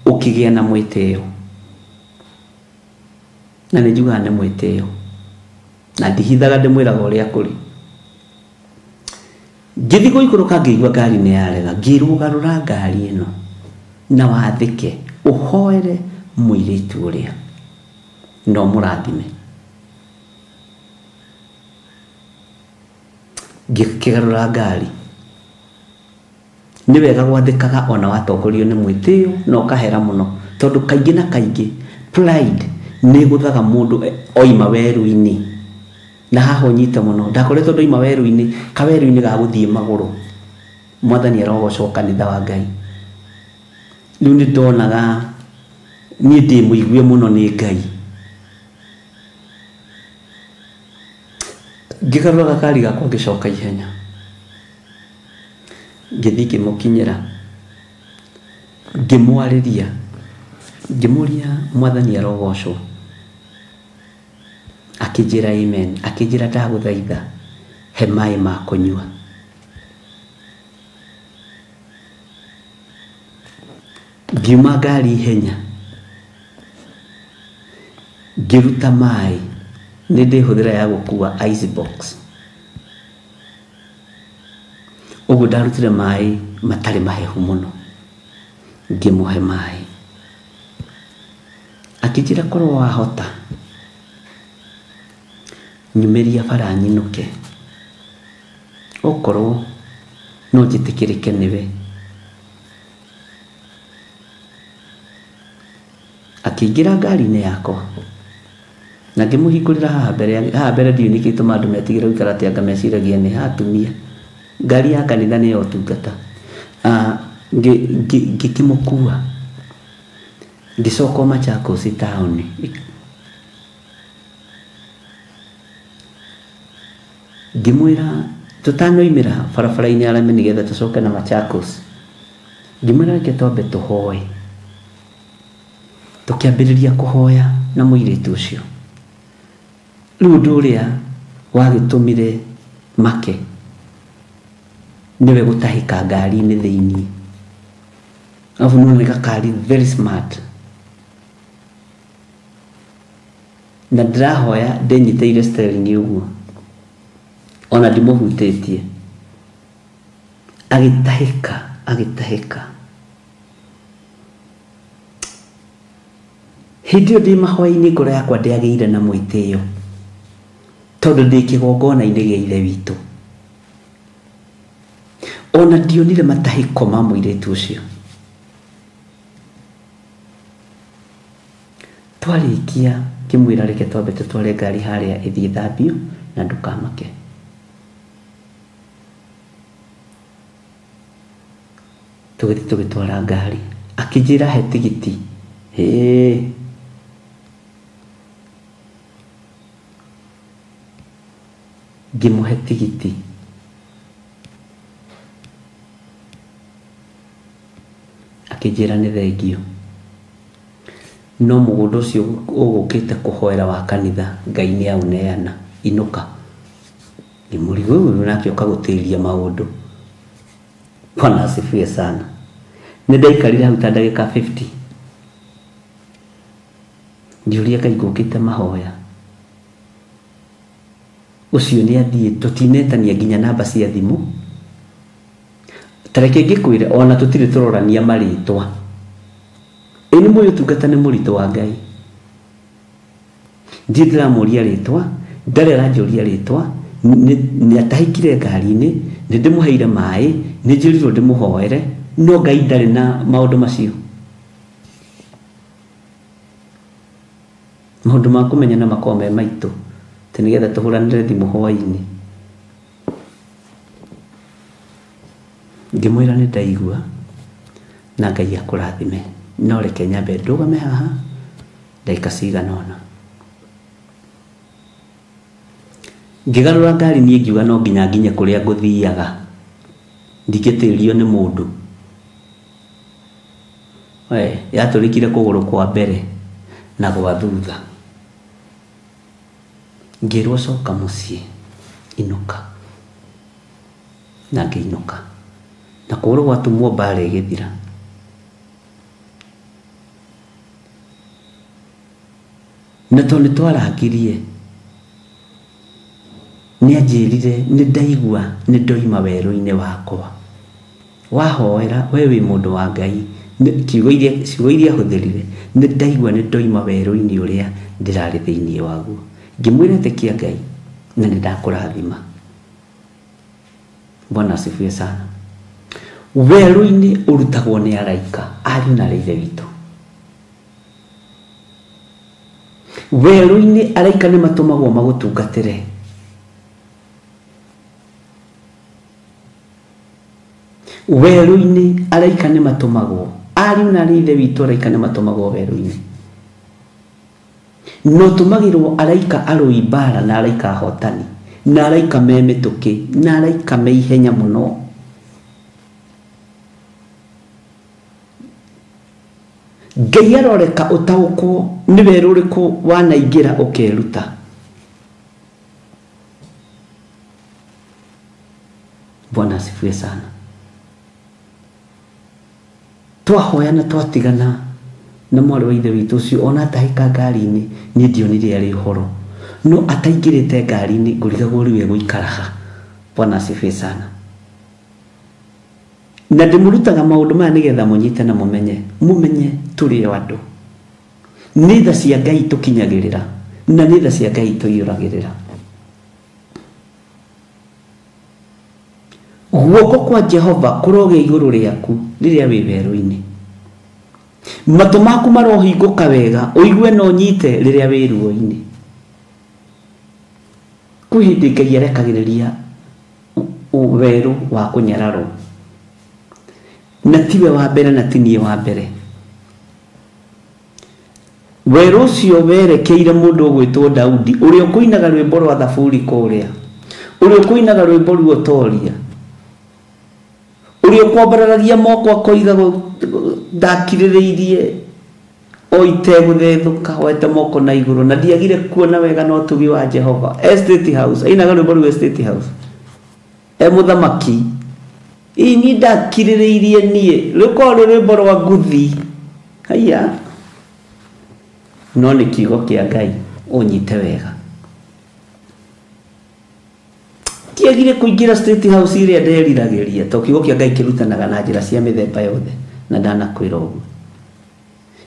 ũkĩgĩa na mwĩtĩo. Na nĩ njugaga nĩ mwĩtĩo. Na ndihithaga ndĩmwĩraga ũrĩa kũrĩ. Ngĩthiĩ gũikũrũka ngĩigua ngari nĩ yarega, ngĩrũgarũra ngari ĩno na wathĩke ũhoere mũirĩtu ũrĩa na ũmũrathime. Ngĩkĩgarũra ngari. Nĩ wega gwathĩkaga ona watongorio nĩ mwĩtĩo na ũkahera mũno, tondũ kaingĩ na kaingĩ pride nĩ ĩgũthaga mũndũ oima werũ-inĩ. Na haha ũnyite mũno, ndakoretwo ndoima werũ-inĩ, kawerũ-inĩ ga gũthiĩ magũrũ. Mwathani arogocwo kanitha wa Ngai. Rĩu nĩ ndonaga niĩ ndĩ mũigue mũno nĩ Ngai. Ngĩgarũra gakari gakwa ngĩcoka ihenya. Ngĩthiĩ ngĩmũkinyĩra. Ngĩmwarĩria. Ngĩmũria Mwathani arogocwo. Akĩnjĩra amen. Akĩnjĩra ndagũthaitha he maĩ ma kũnyua. Ngiuma ngari ihenya. Ngĩruta maĩ. Nĩ ndĩhũthĩra ya gũkua ice box. Ũguo ndarutire maĩ matarĩ mahehu mũno. Ngĩmũhe maĩ. Akĩnjĩra korwo wahota nyumĩria bara nyinũke. Okorwo no njĩtĩkĩrĩke nĩwe. Akĩingĩra ngari-inĩ yakwa. Na ngĩmũhingũrĩra haha mbere, haha mbere ndiũĩ nĩkĩ gĩtũmaga andũ metigĩre gũikara atĩ anga meciragia nĩ atumia. Ngari ya kanitha nĩ ya ũtungata. Ngĩkĩmũkua. Ngĩcoka Machakos taũni. Ngĩmwĩra tũtanoimĩra barabara-inĩ ya rami nĩgetha tũcoke na Machakos. Ngĩmwĩra reke twambe tũhoe. Tũkĩambĩrĩria kũhoya na mũirĩtu ũcio. Rĩu ũndũ ũrĩa wagĩtũmire make nĩwe gũtahĩka ngari-inĩ thĩiniĩ. Alafu nĩ nĩ gakari very smart. Na ndĩrahoya ndĩnyitĩire steering ũguo. Ona ndimũhutĩtie. Agĩtahĩka, agĩtahĩka. Hĩndĩ ĩyo ndĩ mahoya-inĩ ngoro yakwa ndĩagĩire na mwĩtĩo. Tondũ ndĩ kĩgongona-inĩ gĩa Ithe witũ. Ona ndionire matahĩko ma mũirĩtu ũcio. Twarĩkia ngĩmwĩra reke twambe tũtware ngari harĩa ĩthiĩ thambio na ndũkamake. Tũgĩthiĩ tũgĩtwara ngari. Akĩnjĩra he tigiti. Hĩĩ. Ngĩmũhe tigiti. Akĩnjĩra nĩ thengio. No mũgũnda ũcio ũgũkĩte kũhoera wa kanitha Ngai nĩ aũneana inũka. Ngĩmũrigwo ũyũ nake oka gũtĩria maũndũ. Bwana asifiwe sana. Nĩ ndaikarire hau ta ndagĩka 50. Ngĩũria Ngai ngũkĩte mahoya. Ũcio nĩ athiĩ tũtinetania nginya namba cia thimũ. Ta reke ngĩkwĩre ona tũtirĩ tũrorania marĩtwa. Ĩ nĩ mũĩ ũtungata nĩ mũritũ wa Ngai. Ndiĩ ndĩramũria rĩtwa, ndarĩ aranjũria rĩtwa, nĩ atahĩkire ngari-inĩ, nĩ ndĩmũheire maĩ, nĩ njĩrirwo ndĩmũhoere, no Ngai ndarĩ na maũndũ macio. Maũndũ ma kũmenyana makoragwo me maitũ, atĩ nĩgetha tũhũranĩre thimũ hwaĩ-inĩ. Ngĩmwĩra nĩ ndaigua na Ngai akũrathime. No reke nyambe ndũgame haha ndagĩka cigana ũna. Ngĩgarũra ngari niĩ ngiuga no nginya nginye kũrĩa ngũthiaga. Ndingĩtĩrio nĩ mũndũ. We, yatũrĩkire kũgũrũ kwa mbere na gwa thutha. Ngĩrwo coka mũciĩ, inũka. Na ngĩinũka. Na kũgũrũ gwatumwo mbara ĩgĩthira. Na tondũ nĩ twarangirie, nĩ anjĩrire nĩ ndaigua nĩ ndoima werũ-inĩ wakwa. Wahoera we wĩ mũndũ wa Ngai, ciugo iria ahũthĩrire, nĩ ndaigua nĩ ndoima werũ-inĩ ũrĩa ndĩrarĩ thĩiniĩ waguo. Ngĩmwĩra ĩtĩkia Ngai na nĩ ndakũrathima. Bwana asifiwe sana. Werũ-inĩ ũrutagwo nĩ araika, ariũ na Ithe witũ. Werũ-inĩ araika nĩ matũmagwo magũtungatĩre. Werũ-inĩ araika nĩ matũmagwo, ariũ na Ithe witũ araika nĩ matũmagwo werũ-inĩ. No tũmagĩrwo araika arũi mbara na araika ahotani, na araika me mĩtũkĩ, na araika me ihenya mũno. Ngai aroreka ũtaũkwo nĩ werũ ũrĩkũ wanaingĩra ũkeruta. Bwana asifiwe sana. Twahoya na twatigana na mwarĩ wa Ithe witũ ũcio ona atahĩka ngari-inĩ niĩ ndionire arĩ ũhoro. No ataingĩrĩte ngari-inĩ ngũrigagwo rĩu egũikara ha. Bwana asifiwe sana. Na ndĩmũrutaga maũndũ maya nĩgetha mũnyite na mũmenye, mũmenye tũrĩ o andũ. Nĩ tha cia Ngai tũkinyagĩrĩra na nĩ tha cia Ngai tũiyũragĩrĩra. Guoko kwa Jehova kũrogĩa igũrũ rĩaku rĩrĩa wĩ werũ-inĩ. Matũ maku marohingũka wega ũigue na ũnyite rĩrĩa wĩ ruo-inĩ. Kwĩ hĩndĩ Ngai arekagĩrĩria werũ wa kũnyararwo. Na tiwe wa mbere na ti niĩ wa mbere. Werũ ũcio werekeire mũndũ ũgwĩtwo Daudi ũrĩa ũkũinaga rwĩmbo rwa Thaburi kũrĩa, ũrĩa ũkũinaga rwĩmbo ruotoria, ũrĩa ũkwambararagia moko akoiga ndakirĩrĩirie O itegũthethũka wete moko na igũrũ na ndiagire kuona wega na ũtugi wa Jehova. Estate House ainaga rwĩmbo rũu Estate House e mũthamaki ii ni ndakirĩrĩirie niĩ rũkorwo rwĩ rwĩmbo rwa nguthi haiya no nĩ kiugo kĩa Ngai ũnyite wega. Ndiagire kũingĩra State House ĩrĩa nderiragĩria to kiugo kĩa Ngai kĩrutanaga na njĩra cia mĩthemba yothe na ndanakwĩra ũguo.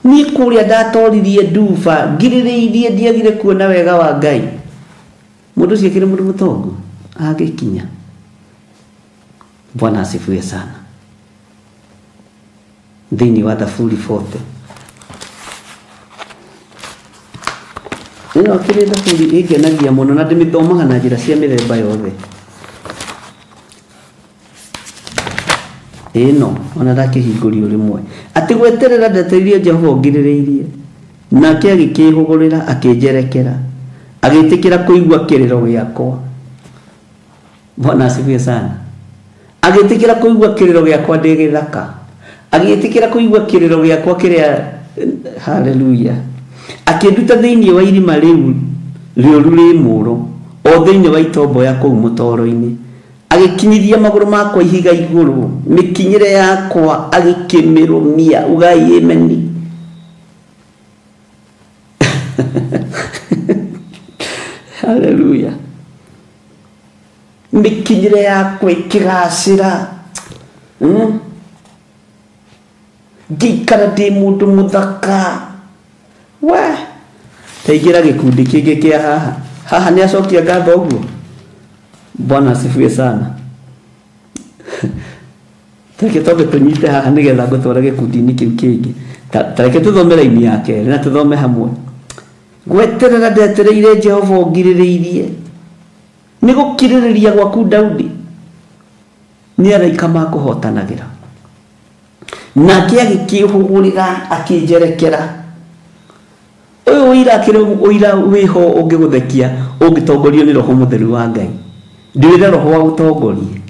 Niĩ kũrĩa ndatoririe nduba ngirĩrĩirie ndiagire kuona wega wa Ngai. Mũndũ ũcio akĩrĩ mũndũ mũtongu agĩkinya. Bwana asifiwe sana. Thĩinĩ wa Thaburi 40 ĩno akĩrĩ thaburi ĩngenagia mũno na ndĩmĩthomaga na njĩra cia mĩthemba yothe. Ĩno ona ndakĩhingũrio rĩmwe atĩ gweterera ndetereirie Jehova ũngirĩrĩirie nake agĩkĩhũgũrĩra akĩnjerekera agĩtĩkĩra kũigua kĩrĩro gĩakwa. Bwana asifiwe sana. Agĩtĩkĩra kũigua kĩrĩro gĩakwa ndĩ gĩthaka, agĩtĩkĩra kũigua kĩrĩro gĩakwa kĩrĩa, haleluya. Akĩnduta thĩinĩ wa irima rĩu rĩũru rĩ mũũro o thĩinĩ wa itombo ya kũu mũtoro-inĩ, agĩkinyithia magũrũ makwa ihiga igũrũ, mĩkinyĩre yakwa agĩkĩmĩrũmia. Ugai ameni. Haleluya. Mĩkinyĩre yakwa ĩkĩgacĩra, ngĩikara ndĩ mũndũ mũthaka. We taingĩra gĩkundi kĩngĩ kĩa haha haha nĩ acokia ngatho ũguo. Bwana asifiwe sana. Tareke twambe tũnyite haha nĩgetha ngũtware gĩkundi-inĩ kĩu kĩngĩ. Tareke tũthome raini ya kerĩ na tũthome hamwe. Gweterera ndetereire Jehova ũngirĩrĩirie nĩ gũkirĩrĩria gwaku Daudi nĩ araika makũhotanagĩra. Nake agĩkĩhũgũrĩra akĩnjerekera. Ũyũ ũira akĩrĩ ũira wĩho ũngĩgũthekia ũngĩtongorio nĩ Roho Mũtheru wa Ngai. Ndĩwĩre Roho wa gũtongorie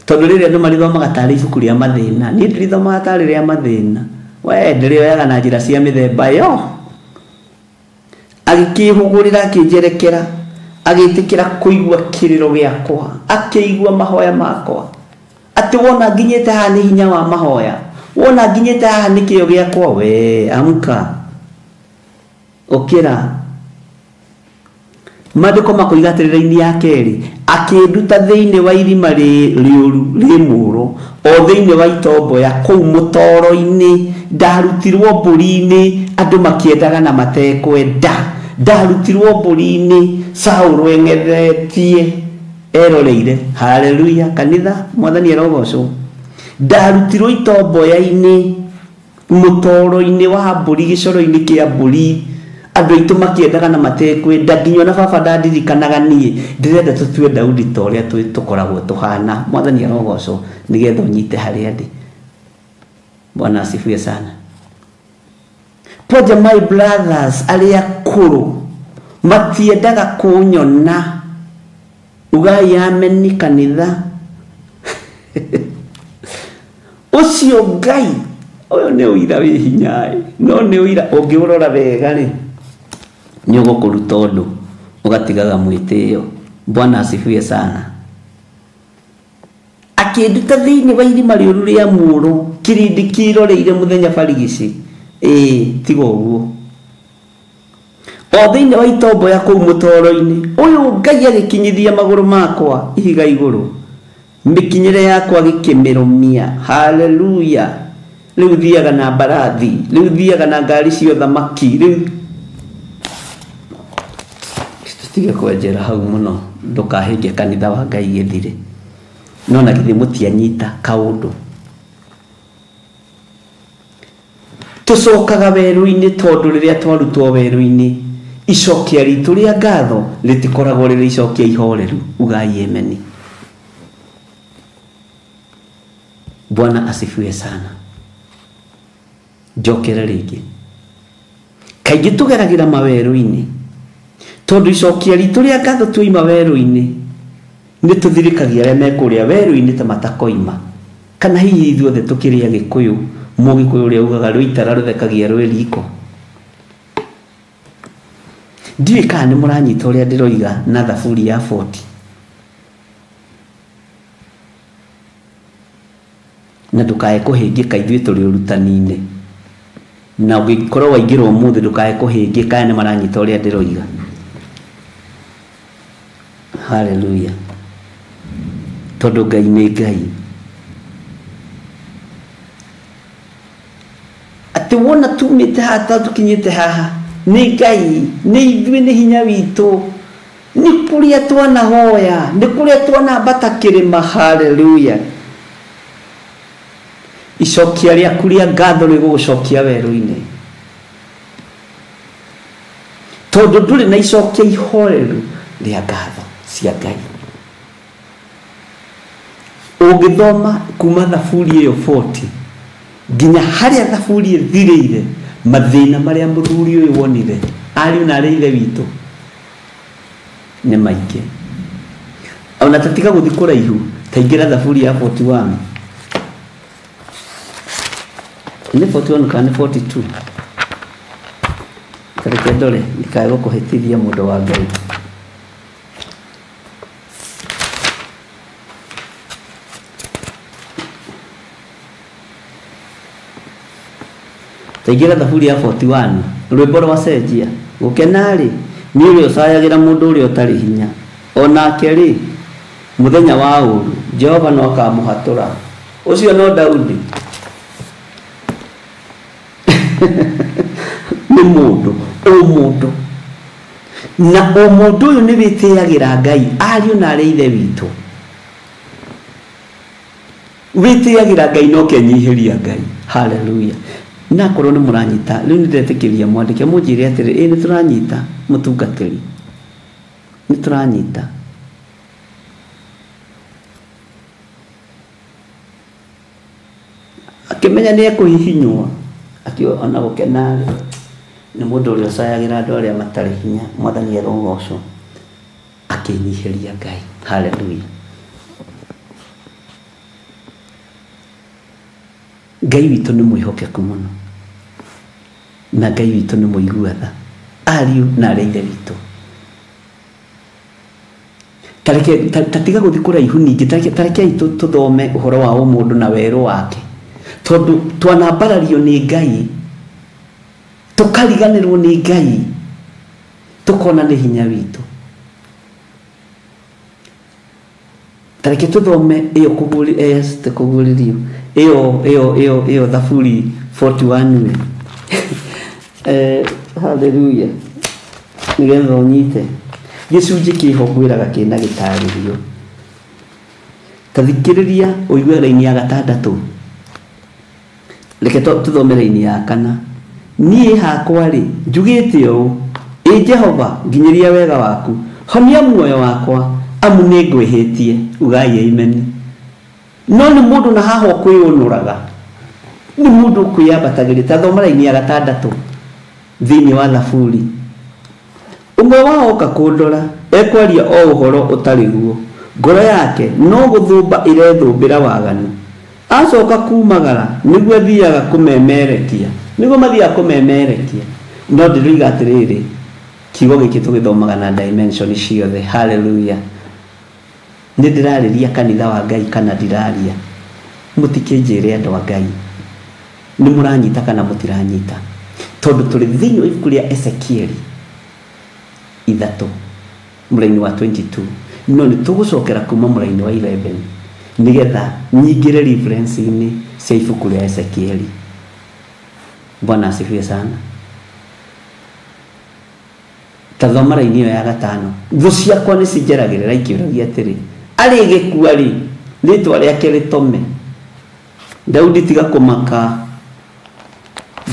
tondũ rĩrĩa andũ marithomaga tarĩ ibuku rĩa mathĩna, niĩ ndirithomaga tarĩ rĩa mathĩna. We ndĩrĩoyaga na njĩra cia mĩthemba yo. Agĩkĩhũgũrĩra akĩnjerekera agĩtĩkĩra kũigua kĩrĩro gĩakwa akĩigua mahoya makwa. Atĩ wona nginyĩte haha nĩ hinya wa mahoya, wona nginyĩte haha nĩ kĩyo gĩakwa. We amka ũkĩra. Maandĩko makoiga atĩrĩ raini ya kerĩ, akĩnduta thĩinĩ wa irima rĩũru rĩ mũũro o thĩinĩ wa itombo ya kũu mũtoro-inĩ. Ndarutirwo mbũri-inĩ andũ makĩendaga na matekwenda. Ndarutirwo mbũri-inĩ Saũlũ eng'ethetie eroreire. Haleluya. Kanitha mwathani arogocwo. Ndarutirwo itomboya-inĩ mũtoro-inĩ wa mbũri gĩcoro-inĩ kĩa mbũri andũ aitũ makĩendaga na matekwenda. Nginya ona baba ndandirikanaga niĩ ndĩrenda tũtue Daudi ta ũrĩa tũkoragwo tũhana. Mwathani arogocwo nĩgetha ũnyite harĩa ndĩ. Bwana asifiwe sana. Kwanja my brothers arĩa akũrũ matiendaga kũnyona. Ugai ameni kanitha. Ũcio Ngai ũyũ nĩ ũira wĩ hinya, no nĩ ũira ũngĩũrora wega rĩ nĩ ũgũkũruta ũndũ ũgatigaga mwĩtĩo. Bwana asifiwe sana. Akĩnduta thĩinĩ wa irima rĩũru rĩa mũũro kĩrĩndĩ kĩroreire mũthenya barigici. Ĩĩ tiga ũguo. O thĩinĩ wa itombo ya kũu mũtoro-inĩ ũyũ Ngai agĩkinyithia magũrũ makwa ihiga igũrũ mĩkinyĩre yakwa agĩkĩmĩrũmia. Haleluya. Rĩu thiaga na mbarathi, rĩu thiaga na ngari cia ũthamaki, rĩu tũtige kwenjera hau mũno ndũkahĩnge kanitha wa Ngai gĩthire. No na githĩ mũtianyita kaũndũ. Tũcokaga werũ-inĩ tondũ rĩrĩa twarutwo werũ-inĩ icokia ritũ rĩa ngatho rĩtikoragwo rĩrĩ icokia ihoreru. Ugai ameni. Bwana asifiwe sana. Njokere rĩngĩ. Kaingĩ tũgeragĩra mawerũ-inĩ tondũ icokia ritũ rĩa ngatho twoima werũ-inĩ nĩ tũthirikagia arĩa me kũrĩa werũ-inĩ ta matakoima. Kana hihi ithuothe tũkĩrĩ Agĩkũyũ, Mũgĩkũyũ ũrĩa ugaga rũitara rũthekagia rwĩ riko. Ndiũĩ kana nĩ mũranyita ũrĩa ndĩroiga na thaburi ya 40. Na ndũkae kũhĩngĩka, ithuĩ tũrĩ ũrutani-inĩ, na ũngĩkorwo waingĩra ũmũthĩ ndũkae kũhĩngĩka nĩ maranyita ũrĩa ndĩroiga. Haleluya. Tondũ Ngai nĩ Ngai. Atĩ wona tumĩte haha tũkinyĩte haha nĩ Ngai, nĩ ithuĩ, nĩ hinya witũ, nĩ kũrĩa twanahoya, nĩ kũrĩa twanambata kĩrĩma. Haleluya. Icokia rĩaku rĩa ngatho rĩgũgũcokia werũ-inĩ, tondũ ndũrĩ na icokia ihoreru rĩa ngatho cia Ngai. Ũngĩthoma kuma thaburi ĩyo 40 nginya harĩa thaburi ĩthirĩire, mathĩna marĩa mũthuri ũyũ wonire, ariũ na arĩ ithe witũ, nĩ maingĩ. Ona tatiga gũthiĩ kũraihu, taingĩra thaburi ya 41. Nĩ 41 kana nĩ 42? Tareke ndore ndikae gũkũhĩtithia mũndũ wa Ngai. Taingĩra thaburi ya 41, rwĩmbo rwa cenjia. Gũkena-rĩ nĩ ũrĩa ũcayagĩra mũndũ ũrĩa ũtarĩ hinya, onake rĩ mũthenya wa ũũru Jehova no akamũhatũra. Ũcio no Daudi. Nĩ mũndũ ũmũndũ, na ũmũndũ ũyũ nĩ wĩtĩagĩra Ngai, ariũ na arĩ ithe witũ. Wĩtĩagĩra Ngai no kenyihĩria Ngai. Haleluya. Na korwo nĩ mũranyita rĩu nĩ ndetĩkĩria mwandĩke mũnjĩre atĩrĩ, ĩ nĩ tũranyita mũtungatĩri, nĩ tũranyita. Akĩmenya nĩ ekũhihinywo, ona gũkena-rĩ nĩ mũndũ ũrĩa ũcayagĩra andũ arĩa matarĩ hinya. Mwathani arogocwo. Akĩnyihĩria Ngai. Haleluya. Ngai witũ nĩ mwĩhokeku mũno, na Ngai witũ nĩ mũigua tha, ariũ na arĩa ithe witũ. Tareke tatiga gũthiĩ kũraihu ningĩ, tarekei tũthome ũhoro wa ũmũndũ na werũ wake, tondũ twanambarario nĩ Ngai, tũkariganĩrwo nĩ Ngai, tũkona nĩ hinya witũ. Tareke tũthome ĩyo kũguũrĩrio ĩyo thaburi 41. Haleluya. Nĩgetha ũnyite gĩcunjĩ kĩho ngwĩraga kĩna gĩtarĩrio. Ta thikĩrĩria ũigue raini ya gatandatũ. Reke tũthome raini ya kana. Niĩ hakwa rĩ njugĩte ũũ, ĩ Jehova nginyĩria wega waku, honia muoyo wakwa, amu nĩ ngwĩhĩtie. Ugai amen. No nĩ mũndũ na haha ũkwĩũnũraga, nĩ mũndũ ũkwĩambatagĩria. Ta thoma raini ya gatandatũ thĩinĩ wa thaburi. Ũmwe wao oka kũndora, ekwaria o ũhoro ũtarĩ guo, ngoro yake no gũthũmba ĩrethũmbĩra waganu. Acoka kumagara nĩguo athiaga kũmemerekia, nĩguo mathiaga kũmemerekia. No ndĩroiga atĩrĩrĩ, kiugo gĩkĩ tũgĩthomaga na dimension ciothe. Haleluya. Nĩ ndĩrarĩria kanitha wa Ngai kana ndiraria? Mũtikĩnjĩre andũ a Ngai, nĩ mũranyita kana mũtiranyita? Tondũ tũrĩ thĩinĩ wa ibuku rĩa Ezekieli 3 mũraini wa 22, no nĩ tũgũcokera kuma mũraini wa 11 nĩgetha nyingĩre reference-inĩ cia ibuku rĩa Ezekieli. Bwana asifiwe sana. Ta thoma raini ĩyo ya gatano. Thũ ciakwa nĩ cinjeragĩrĩra ikĩũragia atĩrĩ, arĩ gĩkua rĩ, rĩtwa rĩake rĩtome. Daudi tiga kũmaka,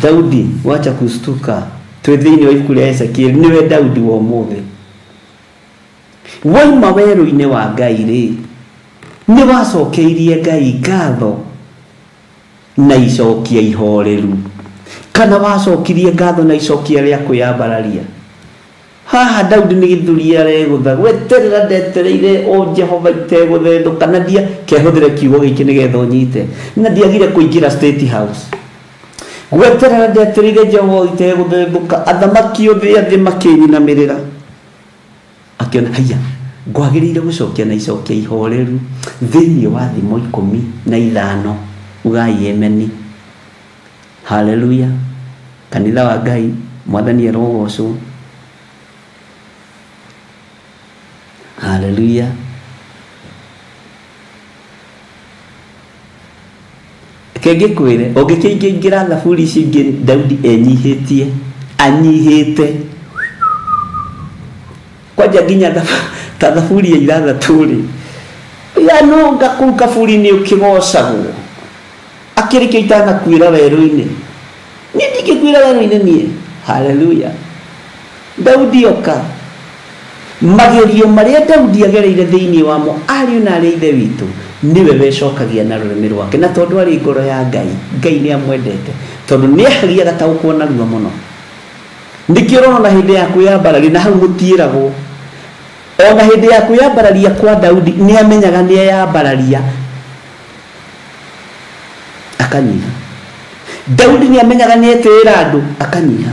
Daudi wacha kustuka. Twĩ thĩinĩ wa ibuku rĩa Ezekieli, nĩwe Daudi wa ũmũthĩ. Wauma werũ-inĩ wa Ngai rĩ, nĩ wacokeirie Ngai ngatho na icokia ihoreru, kana wacokirie ngatho na icokia rĩa kwĩyambararia? Haha Daudi nĩ gĩthũri aregũtha, gweterera ndetereire o Jehova itegũthethũka, na ndia kehũthĩre kiugo gĩkĩ nĩgetha ũnyite, na ndiagire kũingĩra State House. Gweterera ndetereire Jehova itegũthethũka, athamaki othe a thĩ makĩnyinamĩrĩra. Akĩona haiya, ngwagĩrĩire gũcokia na icokia ihoreru thĩinĩ wa thimo 15. Ugai emeni. Haleluya. Kanitha wa Ngai, Mwathani arogocwo. Haleluya. Kengĩkwĩre ũngĩkĩingĩra thaburi ici ingĩ Daudi enyihĩtie, anyihĩte kwanja nginya ta thaburi ya 6 rĩ, ya no ngakũu kaburi-inĩ ũkĩgocagwo akĩrĩkio itanakuĩra werũ-inĩ. Niĩ ndingĩkuĩra werũ-inĩ niĩ. Haleluya. Daudi oka magerio marĩa Daudi agereire thĩinĩ wamo, ariũ na arĩa ithe witũ, nĩwe wecokagia na rũrĩmĩ rwake, na tondũ arĩ ngoro ya Ngai, Ngai nĩ amwendete tondũ nĩ ahagia gataũkwo narua mũno. Nĩkĩo ũrona hĩndĩ ya kwĩyambararia, na hau mũtiĩragwo, ona hĩndĩ ya kwĩyambararia kwa Daudi nĩ amenyaga nĩ eyambararia akanyiha. Daudi nĩ amenyaga nĩ etĩĩra andũ akanyiha.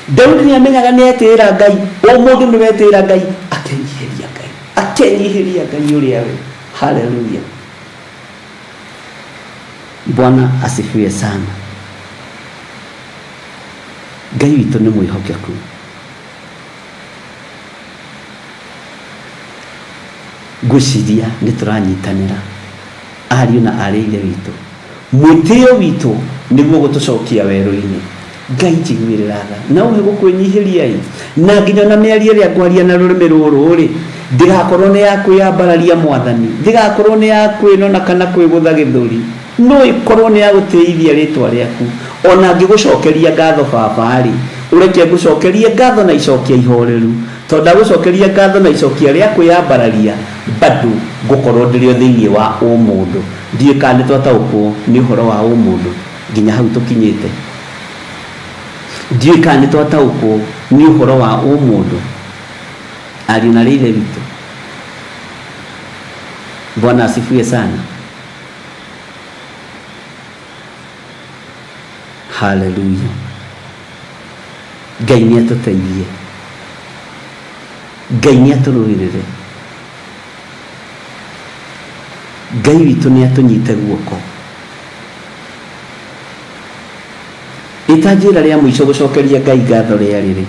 Daudi nĩ amenyaga nĩ etĩĩra Ngai, o mũndũ nĩ wetĩĩra Ngai akenyihĩria Ngai, akenyihĩria Ngai ũrĩa we. Haleluya. Bwana asifiwe sana. Ngai witũ nĩ mwĩhokeku. Ngwĩciria nĩ tũranyitanĩra ariũ na arĩ ithe witũ. Mwĩtĩo witũ nĩguo gũtũcokia werũ-inĩ. Ngai njiguĩrĩra tha na ũhe gũkwĩnyihĩria ĩ, na nginya ona mĩario ĩrĩa ngwaria na rũrĩmĩ rũrũ rĩ, ndĩgakorwo nĩ ya kwĩyambararia Mwathani, ndĩgakorwo nĩ ya kwĩnona kana kwĩgũtha gĩthũri, no ĩkorwo nĩ ya gũtĩithia rĩtwa rĩaku. Ona ngĩgũcokeria ngatho baba rĩ, ũreke ngũcokerie ngatho na icokia ihoreru, tondũ ndagũcokeria ngatho na icokia rĩa kwĩyambararia bado ngũkorwo ndĩrĩ o thĩinĩ wa ũmũndũ. Ndiũĩ kana nĩ twataũkwo nĩ ũhoro wa ũmũndũ nginya hau tũkinyĩte. Ndiũĩ kana nĩ twataũkwo nĩ ũhoro wa ũmũndũ, ariũ na arĩ ithe witũ. Bwana asifiwe sana. Haleluya. Ngai nĩ atũteithie, Ngai nĩ atũrũĩrĩre, Ngai witũ nĩ atũnyite guoko. Ĩta njĩra rĩa mũico gũcokeria Ngai ngatho rĩa rĩrĩ.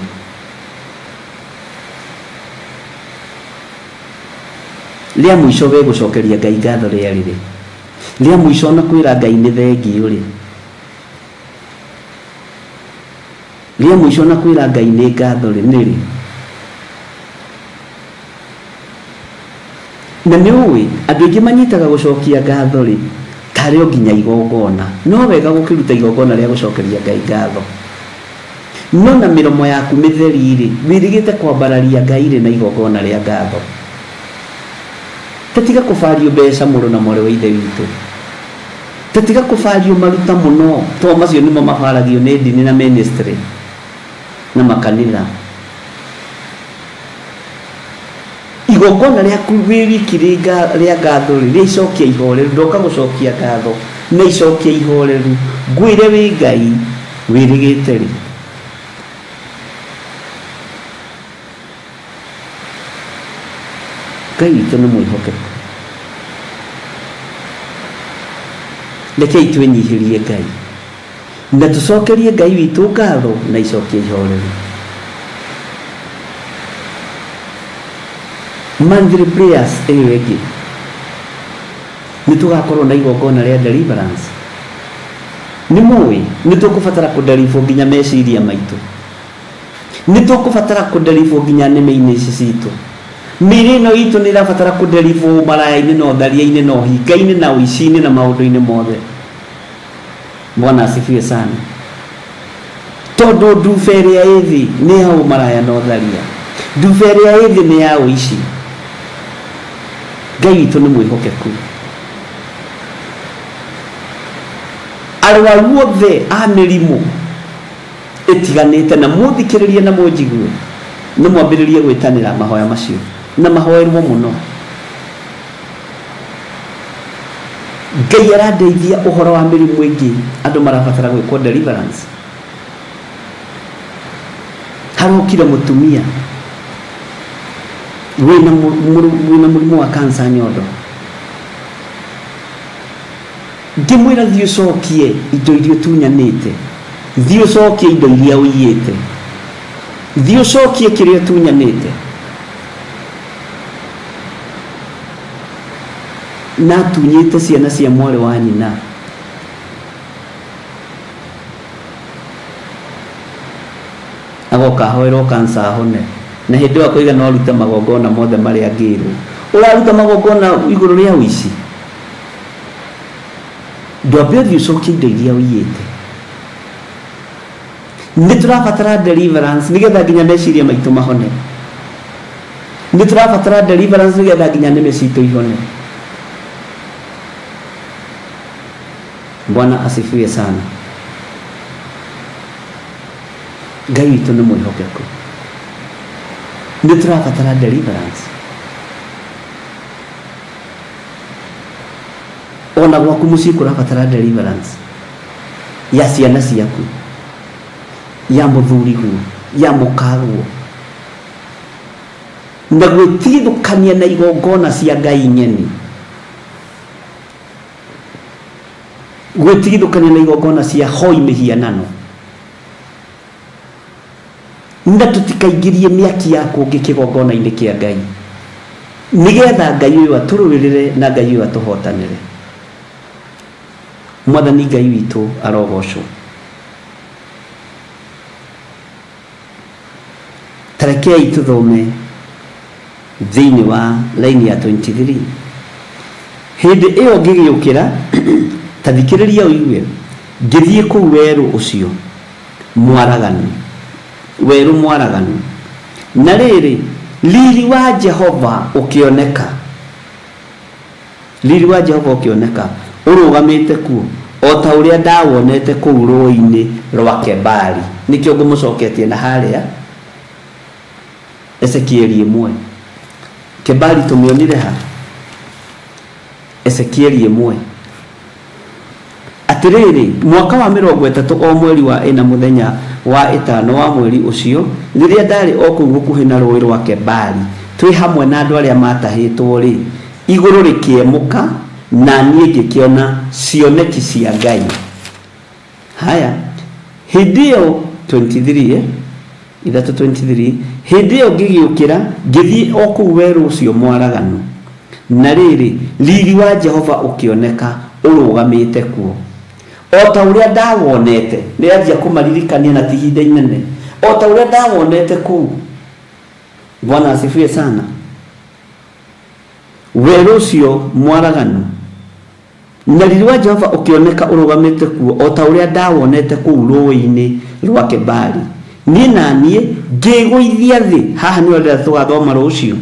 Rĩa mũico we gũcokeria Ngai ngatho rĩa rĩrĩ. Rĩa mũico na kwĩra Ngai nĩ thengiũ rĩ. Rĩa mũico na kwĩra Ngai nĩ ngatho rĩ nĩ rĩ. Na nĩ ũĩ andũ aingĩ manyitaga gũcokia ngatho rĩ tarĩ o nginya igongona. No wega gũkĩruta igongona rĩa gũcokeria Ngai ngatho, no na mĩromo yaku mĩtheri rĩ, wĩrĩgĩte kwambararia Ngai rĩ na igongona rĩa ngatho. Tatiga kũbario mbeca mũrũ na mwarĩ wa ithe witũ, tatiga kũbario maruta mũno, to macio nĩmo mabaragio nĩ ndini na ministry na makanitha. Igongona rĩaku wĩ wiki rĩa ngatho rĩ, rĩa icokia ihoreru, ndoka gũcokia ngatho na icokia ihoreru, ngwĩre wĩ Ngai wĩrĩgĩte rĩ. Ngai witũ nĩ mwĩhokeku. Rekei twĩnyihĩrie Ngai na tũcokerie Ngai witũ ngatho na icokia ihoreru. Monthly prayers ĩyo ĩngĩ nĩ tũgakorwo na igongona rĩa deliverance. Nĩ mũĩ nĩ tũkũbatara kũderivwo nginya meciria maitũ, nĩ tũkũbatara kũderivwo nginya nĩmĩ-inĩ ici citũ. Mĩĩrĩ ĩno itũ nĩ ĩrabatara kũderivwo maraya-inĩ na ũtharia-inĩ na ũhinga-inĩ na ũici-inĩ na maũndũ-inĩ mothe. Bwana asifiwe sana. Tondũ nduba ĩrĩa ĩ thĩ nĩ ya ũmaraya na ũtharia, nduba ĩrĩa ĩ thĩ nĩ ya ũici. Ngai witũ nĩ mwĩhokeku. Arwaru othe a mĩrimũ ĩtiganĩte, na mũthikĩrĩrie na mũnjigue, nĩ mwambĩrĩrie gwĩtanĩra mahoya macio na mahoerwo mũno. Ngai arandeithia ũhoro wa mĩrimũ ĩngĩ andũ marabatara gwĩkwo deliverance. Harokire mũtumia wĩna mũrimũ wa kansa nyondo, ngĩmwĩra thiĩ ũcokie indo iria ũtunyanĩte, thiĩ ũcokie indo iria ũiyĩte, thiĩ ũcokie kĩrĩa ũtunyanĩte. Na atunyĩte ciana cia mwarĩ wa nyina. Agoka ahoerwo kansa ahone, na hĩndĩ ĩyo akoiga no arute magongona mothe marĩa angĩrwo. Ũraruta magongona igũrũ rĩa ũici? Ndwambe ũthiĩ ũcokie indo iria ũiyĩte. Nĩ tũrabatara deliverance nĩgetha nginya meciria maitũ mahone. Nĩ tũrabatara deliverance nĩgetha nginya nĩmĩ citũ ihone. Bwana asifiwe sana. Ngai witũ nĩ mwĩhokeku. Nĩ tũrabatara deliverance. Ona gwaku mũciĩ kũrabatara deliverance ya ciana ciaku, ya mũthuriguo, ya mũkaguo, na gwĩtigithũkania na igongona cia Ngai ng'eni, gwĩtigithũkania na igongona cia hoi mĩhianano, na tũtikaingĩrie mĩaki ya kũngĩ kĩgongona-inĩ kĩa Ngai, nĩgetha Ngai ũyũ atũrũĩrĩre na Ngai ũyũ atũhotanĩre. Mwathani Ngai witũ arogocwo. Tarekei tũthome thĩinĩ wa line ya 23. Hĩndĩ ĩyo ngĩgĩũkĩra, ta thikĩrĩria ũigue, ngĩthiĩ kũu werũ ũcio mwaraganu, werũ mwaraganu, na rĩrĩ, riri wa Jehova ũkĩoneka, riri wa Jehova ũkĩoneka ũrũgamĩte kuo o ta ũrĩa ndawonete kũu rũĩ-inĩ rwa Kebari. Nĩkĩo ngũmũcoketie na harĩa Ezekieli 1. Kebari tũmĩonire ha? Ezekieli 1. Atĩrĩrĩ, mwaka wa 30 o mweri wa 4 mũthenya wa 5 wa mweri ũcio, rĩrĩa ndarĩ o kũu gũkuhĩ na rũĩ rwa Kebari, twĩ hamwe na andũ arĩa matahĩtwo rĩ, igũrũ rĩkĩemũka na niĩ ngĩkĩona cioneki cia Ngai. Haya, hĩndĩ ĩyo 23 3:23, hĩndĩ ĩyo ngĩgĩũkĩra ngĩthiĩ o kũu werũ ũcio mwaraganu, na rĩrĩ, riri wa Jehova ũkĩoneka ũrũgamĩte kuo o ta ũrĩa ndawonete. Nĩ anjia kũmaririkania na ti ihinda inene, o ta ũrĩa ndawonete kũu. Bwana asifiwe sana. Werũ ũcio mwaraganu na riri wa Jehova ũkĩoneka ũrũgamĩte kuo o ta ũrĩa ndawonete kũu rũĩ-inĩ rwa Kebari. Niĩ na niĩ ngĩgũithia thĩ. Haha nĩho ndĩrenda tũgathoma rũciũ.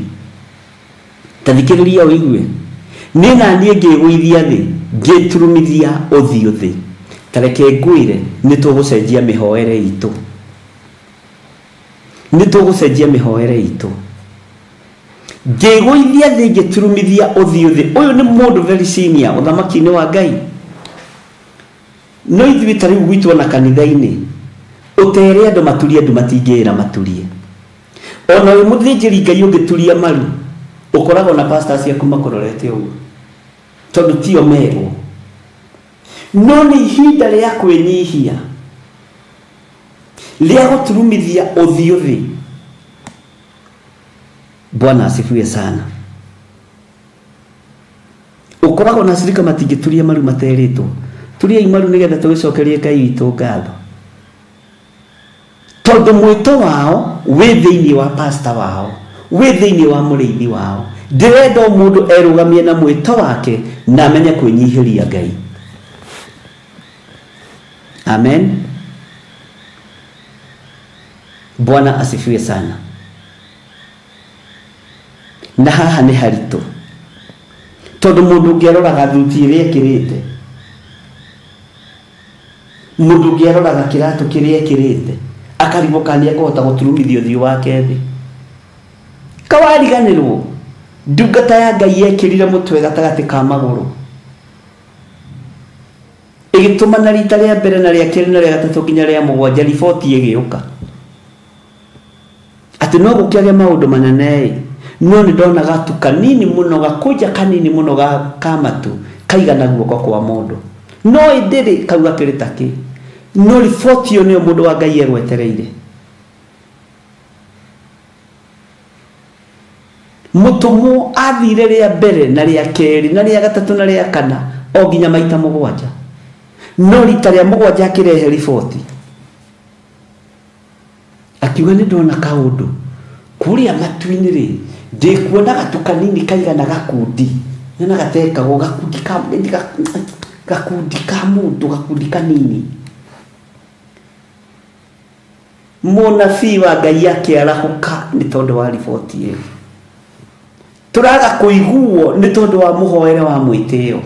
Ta thikĩrĩria ũigue. Niĩ na niĩ ngĩgũithia thĩ, ngĩturumithia ũthiũ thĩ. Ta reke ngwĩre, nĩ tũgũcenjia mĩhoere itũ. Nĩ tũgũcenjia mĩhoere itũ. Ngĩgũithia thĩ, ngĩturumithia ũthiũ thĩ. Ũyũ nĩ mũndũ very senior ũthamaki-inĩ wa Ngai. No ithuĩ ta rĩu gwitũ ona kanitha-inĩ, ũtere andũ maturie, andũ matingĩĩra maturie. Ona wĩ mũthĩnjĩri Ngai ũngĩturia maru, ũkoragwo na pastors ciaku makũrorete ũguo, tondũ tio merwo. No nĩ ihinda rĩa kwĩnyihia, rĩa gũturumithia ũthiũ thĩ. Bwana asifiwe sana. Ũkoragwo na acirika matingĩturia maru materĩtwo. Turiai maru nĩgetha tũgĩcokerie Ngai witũ ngatho, tondũ mwĩto wao wĩ thĩinĩ wa pastor wao, wĩ thĩinĩ wa mũrĩithi wao. Ndĩrenda o mũndũ erũgamie na mwĩto wake na amenye kwĩnyihĩria Ngai. Amen. Bwana asifiwe sana. Na haha nĩ haritũ, tondũ mũndũ ũngĩ aroraga thuti ĩrĩa ĩkĩrĩte, mũndũ ũngĩ aroraga kĩratũ kĩrĩa ĩkĩrĩte, akarigwo kana nĩekũhota gũturumithia ũthiũ wake thĩ. Kawariganĩrwo, ndungata ya Ngai yekĩrire mũtwe gatagatĩ ka magũrũ. Ĩgĩtũmana rita rĩa mbere na rĩa kerĩ na rĩa gatatũ nginya rĩa mũgwanja, riboti ĩgĩũka atĩ no gũkĩage maũndũ manene, no nĩ ndona gatu kanini mũno, gakũnja kanini mũno ka matu kaigana guoko kwa mũndũ, no ĩndĩrĩ kau gakĩrĩ takĩ. No riboti ĩyo nĩyo mũndũ wa Ngai egwetereire. Mũtũmwo athire rĩa mbere na rĩa kerĩ na rĩa gatatũ na rĩa kana o nginya maita mũgwanja, no rita rĩa mũgwanja akĩrehe riboti akiuga nĩ ndona kaũndũ kũrĩa matu-inĩ rĩ, ndĩkuona gatu kanini kaigana gakundi, nyonaga gatekagwo gakundi ka mũndũ, gakundi kanini. Mũnabii wa Ngai akĩarahũka nĩ tondũ wa riboti ĩyo. Tũraga kũiguo nĩ tondũ wa mũhoere wa mwĩtĩo,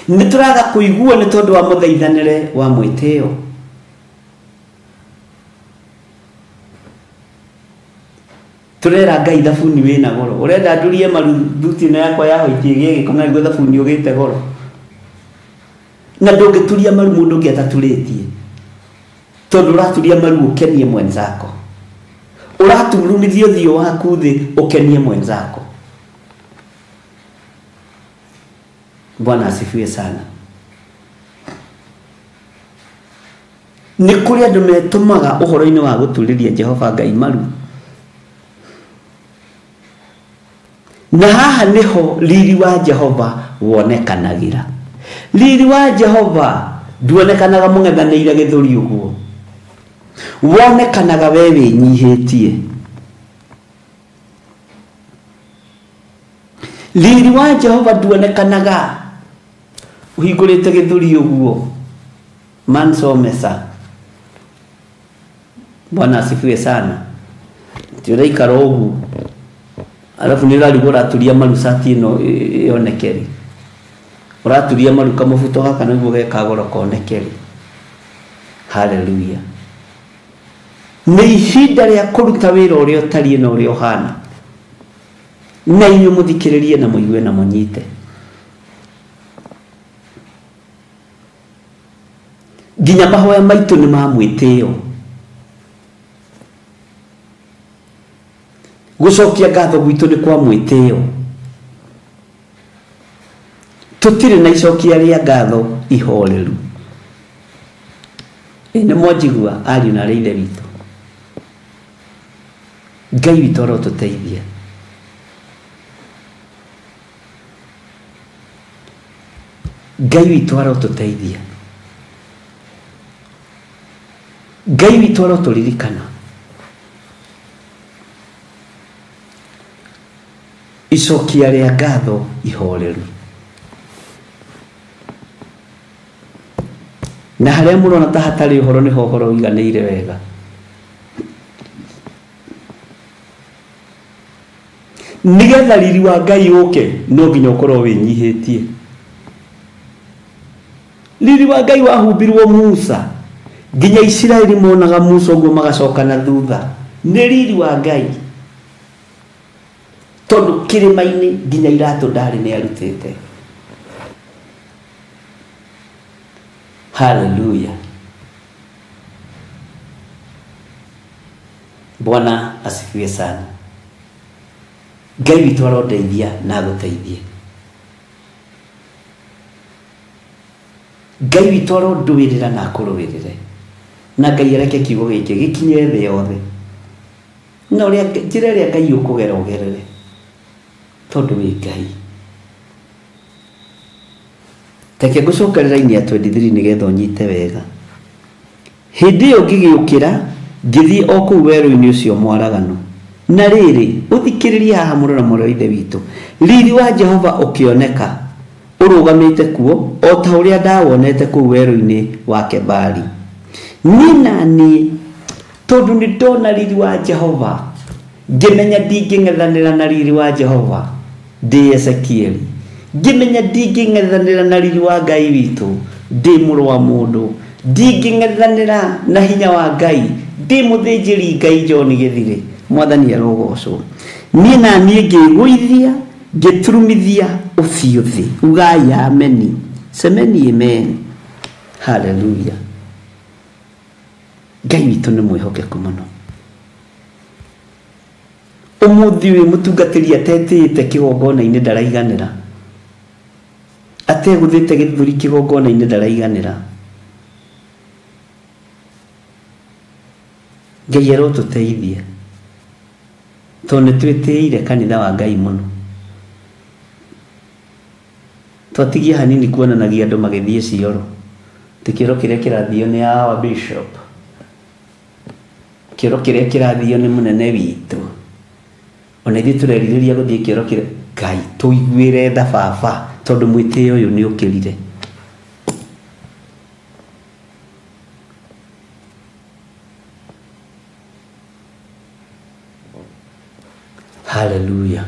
nĩ tũraga kũiguo nĩ tondũ wa mũthaithanĩre wa mwĩtĩo. Tũrera Ngai thabuni wĩna goro, ũrenda ndurie maru thuti ĩno yakwa ya hoiti ĩgĩe gĩko na nĩguo thabuni ũgĩte goro, na ndũngĩturia maru mũndũ ũngĩ ataturĩtie, tondũ ũraturia maru ũkenie mwenzako, ũraturumithia ũthiũ waku thĩ ũkenie mwenzako. Bwana asifiwe sana. Nĩ kũrĩ andũ metũmaga ũhoro-inĩ wa gũturĩria Jehova Ngai maru, na haha nĩho riri wa Jehova wonekanagĩra. Riri wa Jehova nduonekanaga mũng'ethanĩire gĩthũri ũguo, wonekanaga we wĩnyihĩtie. Riri wa Jehova nduonekanaga ũhingũrĩte gĩthũri ũguo mansomesa. Bwana asifiwe sana. Ti ũraikara ũguo alafu nĩ ũrarigwo ũraturia maru cati ĩno yonekeri, ũraturia maru kamũbuto gaka nĩguo gekagoro konekeri. Haleluya. Nĩ ihinda rĩa kũruta wĩra ũrĩa ũtariĩ na ũrĩa ũhana, na inyuĩ mũthikĩrĩrie na mũigue na mũnyite. Nginya mahoya maitũ nĩ ma mwĩtĩo. Gũcokia ngatho gwitũ nĩ kwa mwĩtĩo. Tũtirĩ na icokia rĩa ngatho ihoreru. Nĩ mwanjigua ariũ na arĩ ithe witũ. Ngai witũ arotũteithia. Ngai witũ arotũteithia. Ngai witũ arotũririkana. Icokia rĩa ngatho ihoreru. Na harĩa mũrona ta hatarĩ ũhoro nĩho ũhoro ũiganĩire wega. Nĩgetha riri wa Ngai ũke no nginya ũkorwo wĩnyihĩtie. Riri wa Ngai wahumbirwo Musa, nginya Isiraeli monaga Musa ũguo magacoka na thutha. Nĩ riri wa Ngai, tondũ kĩrĩma-inĩ nginya iratũ ndarĩ nĩ arutĩte. Haleluya. Bwana asifiwe sana. Ngai witũ arondeithia na agũteithie. Ngai witũ arondũĩrĩra na akũrũĩrĩre, na Ngai areke kiugo gĩkĩ gĩkinye thĩ yothe, na ũrĩa njĩra ĩrĩa Ngai ũkũgera ũgerere, tondũ wĩ Ngai. Reke ngũcokerera ini ya 23 nĩgetha ũnyite wega. Hĩndĩ ĩyo ngĩgĩũkĩra ngĩthiĩ o kũu werũ-inĩ ũcio mwaraganu, na rĩrĩ ũthikĩrĩrie haha mũno na mũrũ wa ithe witũ, riri wa Jehova ũkĩoneka ũrũgamĩte kuo o ta ũrĩa ndawonete kũu werũ-inĩ wa Kebari. Niĩ na niĩ tondũ nĩ ndona riri wa Jehova, ngĩmenya ndingĩng'ethanĩra na riri wa Jehova ndĩ Ezekieli, ngĩmenya ndingĩng'ethanĩra na riri wa Ngai witũ ndĩ mũrũ wa mũndũ, ndingĩng'ethanĩra na hinya wa Ngai ndĩ mũthĩnjĩri Ngai John Gĩthirĩ. Mwathani arogocwo. Niĩ na niĩ ngĩĩgũithia Ngĩturumithia ũthiũ thĩ. Ugai ameni. Semeni amen. Hallelujah. Ngai witũ nĩ mwĩhokeku mũno. Ũmũthĩ ũyũ mũtungatĩri atetĩĩte kĩgongona-inĩ ndaraiganĩra. Ategũthĩte gĩthũri kĩgongona-inĩ ndaraiganĩra. Ngai arotũteithia. Tondũ nĩ twĩtĩĩire kanitha wa Ngai mũno. Twatigia hanini kuonanagia andũ magĩthiĩ cioro. Ti kĩoro kĩrĩa kĩrathio nĩ our bishop. Kĩoro kĩrĩa kĩrathio nĩ mũnene witũ. Ona ithuĩ tũrerirĩria gũthiĩ kĩoro kĩrĩa Ngai tũiguĩre tha baba tondũ mwĩtĩo ũyũ nĩ ũkĩrire. Hallelujah.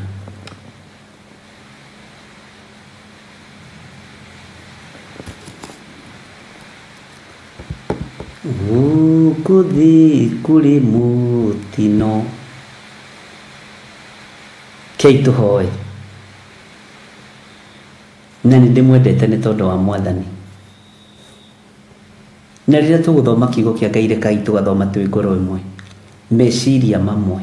Gũkũ thĩ kũrĩ mũtino. Kei tũhoe. Na nĩ ndĩmwendete nĩ tondũ wa Mwathani. Na rĩrĩa tũgũthoma kiugo kĩa Ngai rekai tũgathoma twĩ ngoro ĩmwe, meciria mamwe.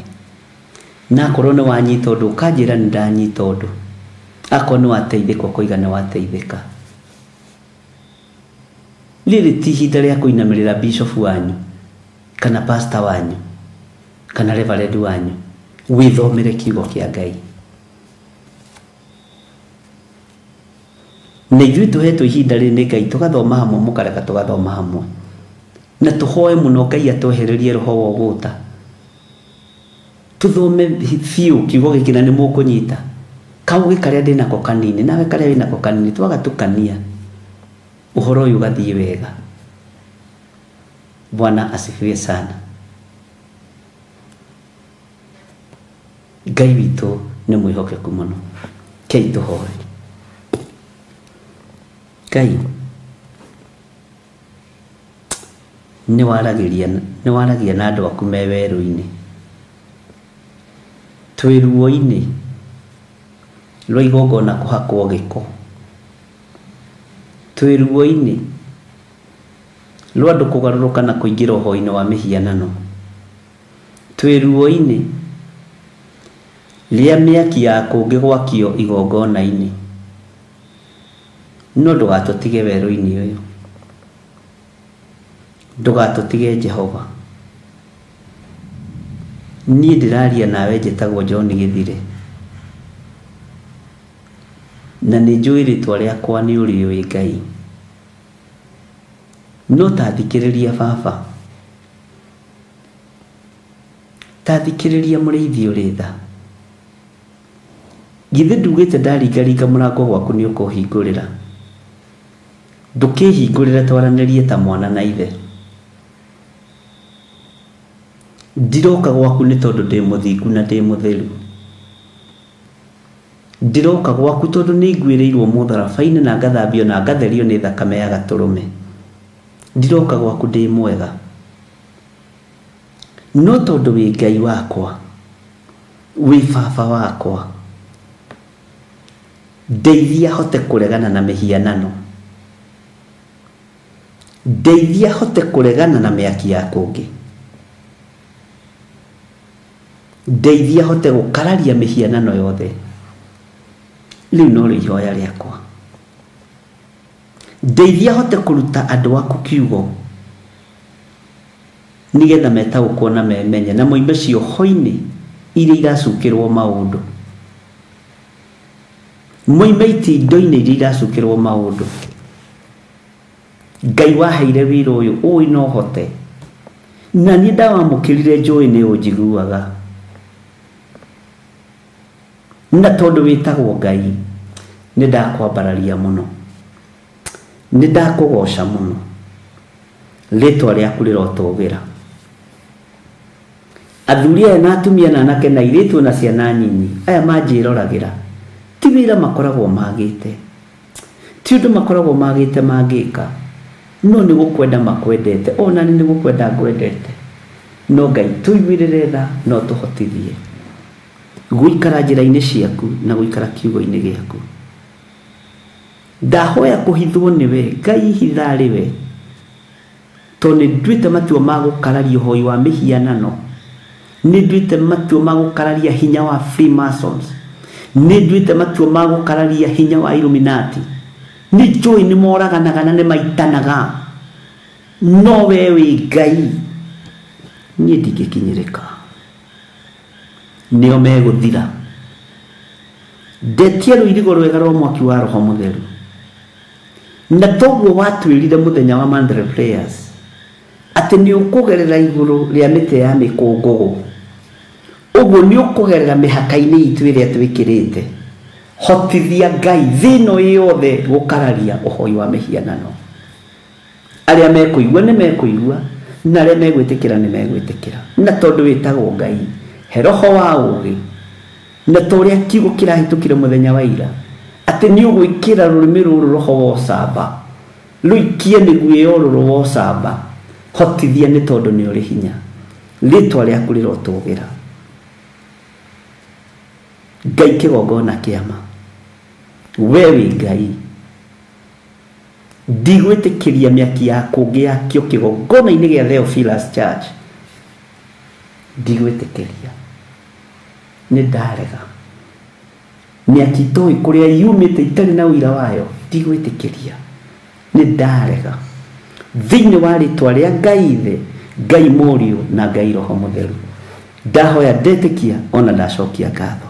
Na akorwo nĩ wanyita ũndũ ũkanjĩra nĩ ndanyita ũndũ. Akorwo nĩ wateithĩka ũkoiga nĩ wateithĩka. Rĩrĩ ti ihinda rĩa kũinamĩrĩra bishop wanyu kana pastor wanyu kana reverend wanyu. Wĩthomere kiugo kĩa Ngai. Na ithuĩ tũhetwo ihinda rĩrĩ nĩ Ngai tũgathoma hamwe mũkareka tũgathoma hamwe. Na tũhoe mũno Ngai atwehererie roho wa ũgũta. Tũthome biũ kiugo gĩkĩ na nĩ mũkũnyita. Kaũgĩ karĩa ndĩnako kanini nawe karĩa wĩnako kanini twagatukania ũhoro ũyũ ũgathiĩ wega. Bwana asifiwe sana. Ngai witũ nĩ mwĩhokeku mũno. Kei tũhoe. Ngai nĩ waragia na andũ aku me werũ-inĩ. Twĩ ruo-inĩ rwa igongona kũhakwo gĩko. Twĩ ruo-inĩ rwa andũ kũgarũrũka na kũingĩra ũhoi-inĩ wa mĩhianano. Twĩ ruo-inĩ rĩa mĩaki ya kũngĩ gwakio igongona-inĩ. No ndũgatũtige werũ-inĩ ũyũ. Ndũgatũtige Jehova. Niĩ ndĩraria nawe njĩtagwo John Gĩthire. Na nĩ njũĩ rĩtwa rĩakwa nĩ ũrĩũĩ Ngai. No ta thikĩrĩria baba. Ta thikĩrĩria mũrĩithi ũrĩ tha. Githĩ ndugĩte ndaringaringa mũrango gwaku nĩ ũkũhingũrĩra. Ndũkĩhingũrĩre twaranĩrie ta mwana na ithe. Ndiroka gwaku nĩ tondũ ndĩ mũthingu na ndĩ mũtheru. Ndiroka gwaku tondũ nĩ nguĩrĩirwo mũtharaba-inĩ na ngathambio na ngatherio nĩ thakame ya gatũrũme. Ndiroka gwaku ndĩ mwega. No tondũ wĩ Ngai wakwa, wĩ baba wakwa, ndeithia hote kũregana na mĩhianano. Ndeithia hote kũregana na mĩaki ya kũngĩ. Ndeithia hote gũkararia mĩhianano yothe. Rĩu no rĩo ihoya rĩakwa. Ndeithia hote kũruta andũ aku kiugo nĩgetha metaũkwo na memenye na moime cioho-inĩ iria iracukĩrwo maũndũ. Moime itindo-inĩ iria iracukĩrwo maũndũ. Ngai waheire wĩra ũyũ ũĩ no hote. Na niĩ ndawamũkĩrire njũĩ nĩ ũnjiguaga. Na tondũ wĩtagwo Ngai nĩ ndakwambararia mũno. Nĩ ndakũgoca mũno. Rĩtwa rĩaku rĩrotũgĩra. Athuri aya na atumia na anake na airĩtu na ciana nyinyi aya manjĩroragĩra ti wĩra makoragwo magĩte. Ti ũndũ makoragwo magĩte mangĩka. No nĩ gũkwenda makwendete ona nĩ gũkwenda ngwendete. No Ngai tũiguĩrĩre tha no tũhotithie. Gũikara njĩra-inĩ ciaku na gũikara kiugo-inĩ gĩaku. Ndahoya kũhithwo nĩwe, Ngai hitha arĩ we, tondũ nĩ nduĩte matua ma gũkararia ũhoi wa mĩhianano, nĩ nduĩte matua ma gũkararia hinya wa Freemasons, nĩ nduĩte matua ma gũkararia hinya wa Illuminati. Nĩ njũĩ nĩ moraganaga na nĩ maitanaga, no we wĩ Ngai, niĩ ndingĩkinyĩrĩka. Nĩo megũthira. Ndetia rũirigo rwega rwa mwaki wa Roho Mũtheru. Na toguo watwĩrire mũthenya wa Monthly Prayers atĩ nĩ ũkũgerera igũrũ rĩa mĩtĩ ya mĩkũngũgũ, ũguo nĩ ũkũgerera mĩhaka-inĩ itũ ĩrĩa twĩkĩrĩte. Hotithia Ngai thĩ ĩno yothe gũkararia ũhoi wa mĩhianano. Arĩa mekũigua nĩ mekũigua, na arĩa megwĩtĩkĩra nĩ megwĩtĩkĩra. Na tondũ wĩtagwo Ngai, he roho wa ũũgĩ, na ta ũrĩa kiugo kĩrahĩtũkire mũthenya wa ira, atĩ nĩ ũgwĩkĩra rũrĩmĩ rũrũ roho wa ũcamba, rũikie mĩguĩ ya ũrũrũ wa ũcamba. Hotithia nĩ tondũ nĩ ũrĩ hinya. Rĩtwa rĩaku rĩrotũgĩra. Ngai kĩgongona kĩama, we wĩ Ngai. Ndigwĩtĩkĩria mĩaki ya kũngĩ yakio kĩgongona-inĩ gĩa Theophilus Church. Ndigwĩtĩkĩria, nĩ ndarega. Mĩaki itoĩ kũrĩa yumĩte itarĩ na ũira wayo, ndigwĩtĩkĩria, nĩ ndarega. Thĩinĩ wa rĩtwa rĩa Ngai Ithe, Ngai Mũriũ na Ngai Roho Mũtheru, ndahoya ndetĩkia ona ndacokia ngatho.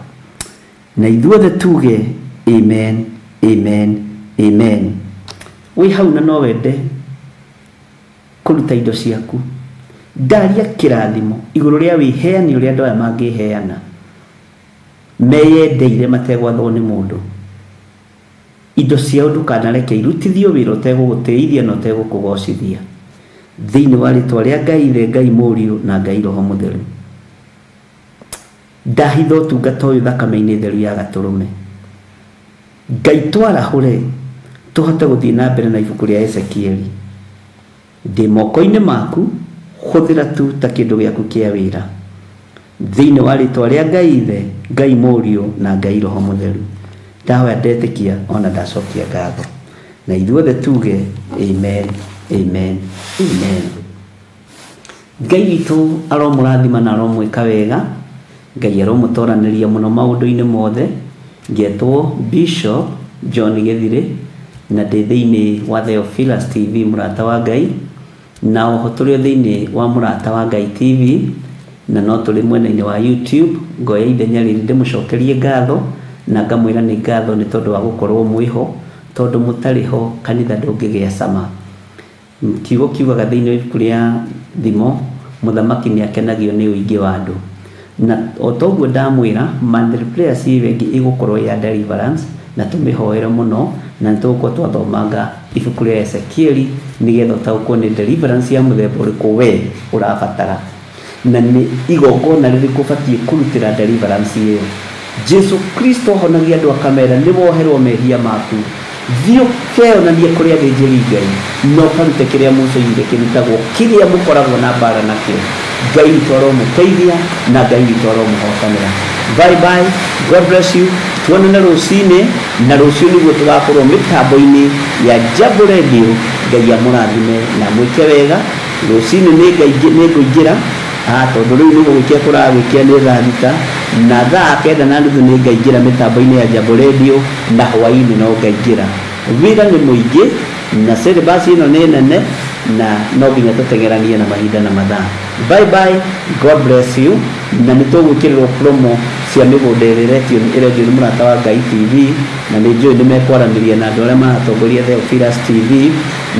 Na ithuothe tuge amen, amen, amen. Wĩ hau na no wende kũruta indo ciaku, ndaria kĩrathimo igũrũ rĩa wĩheani ũrĩa andũ aya mangĩheana meyendeire mategwathwo nĩ mũndũ. Indo ciao ndũkanareke irutithio wĩra ũtegũgũtĩithia na ũtegũkũgocithia. Thĩinĩ wa rĩtwa rĩa Ngai Ithe, Ngai Mũriũ na Ngai Roho Mũtheru, ndahitha ũtungata ũyũ thakame-inĩ theru ya Gatũrũme. Ngai twarahũre tũhote gũthiĩ na mbere na ibuku rĩa Ezekieli. Ndĩ moko-inĩ maku, hũthĩra tu ta kĩndũ gĩaku kĩa wĩra. Thĩinĩ wa rĩtwa rĩa Ngai Ithe, Ngai Mũriũ na Ngai Roho Mũtheru, ndahoya ndetĩkia ona ndacokia ngatho. Na ithuothe tuge amen, amen, amen. Ngai witũ aromũrathima na aromwĩka wega. Ngai aromũtoranĩria mũno maũndũ-inĩ mothe. Ngetwo Bishop John Gĩthirĩ na ndĩ thĩinĩ wa Theophilus TV mũrata wa Ngai, na oho tũrĩ o thĩinĩ wa mũrata wa Ngai TV, na no tũrĩ mwena-inĩ wa YouTube. Ngoya ithenya rĩrĩ ndĩmũcokerie ngatho na ngamwĩra nĩ ngatho nĩ tondũ wa gũkorwo mwĩho, tondũ mũtarĩ ho kanitha ndũngĩgĩa cama. Kiugo kiugaga thĩinĩ wa ibuku rĩa Thimo, mũthamaki nĩ akenagio nĩ ũingĩ wa andũ. Na o toguo ndamwĩra, Monthly Prayers ĩyo ĩngĩ ĩgũkorwo ya deliverance, na tũmĩhoere mũno, na nĩ tũgũkorwo twathomanga ibuku rĩa Ezekieli nĩgetha ũtaũkwo nĩ deliverance ya mũthemba ũrĩkũ we ũrabatara, na nĩ igongona rĩrĩkũ ũbatiĩ kũrutĩra deliverance ĩyo. Jesu Kristo ahonagia andũ akamera nĩ woherwo mehia maku, thiĩ ũkeyonanie kũrĩ athĩnjĩri Ngai na ũkarute kĩrĩa Musa oigire kĩrutagwo, kĩrĩa mũkoragwo na mbara nakĩo. Ngai witũ aromũteithia na Ngai witũ aromũhotanĩra. Bye bye, God bless you. Tuonane rũcinĩ, na rũciũ nĩguo tũgakorwo mĩtambo-inĩ ya Jambo Radio. Ngai amũrathime na mwĩke wega. Rũcinĩ nĩ ngũingĩra, tondũ rĩu nĩ gũgĩkĩa kũragĩkĩa nĩ thaa 6, na thaa 9:30 nĩ ngaingĩra mĩtambo-inĩ ya Jambo Radio, na hwaĩ-inĩ no ngaingĩra. Wĩra nĩ mũingĩ na syllabus ĩno nĩ nene, na no nginya tũteng'eranie na mahinda na mathaa. Bye bye, God bless you. Na nĩ tũgwĩkĩrĩrwo promo cia mĩgũnda ĩrĩa ĩrendio nĩ mũrata wa Ngai TV, na nĩ njũĩ nĩ mekwaranĩria na andũ arĩa maratongoria Theophilus TV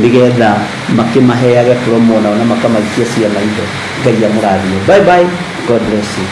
nĩgetha makĩmaheage promo nao na makamaikia ciana indo. Ngai amũrathime. Bye bye, God bless you.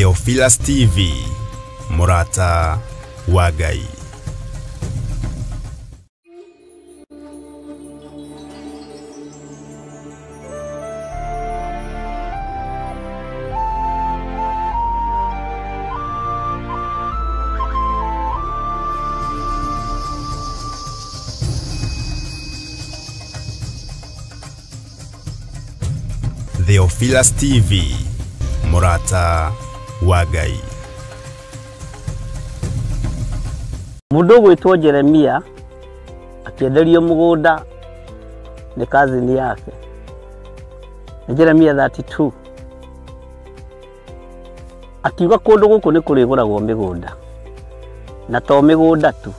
Theophilus TV, Mũrata wa Ngai. Theophilus TV, Mũrata wa Ngai.
Mũndũ ũgwĩtwo Jeremia akĩenderio mũgũnda nĩ kazini yake. Nĩ Jeremia 32. Akiuga kũndũ gũkũ nĩ kũrĩgũragwo mĩgũnda, na to mĩgũnda tu,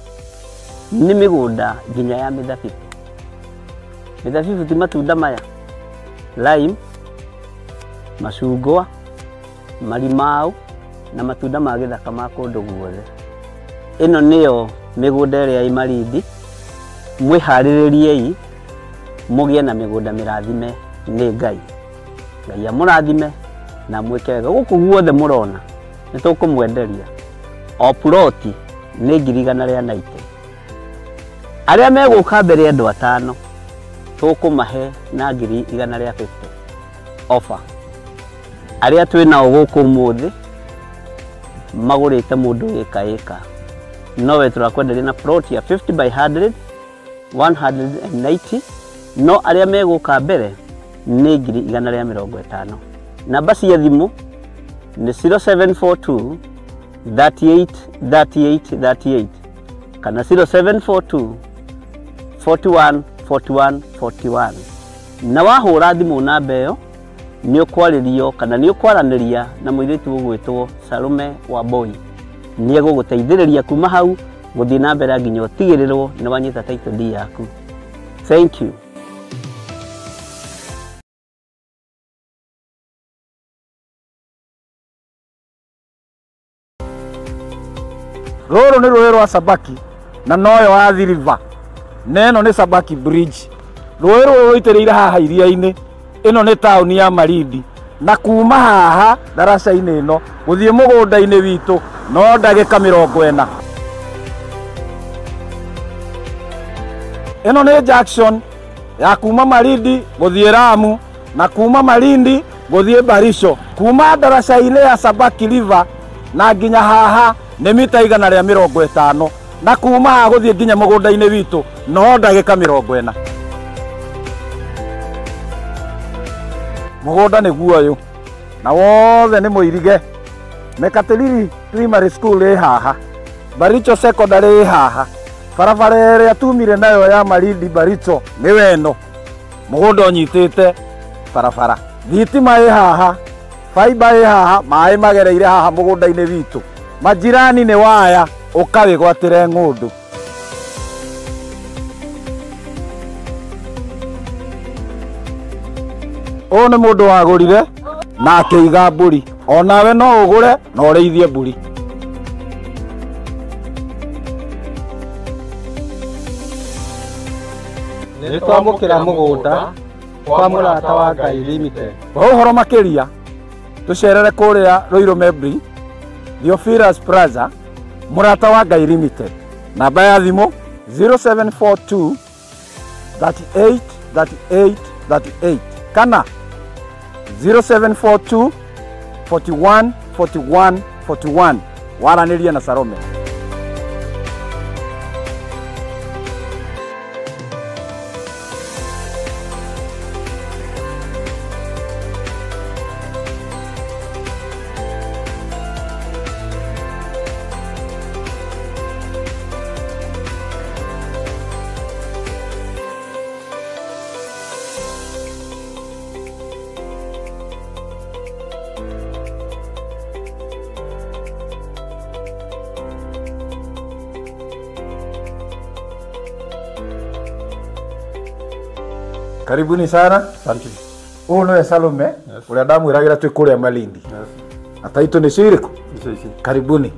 nĩ mĩgũnda nginya ya mĩthabibũ. Mĩthabibũ ti matunda maya, lime, macungwa, marimau na matunda ma gĩthaka ma kũndũ guothe. Ĩno nĩyo mĩgũnda ĩrĩa ĩ Malindi. Mwĩharĩrĩriei mũgĩe na mĩgũnda mĩrathime nĩ Ngai. Ngai amũrathime na mwĩke wega. Gũkũ guothe mũrona nĩ tũkũmwenderia o ploti nĩ 190,000. Arĩa megũka mbere andũ 5 tũkũmahe na 150,000 offer. Arĩa twĩ nao gũkũ ũmũthĩ magũrĩte mũndũ ĩka ĩka, nowe tũrakwenderia na plot ya 50 by 100 190, no arĩa megũka mbere nĩ 150,000. Namba cia thimũ nĩ 0742 38 38 38 kana 0742 41 41 41. Na wahũra thimũ namba ĩyo nĩ ũkwarĩrio kana nĩ ũkwaranĩria na mũirĩtu ũgwĩtwo Salome Wambui. Nĩ egũgũteithĩrĩria kuma hau gũthiĩ na mbere nginya ũtigĩrĩrwo nĩ wanyita title deed yaku. Thank you.
Rũrũ nĩ rũĩ rwa Sabaki na noyo Athi River, na ĩno nĩ Sabaki Bridge. Rũĩ rũrũ rũitĩrĩire haha iria-inĩ. Ĩno nĩ taũni ya Malindi, na kuma haha ndaraca-inĩ ĩno gũthiĩ mũgũnda-inĩ witũ no ndagĩka 40. Ĩno nĩ junction ya kuma Malindi gũthiĩ Lamu na kuma Malindi gũthiĩ Barisho. Kuma ndaraca-inĩ ya Sabaki River na nginya haha nĩ mita 150, na kuma haha gũthiĩ nginya mũgũnda-inĩ witũ no ndagĩka 40. Mũgũnda nĩguo ũyũ na wothe nĩ mũirige. Mekatilili Primary School ĩ haha, Baricho Secondary ĩ haha, barabara ĩrĩa tumire nayo ya Malindi Baricho nĩ weno. Mũgũnda ũnyitĩte barabara, thitima ĩ haha, fiber ĩ haha, maĩ magereire haha mũgũnda-inĩ witũ. Majirani nĩ waya, ũkawĩgwatĩre ng'ũndũ. Ũyũ nĩ mũndũ wagũrire na akĩiga mbũri. Onawe no ũgũre na ũrĩithie mbũri.
Nĩ twamũkĩra mũgũnda kwa Mũrata wa Ngai Limited.
Kwa ũhoro makĩria tũcerere kũrĩa Ruiru Membri, Theophilus Plaza, Mũrata wa Ngai Limited. Namba ya thimũ 0742 38 38 38 kana 0742 41 41 41. Waranĩria na Salome. Karibuni sana.
Asante.
Ũyũ nĩwe Salome,
Yes.
ũrĩa ndamwĩragĩra twĩ kũrĩa Malindi.
Yes.
Na taitũ nĩcio irĩkũ?
Icio ici.
Karibuni.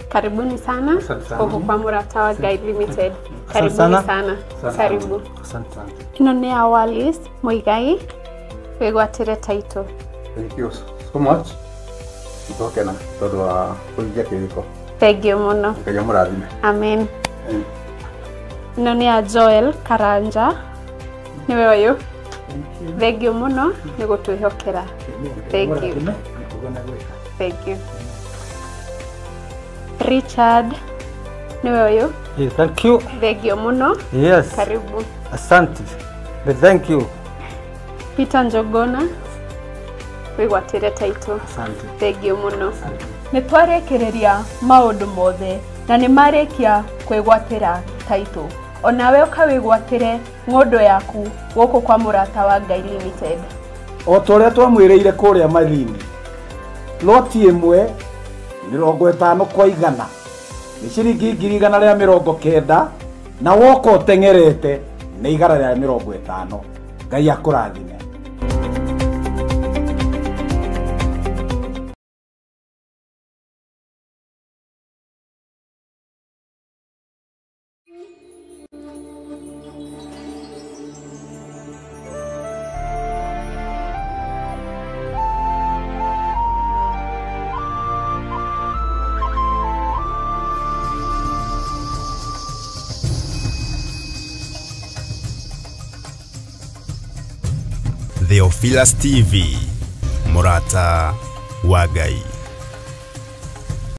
Karibuni sana
Asante sana.
gũkũ kwa Mũrata wa Ngai Limited. Karibuni
sana.
sana.
Asante.
Karibu.
Asante.
Ĩno nĩ ya Wallis Muigai, wĩgwatĩre title.
Thank you so much. Twakena tondũ wa kũhingia kĩrĩko.
Thengiũ mũno.
Ngai amũrathime.
Amen. Ĩno nĩ ya Joel Karanja, nĩwe ũyũ. Thengiũ mũno nĩ gũtwĩhokera. Thank you. Thank you. Richard, nĩwe ũyũ.
Yeah, thank you.
Thengiũ mũno.
Yes.
Karibu.
Asante. But thank you.
Peter Njogona, wĩgwatĩre taitũ.
Asante.
Thengiũ mũno. Nĩ twarĩkĩrĩria maũndũ mothe na nĩ marĩkia kwĩgwatĩra taitũ. Onawe ũkawĩgwatĩre ng'ũndũ yaku gũkũ kwa Mũrata wa Ngai Limited.
O ta ũrĩa twamwĩrĩire kũrĩa Malindi, loti ĩmwe 50 kwa 100 nĩ ciringi 190,000, na woka ũteng'erete nĩ 150. Ngai akũrathime.
Theophilus TV, Mũrata wa Ngai.